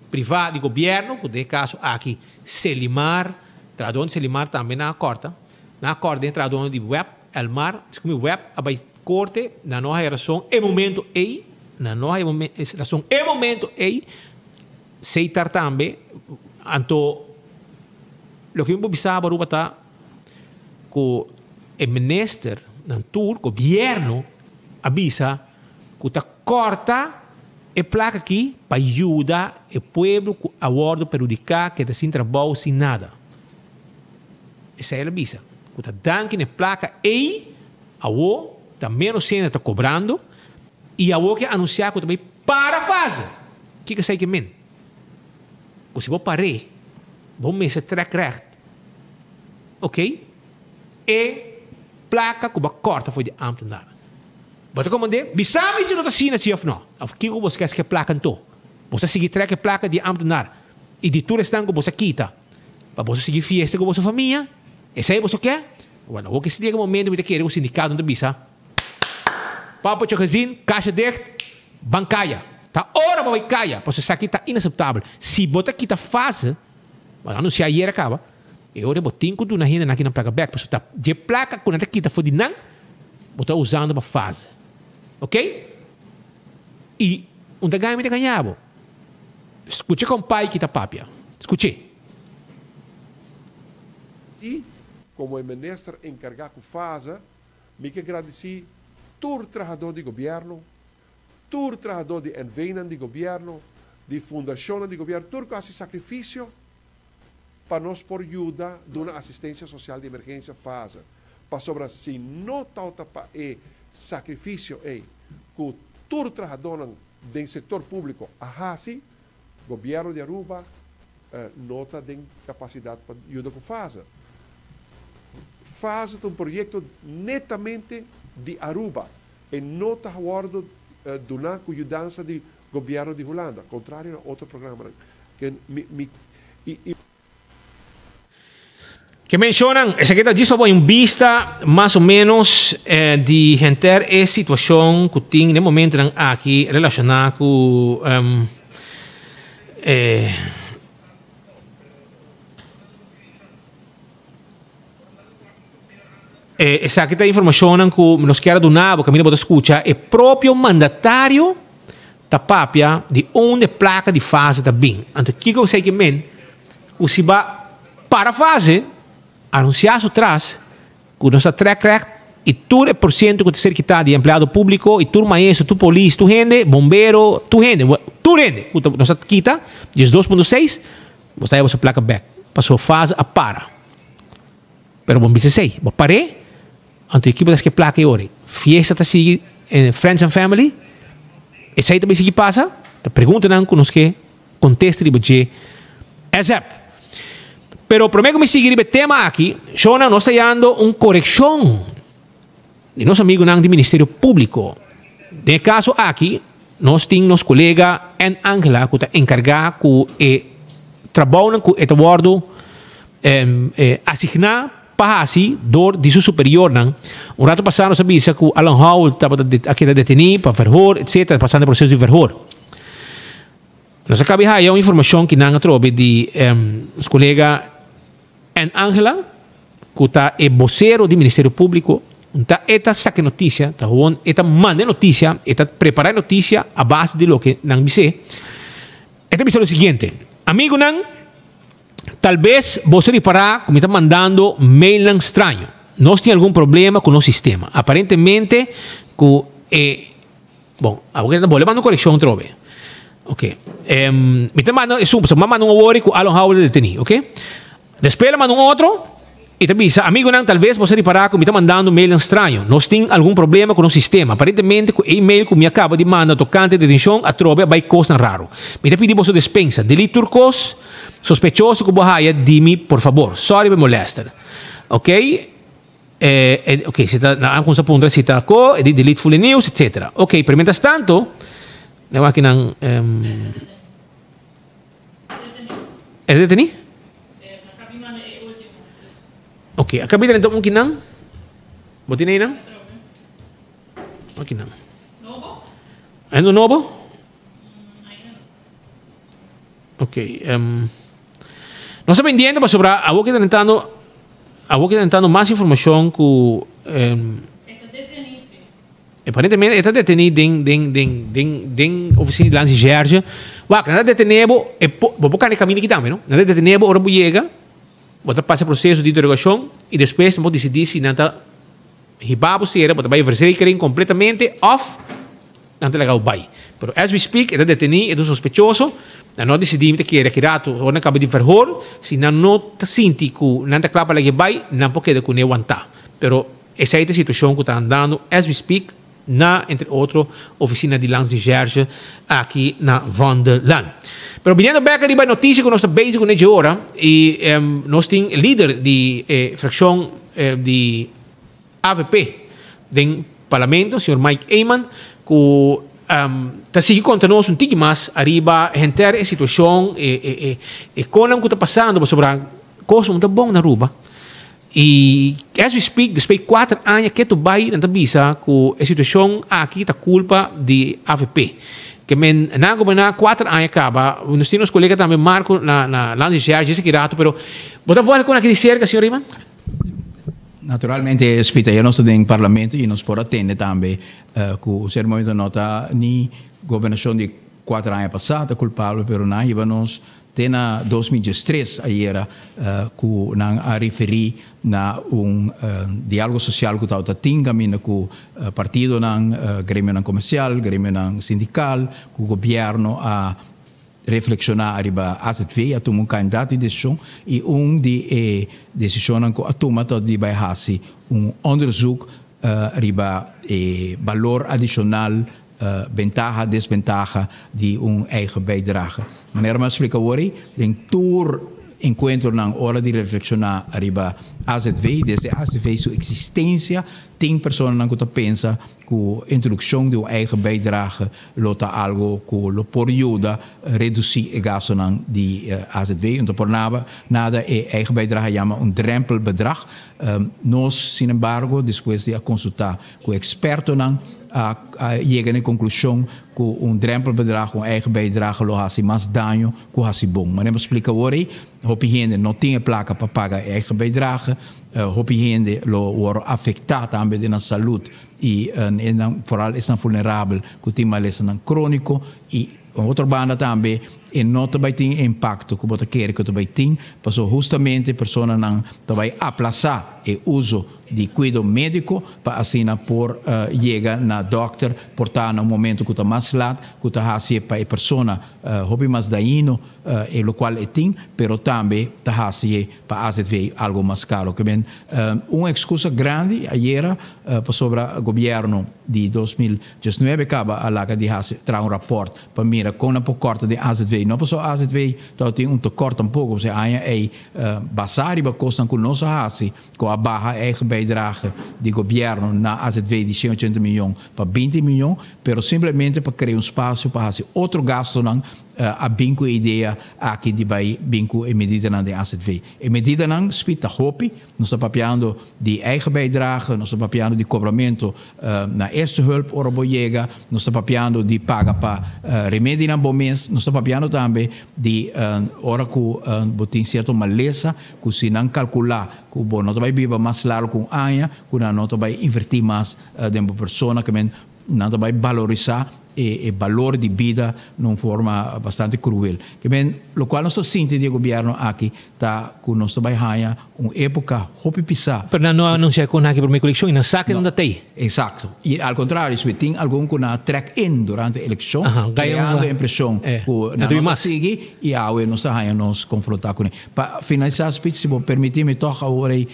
privá di gobièrnu, ku den e kaso aki Selimar, trahadónan di Selimar tambe nan a kòrta, nan a kòrta den e trahadónan di web. Elmar, Escumi web a bay corte, nan no haya rason e momento ey, nan no haya rason e momento ey, Seitar tambe, anto loke mi por bisa bo Aruba ta cu e minister nan tur, gobierno a bisa cu ta corta e placa aki pa yuda e pueblo cu a wordo perhudica, keda sin trabao, sin nada. Esei el a bisa, ku ta danki na e plaka ei, awo ta ménos hende ta kobrando i awo ke anunsiá ku ta bai para fase. Kiko esei ke men? Ku si bo par'é, bo mester trèk règt, oké, e plaka ku bo a kòrta for di ámtenar. Bo ta komand'é, Bisa mi si no ta asina si òf nò. Òf kiko bo skes ku e plaka anto? Bo ta sigui trèk e plaka di e ámtenar i di tur esnan ku bo sa kita. Pa boso sigui fiesta ku boso famia? Esei boso ke? Bueno, awor ke si yega momento mi ta kere ku sindikato ta bisa, Poppetje gezien, kasha dicht, ban kaya. Ta ora pa bai kaya, pasobra esaki ta inaseptabel. Si bo ta kita fase, bo a anunsia ayer a kaba, e ora bo tin ku duna hendenan aki nan plaka bek, pasobra ta dje plaka ku nan ta kita for di nan, bo ta usando pa fase. Ok? I un ta gana mi ta gaña bo. Skucha kon pai ki ta papia. Skuch'é. I komo e minister enkargá ku fase, mi ke gradisí tur trahadó di gobièrnu, tur trahadó di NVnan di gobièrnu, di fundashonnan di gobièrnu, tur ku hasi sakrifisio pa nos por yuda duna asistensia sosial di emergensia fase. Pasobra si no tawata pa e sakrifisio ei ku tur trahadónan den sector publico a haci, gobierno di Aruba no ta den capacidad pa yuda cu fase. Fase ta un proyecto netamente di Aruba, e no ta wordo duna cu yudansa di gobierno di Hulanda, contrario na otro programanan. Ke mi mi i i. Ke menshonan, esaki ta djis pa pone un bista mas o menos di henter e situashon ku tin den momentonan aki relashoná ku e. Esaki ta informashonnan ku nos kier a duna bo kaminda bo ta skucha e propio mandatario ta papia di unda e plaka di fase ta bin. Anto kiko esei ke men? Ku si ba para fase, anunsiá su tras ku nos ta trèk rèk i tur e porsiento ku ta ser kitá di empleado públiko i tur maestro, tur polis, tur hende, bombero, tur hende, tur hende ku nos ta kita 12.6, bo ta haya boso plaka bèk pasobra fase a para. Pero bo bisa esei, bo par'é, anto e kibo ta ske plaka e ora ei. Fiesta ta sigui en friends and family, esei ta bay sigui pasa? Ta preguntanan ku nos ke kontesta riba dje asap. Pero promé ku mi sigui riba e tema aki, shownan nos ta yando un korekshon di nos amigunan di Ministerio Públiko. Den e kaso aki nos tin nos kolega Ann Angela ku ta enkargá ku e trabounan ku e ta wòrdu asigná pa hasi dor di su superiornan. Un rato pasá nos a bisa ku Alan Howell tabata a keda detení pa verhoor etcetera pasando e proseso di verhoor. Nos a kaba di haya un informashon ki nan a trobe di nos kolega Ann Angela ku ta e bosero di Ministerio Públiko. Ta e ta saka e notisia, ta gewoon e ta manda e notisia, e ta prepará e notisia a base di loke nan bis'é. E ta bisa lo siguiente, Amigunan, Talbes boso ripará ku mi ta mandando mailnan straño. Nos tin algun problema ku nos sistema. Aparentemente ku e, bon, awor ke ta bolbe manda un korekshon atrobe. Oke. Mi ta manda esun, pasobra mi a manda un awor ku Alon Howell ta detení, oke. Despues el a manda un otro i ta bisa, Amigunan, talbes boso ripará ku mi ta mandando mailnan straño. Nos tin algun problema ku nos sistema. Aparentemente ku e email ku mi a kaba di manda tokante detenshon atrobe a bai kosnan raro. Mi ta pidi boso despensa. Delete tur kos. Sospechoso ku bo haya di mi por fabor. Sorry pa e molester. Ok eh ok si ta nan a kumsa puntra si ta ko e di delete full e news etcetera. Ok pero mientras tanto nan wak kinan e ta deteni? Ok a kabi drenta un kinan bo tin einan? Akinan. Ainda nobo? Ok, um, nos ta pendiente pasobra awor ke ta entrando, awor ke ta entrando mas informacion ku um, aparentemente e ta deteni den den den den den oficina di Lansi Gerge. Wak, nan ta detene bo, e po, bo por kanda e kaminda aki tambe, no? Nan ta detene bo ora bo yega, bo ta pasa e proceso di interrogacion i despues nan por disidi si nan ta hiba bo sera, bo ta bai verzekering completamente of Nan ta laga bo bai. Pero as we speak e ta deteni, e ta un sospechoso. Nan no a disidi mi ta kere aki rato ora nan kaba di verhoor, si nan no ta sinti ku nan ta kla pa lag'e bai, nan por keda kuné wantá. Pero esei ta e situashon ku ta andando as we speak na entre otro ofisina di Landsrecherche aki na Vondellaan. Pero biniendo bek ariba e notisia ku nos ta bezig kuné dje ora i nos tin e lider di e frakshon di Avp den Parlamento, señor Mike Eman, cu ta sigui conta nos un tiki mas ariba henter e situacion, e e conan cu ta pasando pasobra cos no ta bon na Aruba. Y as we speak, despues di cuater aña ketu bay nan ta bisa cu e situacion aki ta culpa di avp. Ke men nan a goberna cuater aña caba, nos tin nos colega tambe Marco na na Lange Gerge esaki rato, pero bo ta worde con aki di cerca, señor Eman? Naturalmente, Spita, ya nos ta den Parlamento y nos por atende tambe cu un cierto momento no ta ni gobernacion di cuater aña pasa ta culpabel, pero nan hiba nos te na 2013 ayera cu nan a referi na un dialogo social cu tabata tin caminda cu partidonan, gremionan comercial, gremionan sindical, cu gobierno a reflekshoná ariba azv a tuma un kandidat di desishon i un di e desishonnan ku a tuma ta di bai hasi un onderzoek riba e balor adishonal, bentaha, desbentaha di un eigen bijdrage. Manera mi a splika awor ei, den tur. encuentronan ora di reflexiona ariba azv, desde azv su existencia tin personanan cu ta pensa cu introduccion di un eigen bijdrage lo ta algo cu lo por yuda reduci e gastonan di azv. No ta por nada nada e eigen bijdrage yama un drempelbedrag. Nos sinembargo despues di a consulta cu expertonan a yega na e conclusion cu un drempelbedrag, un eigen bijdrage lo haci mas daño cu haci bon. Manera mi a splica awor ey, hopi hende no tin e placa pa paga e eigen bijdrage, hopi hende lo worde afecta tambe den nan salud y vooral esnan vulnerabel cu tin malesanan cronico y un otro banda tambe e no ta bay tin e impacto cu bo ta kere cu ta bay tin, pasobra hustamente personanan ta bay aplasa e uzo di cuido medico pa asina por yega na dokter por ta na un momento cu ta mas laat cu ta haci pa e persona hopi mas dañino e locual e tin, pero tambe ta haci pa azv algo mas caro. Ke men un excusa grandi ayera pasobra gobierno di 2019 caba a laga di haci traha un rapport pa mira con nan por corta den azv. No pasobra azv tabatin un tekort tampoco, pasobra e aña ey basa riba cosnan cu nos a haci cu a baha eigen bijdrage di gobierno na azv di 180 miyon pa 20 miyon, pero simplemente pa crea un spacio pa haci otro gastonan a bin cu e idea aki di bay bin cu e medidanan den azv. E medidanan spit ta hopi, nos ta papiando di eigen bijdrage, nos ta papiando di cobramento na eerste hulp ora bo yega, nos ta papiando di paga pa remedinan bo mes, nos ta papiando tambe di ora cu bo tin cierto malesa cu si nan calcula cu bo no ta bay biba mas largo cu un aña, cu nan no ta bay inverti mas den bo persona, ke men nan ta bay balorisa e balor di bida na un forma bastante cruel. Ke men locual nos ta sinti di e gobierno aki ta cu nos ta bay haya un epoca hopi pisa. Pero nan no a anuncia con aki prome coleccion y nan sa ke nan ta tey. Exacto. Y al contrario, si tin algun cu nan a trek in durante eleccion, creando e impresion cu nan no ta sigui y awe nos ta haya nos confronta cune. Pa finalisa speech, si bo permiti mi toch awor ey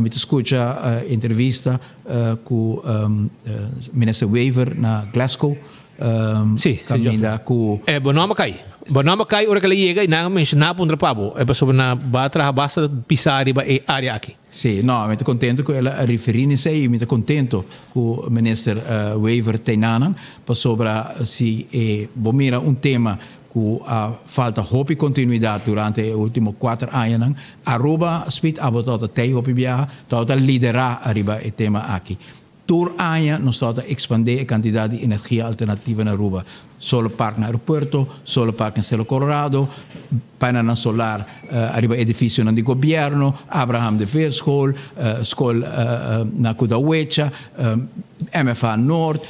mi ta scucha entrevista cu Minister Wever na Glasgow caminda cu. E bo nomber cay. Bo nomber cay ora cu el a yega y nan a menciona puntra pa bo. E pasobra nan ba traha basta pisa riba e area aki. Si, no, mi ta contento cu el a referi na esey y mi ta contento cu Minister Wever ta enanan pasobra si e bo mira un tema cu a falta hopi continuidad durante e ultimo cuater añanan, Aruba Speed abo tabata tey hopi biaha, tabata lidera ariba e tema aki. Tur aña nos tabata expande e cantidad di energia alternativa na Aruba. Solar park na aeropuerto, solar park na Cerro Colorado, panelnan solar ariba edificionan di gobierno, Abraham de Veer School, school na Kudawecha, MFA Noord.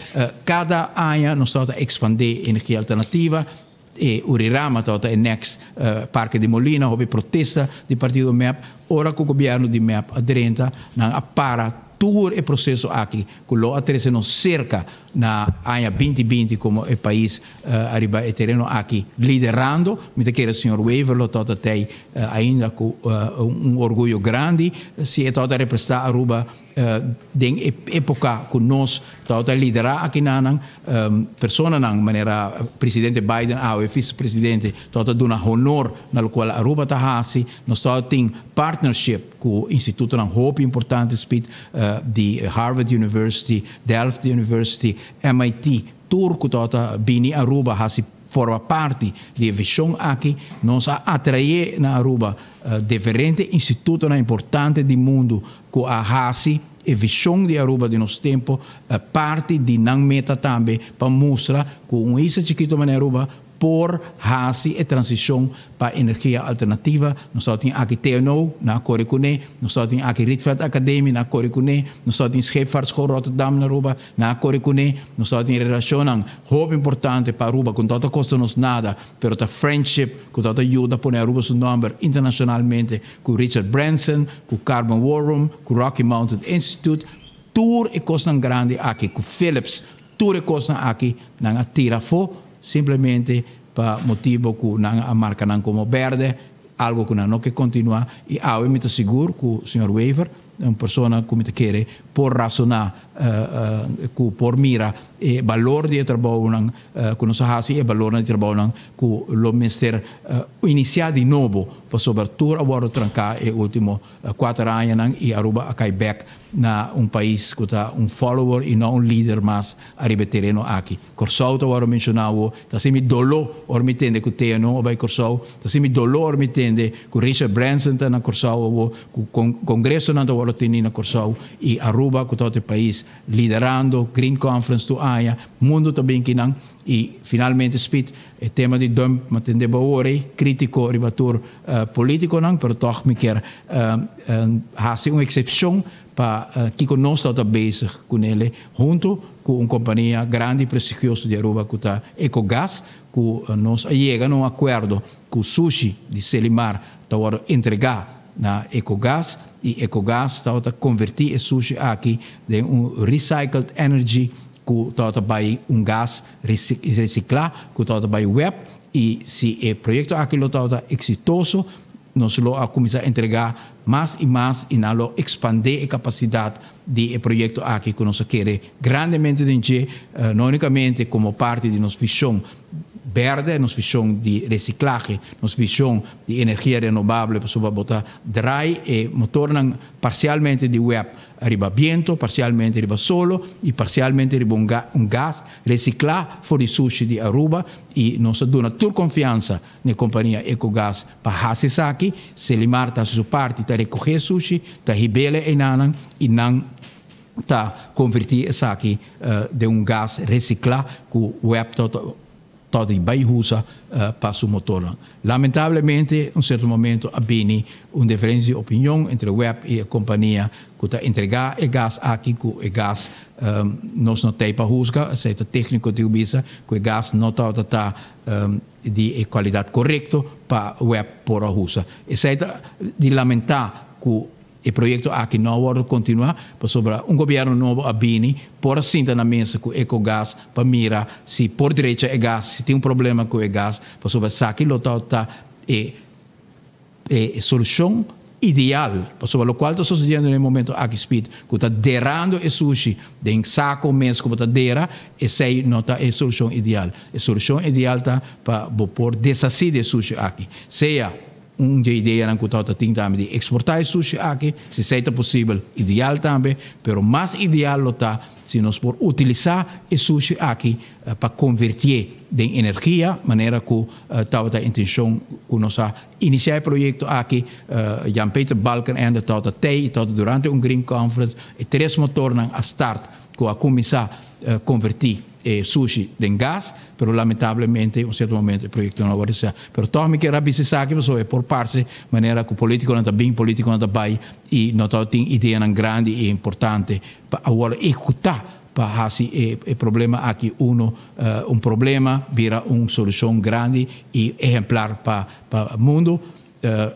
Cada aña nos tabata expande energia alternativa. E Urirama tabata e next Parke di Molina, hopi protesta di partido mep. Ora cu gobierno di mep a drenta, nan a para tur e proceso aki cu lo a trece nos cerca na aña binti binti como e pais ariba e tereno aki liderando. Mi ta kere señor Wever lo tabata tey ainda cu un orguyo grandi si e tabata representa Aruba Den e epoca cu nos tabata lidera akinanan, personanan manera Presidente Biden awe Vicepresidente tabata duna honor na locual Aruba ta haci. Nos tabatin partnership cu institutonan hopi importante speed di Harvard University, Delft University, MIT, tur cu tabata bini Aruba haci forma parti di e vision aki. Nos a atrae na Aruba diferente institutonan importante di mundo cu a haci e vision di Aruba di nos tempo parti di nan meta tambe pa mustra cu un isla chikito manera Aruba por haci e transicion pa energia alternativa. Nos tabatin aki TNO, nan a core cune, nos tabatin aki Rietveld Academie, nan a core cune, nos tabatin Scheepvaartschool Rotterdam na Aruba, nan a core cune, nos tabatin relacionnan hopi importante pa Aruba cu no tabata costa nos nada, pero ta friendship cu tabata yuda pone Aruba su nomber internacionalmente cu Richard Branson, cu Carbon War Room, cu Rocky Mountain Institute, tur e cosnan grandi aki, cu Philips, tur e cosnan aki nan a tira afo simplemente pa motibo cu nan a marca nan como berde, algo cu nan no ke continua, y awe mi ta sigur cu señor Wever, un persona cu mi ta kere por razona. ku por mira e balor di e trabounan ku nos a hasi, e balornan di trabounan ku lo mester inisiá di nobo pasobra tur a wòrdu tranká e último kuater añanan i Aruba a kai bèk na un pais ku ta un follower i no un lider mas ariba e tereno aki. Kòrsou ta wòrdu menshoná awo. Ta hasi mi doló ora mi tende ku TNO a bai Kòrsou. Ta hasi mi doló ora mi tende ku Richard Branson ta na Kòrsou awo, ku kongresonan ta wòrdu tení na Kòrsou i Aruba ku ta otro pais liderando Green Conference tur aña. Mundu ta bin kinan i finalmente Speed e tema di dump mi a tende bo awor ei krítiko riba tur polítikonan pero tòg mi kier hasi un eksepshon pa kiko nos tabata bezig kunele huntu ku un kompania grandi i prestigioso di Aruba ku ta Ecogas ku nos a yega na un akuerdo ku sushi di Selimar ta wòrdu entregá na Ecogas i Ecogas tabata konvertí e sushi aki den un recycled energy ku tabata bai un gas resiklá ku tabata bai web i si e proyekto aki lo tabata eksitoso nos lo a kuminsá entregá mas i mas i nan lo ekspandé e kapasidat di e proyekto aki ku nos a kere grandemente den dje, no únikamente komo parti di nos vishon bèrdè, nos vishon di resiklahe, nos vishon di energia renobable pasobra bo ta drai e motornan parsialmente di web riba biento, parsialmente riba solo i parsialmente riba un gas resiklá for di sushi di Aruba i nos a duna tur konfiansa na e kompania Ecogas pa hasi esaki. Selimar ta hasi su parti, ta rekohé sushi, ta hib'el e enanan i nan ta konvertí esaki den un gas resiklá ku web ta ta di bai usa pa su motornan. Lamentablemente un serto momento a bini un diferencia di opinion entre web y e compania cu ta entrega e gas aki cu e gas nos no tey pa huzga, esey ta tecnico tin cu bisa cu e gas no tabata ta di e cualidad corecto pa web por a usa. Esey ta di lamenta cu E proyekto aki no a wòrdu kontinuá pasobra un gobièrnu nobo a bini por a sinta na mesa ku Ecogas pa mira si por drecha e gas, si tin un problema ku e gas, pasobra esaki lo ta ta e e solushon ideal pasobra lokual ta sosediendo na e momento aki Speed ku ta derando e sushi den sako mes ku bo ta dera esei no ta e solushon ideal. E solushon ideal ta pa bo por deshasí di e sushi aki sea Un dje ideanan ku tabata tin tambe di eksportá e sushi aki, si esei ta posibel, ideal tambe, pero mas ideal lo ta si nos por utilisá e sushi aki pa konvertié den energia, manera ku tabata e intenshon ku nos a inisiá e proyekto aki. Jan Peter Balkenende tabata tei i tabata durante un Green Conference e tres motornan a start ku a kuminsá konvertí e sushi den gas, pero lamentablemente un cierto momento e proyecto no a worde sa. Pero toch mi kier a bisa esaki pasobra e por parce manera cu politiconan ta bin, politiconan ta bay y no ta tin ideanan grandi y importante pa a worde ehecuta pa haci e e problema aki uno un problema bira un solucion grandi y ehemplar pa pa mundo.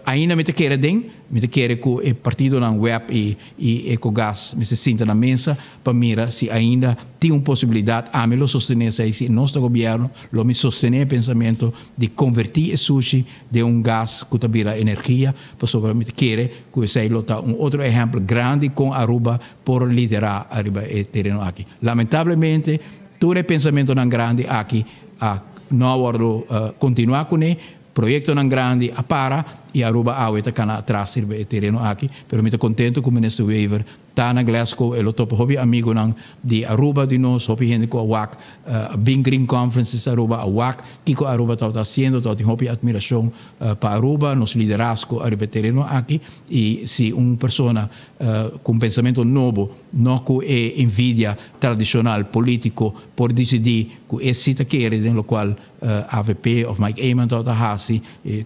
Ainda mi ta kere den, mi ta kere ku e partidonan web i i Ecogas mester sinta na mesa pa mira si ainda tin un posibilidat. Ami lo sostené esei, si nos ta gobièrnu lo mi sostené e pensamentu di konvertí e sushi den un gas ku ta bira energia, pasobra mi ta kere ku esei lo ta un otro ehèmpel grandi kon Aruba por liderá ariba e tereno aki. Lamentablemente tur e pensamentunan grandi aki a no a wòrdu kontinuá kuné. Proyectonan grandi a para y Aruba awe ta cana atras riba e tereno aki, pero mi ta contento cu Minister Wever ta na Glasgow, e lo topa hopi amigonan di Aruba di nos, hopi hende cu a wak bin Green Conferences Aruba, a wak kico Aruba tabata haciendo, tabatin hopi admiracion pa Aruba, nos liderazgo ariba e tereno aki y si un persona cu un pensamento nobo, no cu e envidia tradicional politico por dicidi cu e si ta kere den locual Avp of Mike Eman tabata hasi, e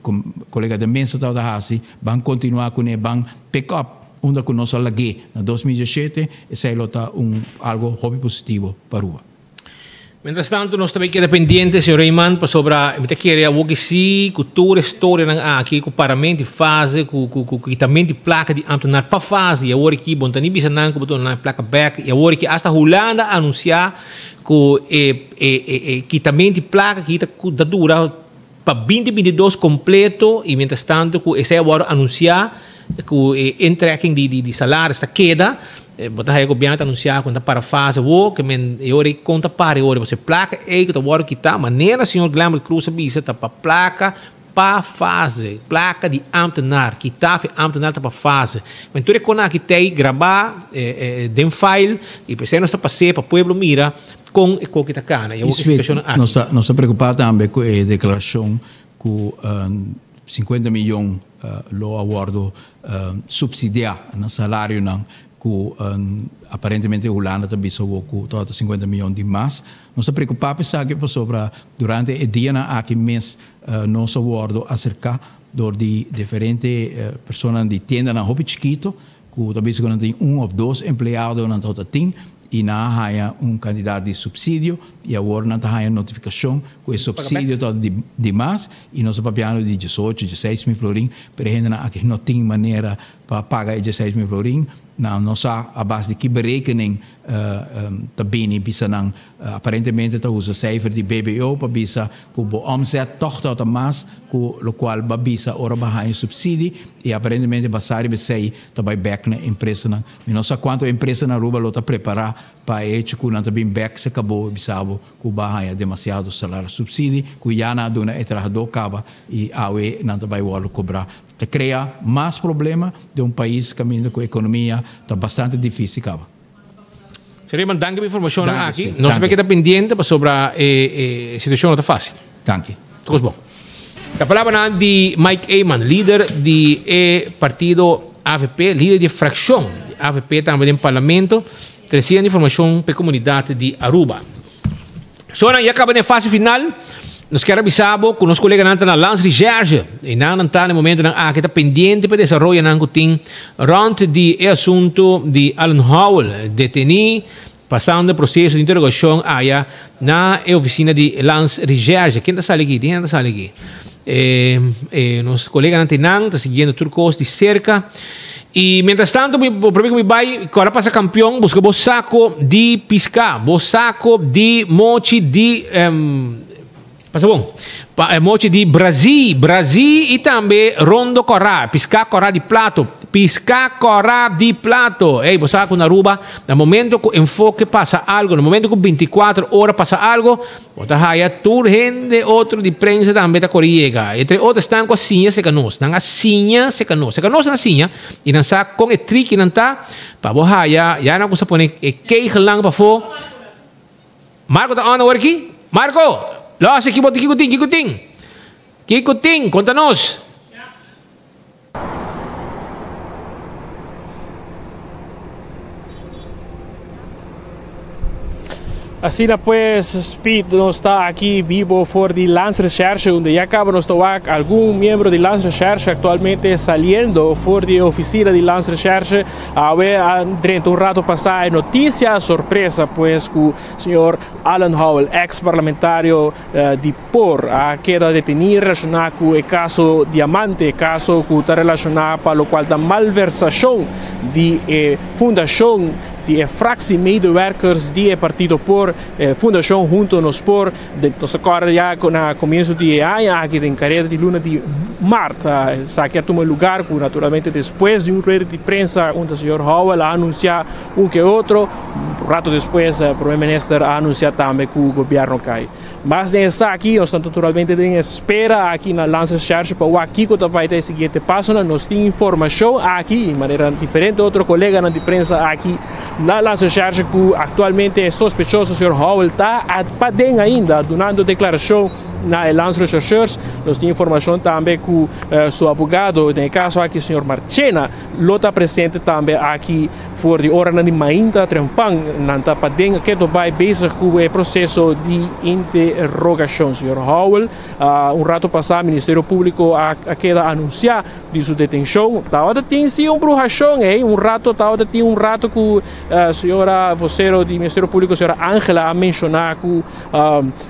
colega de mesa tabata hasi, ban continua cune, ban pick up unda cu nos a lag'é na 2017, esey lo ta un algo hopi positivo pa Aruba. Mientras tanto nos ta bay keda pendiente, señor Eman, pasobra mi ta kere awor ki si cu tur e storianan aki, cu parament di fase, cu cu cu kitament di placa di ambtenaar pa fase, y awor aki bo no ta ni bisa nan cu bo ta duna nan e placa bek, y awor aki hasta Hulanda a anuncia Ku e e e kitamento di plaka aki ta ta dura pa binti binti dos kompleto i mientras tanto ku esei a wòrdu anunsiá ku e intrekking di di di salaris ta keda. Bo ta haya gobierno ta anuncia cu nan ta para fase awo, ke men e ora ei con ta para e ora, pasobra e placa ei cu ta wordo kita, manera señor Glenbert Croes a bisa, ta pa placa pa fase, placa di ambtenaar, kita fi ambtenaar ta pa fase. Men tur e conan aki ta ei graba den file y p'esei nos ta pas'é pa pueblo mira con e coki ta cana y awo ki situacion aki. Nos ta nos ta preocupa tambe cu e declaracion cu 50 miyon lo a wordo subsidia na salarionan cu aparentemente Hulanda ta bisa awor cu tabata 50 miyon di mas. Nos ta preocupa pa esaki pasobra durante e dianan aki mes nos a wordo acerca door di diferente personanan di tiendanan hopi chikito cu ta bisa cu nan tin un of dos empleado nan tabata tin y nan a haya un cantidad di subsidio y awor nan ta haya notificacion cu e subsidio ta di mas y nos ta papiando di diesocho, dieseis mil florin, pero e hendenan aki no tin manera pa paga e dieseis mil florin, nan no sa a base di ki berekening ta bini bisa nan. Aparentemente ta usa cijfer di BBO pa bisa cu bo omzet toch ta mas cu locual bo a bisa ora bo a haña subsidie y aparentemente basa riba esey ta bay bek na empresanan. Mi no sa cuanto empresa na Aruba lo ta prepara pa e hecho cu nan ta bin bek se cabo bisa bo cu bo a haña demasiado salario subsidie cu ya nan a duna e trahador caba y awe nan ta bay wordo cobra. Ta crea mas problema den un pais caminda cu economia ta bastante dificil caba. Señor Eman, danki pa informacionnan Danki, aki. Speed. Nos Danki. mester keda pendiente pasobra e situacion no ta facil. Danki. Tur cos bon. Ta palabranan di Mike Eman, lider di e partido avp, lider di e fraccion di avp tambe den Parlamento, treciendo informacion pa e comunidad di Aruba. Sonan ya caba den e fase final. Nos kier a bisa bo cu nos coleganan ta na Landsrecherche. Y nan nan ta na e momentonan aki ta pendiente pa e desaroyonan cu tin rond di e asunto di Alan Howell, deteni pasando e proceso di interrogacion aya na e oficina di Landsrecherche. Ken ta sali aki? Tin hende ta sali aki? E, e nos coleganan ta einan, ta siguiendo tur cos di cerca. Y mientras tanto, mi, prome cu mi bay, cu ora pasa campeon, busca bo saco di pisca, bo saco di mochi di, um, pasa bon, pa, eh, mochi di Brazi, Brazi y tambe rondo cora, pisca cora di plato, pisca cora di plato. Ey, bo sa cu na Aruba, na momento cu Enfoke pasa algo, na momento cu 24 ora pasa algo, Bo ta haya tur hende otro di prensa tambe ta kore yega. Entre otro esnan ku a siña seka nos. Nan a siña seka nos. Seka nos nan a siña i nan sa kon e trikinan ta pa bo haya. Ya nan kusa pone e kegelnan pafó. Marco ta on awor aki? Marco! Lòs aki bo tin kiko tin? Kiko tin? Kiko tin? Konta nos. Asina pues, Speed, nos ta aki bibo for di Landsrecherche, unda ya caba nos ta wak algun miembro di Landsrecherche actualmente saliendo for di e oficina di Landsrecherche. Awe a drenta un rato pasa e noticia sorpresa pues cu señor Alan Howell, ex parlamentario di Por a keda detení relashoná ku e kaso Diamante, kaso ku ta relashoná pa lokual ta malversashon di e fundashon di e fraksie medewerkers di e partido por, e fundashon Hunto Nos Por. Nos ta kòrda ya ku na komienso di e aña aki den kareda di luna di mart esaki a tuma lugar ku naturalmente despues di un rueda di prensa unda señor Howell a anunsiá un ke otro, un rato despues Prome Minister a anunsiá tambe ku gobièrnu kai. Mas den esaki, nos ta naturalmente den espera aki na Landsrecherche pa wak kiko ta bai ta e siguiente pasonan. Nos tin informashon aki, i manera diferente otro koleganan di prensa aki na Landsrecherche ku aktualmente e sospechoso señor Howell ta paden ainda dunando deklarashon na e Landsrechercheurs. Nos tin informashon tambe ku su abogado, den e kaso aki señor Marchena, lo ta presente tambe aki. For di oranan di mainta trempan nan ta paden keto bai bezig ku e proseso di interogashon. Señor Howell, un rato pasá Ministerio Públiko a keda anunsiá di su detenshon. Tabata tin si un bruhashon ei, un rato tabata tin un rato ku señora vosero di Ministerio Públiko, señora Angela a menshoná ku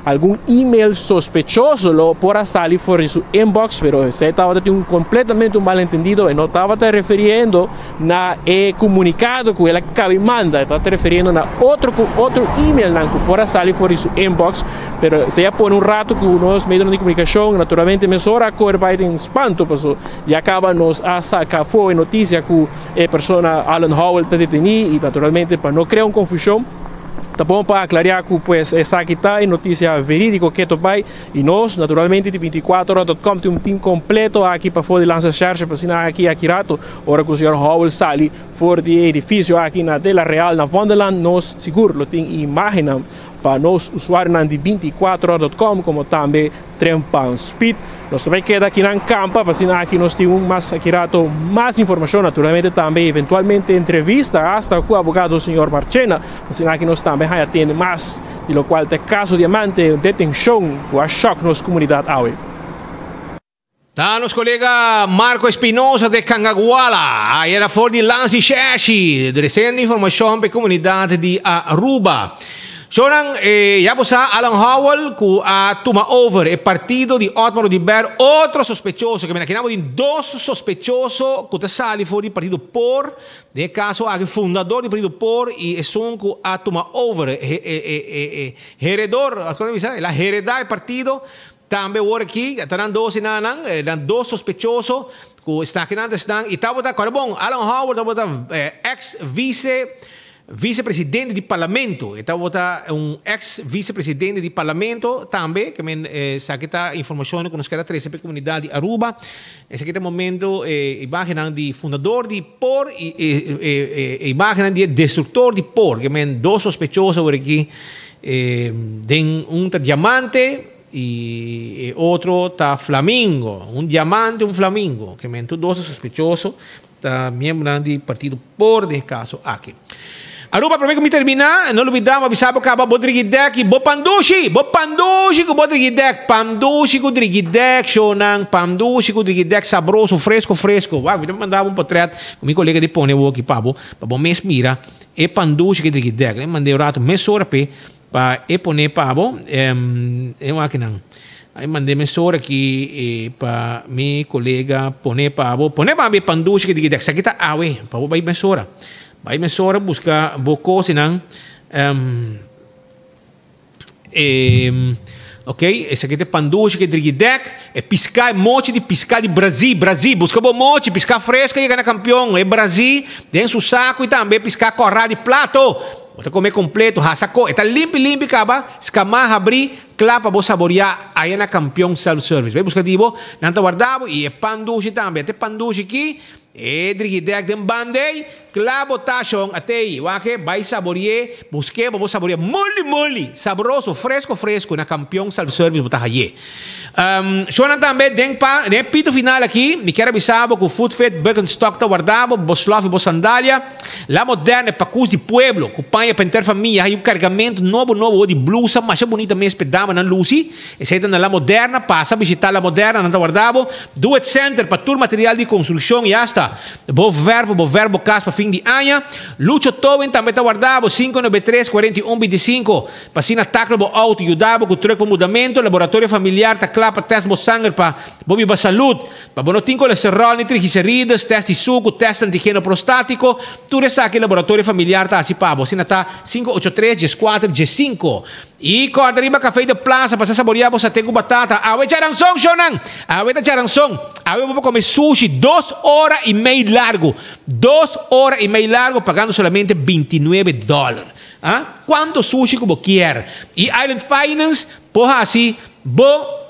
algun email sospechoso. sospechoso lo por a sali for di su inbox, pero esei tabata tin un completamente un malentendido, e no tabata refiriendo na e comunicado cu el a cabi manda, e tabata refiriendo na otro cu otro emailnan cu por a sali for di su inbox, pero esei a pone un rato cu nos medionan di comunicacion naturalmente mesora a core bay den spanto, paso ya caba nos a saca afo e noticia cu e persona Alan Howell ta deteni y naturalmente pa no crea un confusion, Ta bon pa aclaria cu pues esaki ta e noticia veridico keto bay y nos naturalmente di 24 ora dot com tin un team completo aki pafo di Landsrecherche pa asina aki aki rato ora cu señor Howell sali for di e edificio aki na De La Real na Vondelland nos sigur lo tin imagennan pa nos usuarionan di 24 ora dot com como tambe Trempan Speed. Nos ta bay keda akinan campa pa asina aki nos tin un mas aki rato mas informacion, naturalmente tambe eventualmente entrevista hasta cu abogado señor Marchena, pa asina aki nos tambe haya tende mas di locual ta e caso Diamante, detencion cu a shock nos comunidad awe. Ta nos colega Marco Espinosa de Cangaguala, ayera for di Lansi Sheshi, drecendo informacion pa e comunidad di Aruba. Shownan, ya bo sa Alan Howell cu a tuma over e partido di Otmar Oduber, otro sospechoso, ke mira aki nan bo tin dos sospechoso cu ta sali for di partido por, den e caso aki fundador di partido por y esun cu a tuma over, e heredor, con ta bisa, el a hereda e partido. Tambe awor aki ta nan dos enanan, nan dos sospechoso ku estakinan ta esnan i tabata, kòrda bon, Alan Howard tabata ex vice vicepresidente di parlamento, e tabata un ex vicepresidente di parlamento tambe, ke men esaki ta informashonnan ku nos kier a trese pa e komunidat di Aruba. Esaki ta e momento e imagennan di fundador di por i e imagennan di e destruktor di por, ke men dos sospechoso awor aki den un ta diamante I e otro ta flamingo, un diamante, un flamingo. Ke men tur dos ta sospechoso, ta miembronan di partido por den e kaso aki. Aruba, prome ku mi terminá, no lubidá mi a bisa bo kaba bo drigidèk i bo pandushi! Bo pandushi ku bo drigidèk! Pandushi ku drigidèk, shownan, pandushi ku drigidèk sabroso, fresco fresco. Wak, mi ta manda bo un potrèt ku mi kolega di pone awoki pa bo, pa bo mes mira e pandushi ku e drigidèk. Mi mand'é un rato mesora p'e. Pa e pone pa bo, e wakinan. A mand'é mesora aki pa mi kolega pone pa bo. Pone pa mi e pandushi ki di esaki ta awe, pa bo bai mesora. Bai mesora buska bo kosnan. Ok, esaki ta e pandushi ki drigi dek. E piská, e mochi di piská di Brazil, Brazil. Buska bo mochi, piská fresko yega na kampion. E Brazil den su saku i tambe piská kòrá di plato. Bo ta come completo, hasa co, e ta limpi limpi caba, scama habri, cla pa bo saboria aya na Campeon Self Service. Bay busca di bo, nan ta warda bo y e pan dushi tambe. Ate pan dushi ki, e drigidek den bandey, cla bo ta shon, atey, wak bay saborie, busque pa bo saboria moli moli, sabroso, fresco fresco na Campeon Self Service bo ta haye. Shonnan tambe den pa den e pito final aki mi kier a bisa bo ku Food Fit Birkenstock ta warda bo, bo slof i bo sandalia. La Moderna e pakus di pueblo ku paña pa henter famia hay un kargamentu nobo nobo di blusa masha bunita mes p'e damanan lusi. Esei ta na La Moderna, pasa bishita La Moderna nan ta warda bo. Do It Center pa tur material di konstrukshon i asta bo verf bo verf bo kas pa fin di aña. Lucho Towing tambe ta warda bo, 593 41 25. Pa asina takla bo auto, yuda bo ku truk pa mudamentu, laboratorio familiar ta kla pa tèst bo sanger pa bo biba salud, pa bo no tin kolesteròl ni triglicerides, tèst di suku, tèst antigeno prostátiko, tur esaki laboratorio familiar ta hasi pa bo. Asina ta 583 14 15. I kòrda riba Café de Plaza pa sa saboreá bo saté ku batata. Awe charanson, shownan! Awe ta charanson! Awe bo por kome sushi dos ora i mei largu. Dos ora i mei largu pagando solamente 29 dòler. A Cuanto sushi cu bo kier. Y Island Finance por haci bo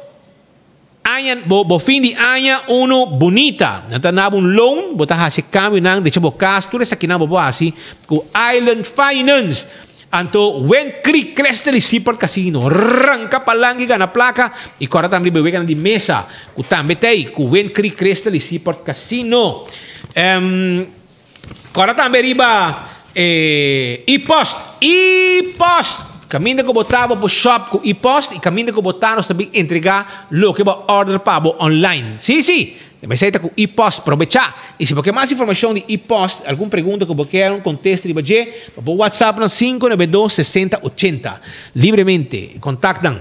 aña bo bo fin di aña uno bunita. Nan ta nabo un loan, bo ta haci cambionan, decha bo cas, tur esakinan bo por haci cu Island Finance. Anto Wind Creek Crystal y Seaport Casino ranca palanca y gana placa y corda tambe riba e weganan di mesa cu tambe ta ey cu Wind Creek Crystal y Seaport Casino. Kòrda tambe riba e e-post. E-post! Kaminda ku bo ta bo por shop ku e-post i kaminda ku bo ta nos ta bin entregá loke bo a order pa bo online. Sí, sí! Esei ta ku e-post, probechá! I si bo ke mas informashon di e-post, algun pregunta ku bo kier un kontesta riba dje, bo por WhatsApp nan 592 60 80. Libremente kontakt nan.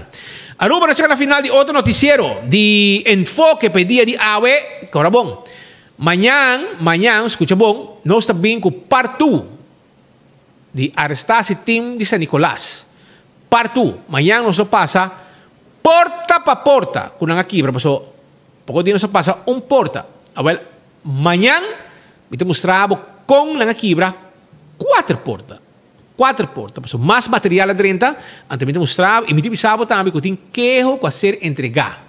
Aruba nos chega na final di otro notisiero di Enfoke pa e dia di awe. Kora bon. Mañan, mañan, skucha bon, nos ta bin ku part two di arestasi team di San Nicolas. Part two. Mañan nos lo pasa porta pa porta ku nan a kibra paso poko dia nos a pasa un porta. Awel, mañan mi ta mustra bo kon nan a kibra kuater porta. Kuater porta. Paso mas material a drenta, anto mi ta mustra bo i mi ta bisa bo tambe ku tin keho ku a ser entregá.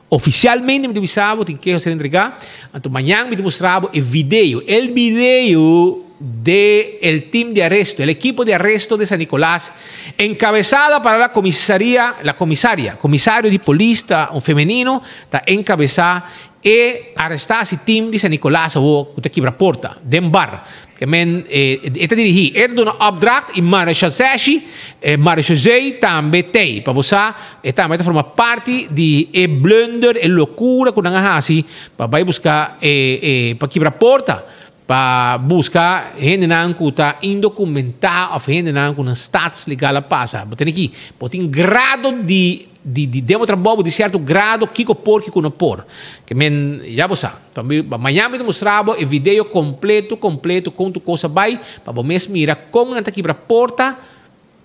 Oficialmente mi ta bisa bo tin keho ser entrega, anto mañan mi ta mustra bo e video, el video de el team de arresto, el equipo de arresto de San Nicolas, encabezada para la comisaria, la comisaria, comisario di polis ta un femenino, ta encabeza e arrestasi team di San Nicolas awo cu ta kibra porta den bar. Ke men e ta dirigí. E ta duna opdracht i marechaussee, marechaussee tambe t'ei. Pa bo sa, e tambe ta forma parti di e blunder, e lokura ku nan a hasi pa bai buska e e pa kibra porta, pa buska hendenan ku ta indokumentá òf hendenan ku nan status legal a pasa. Bo tene ki, bo tin grado di. Di di den bo trabou bo di sierto grado kiko por kiko no por. Ke men ya bo sa. Pa mi mañan mi ta mustra bo e video kompleto kompleto kon tur kos a bai pa bo mes mira kon nan ta kibra porta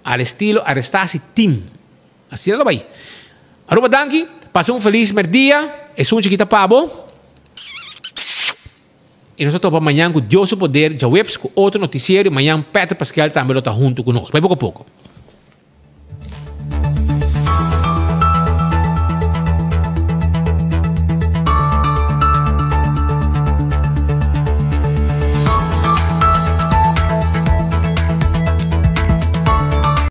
al estilo arestasi team. Asina lo bai. Aruba danki, pasa un felis merdia, esun chikita pa bo. I nos ta topa mañan ku Dios su poder djaweps ku otro notisiero i mañan Patrick Paskel tambe lo ta huntu ku nos. Bai poko poko.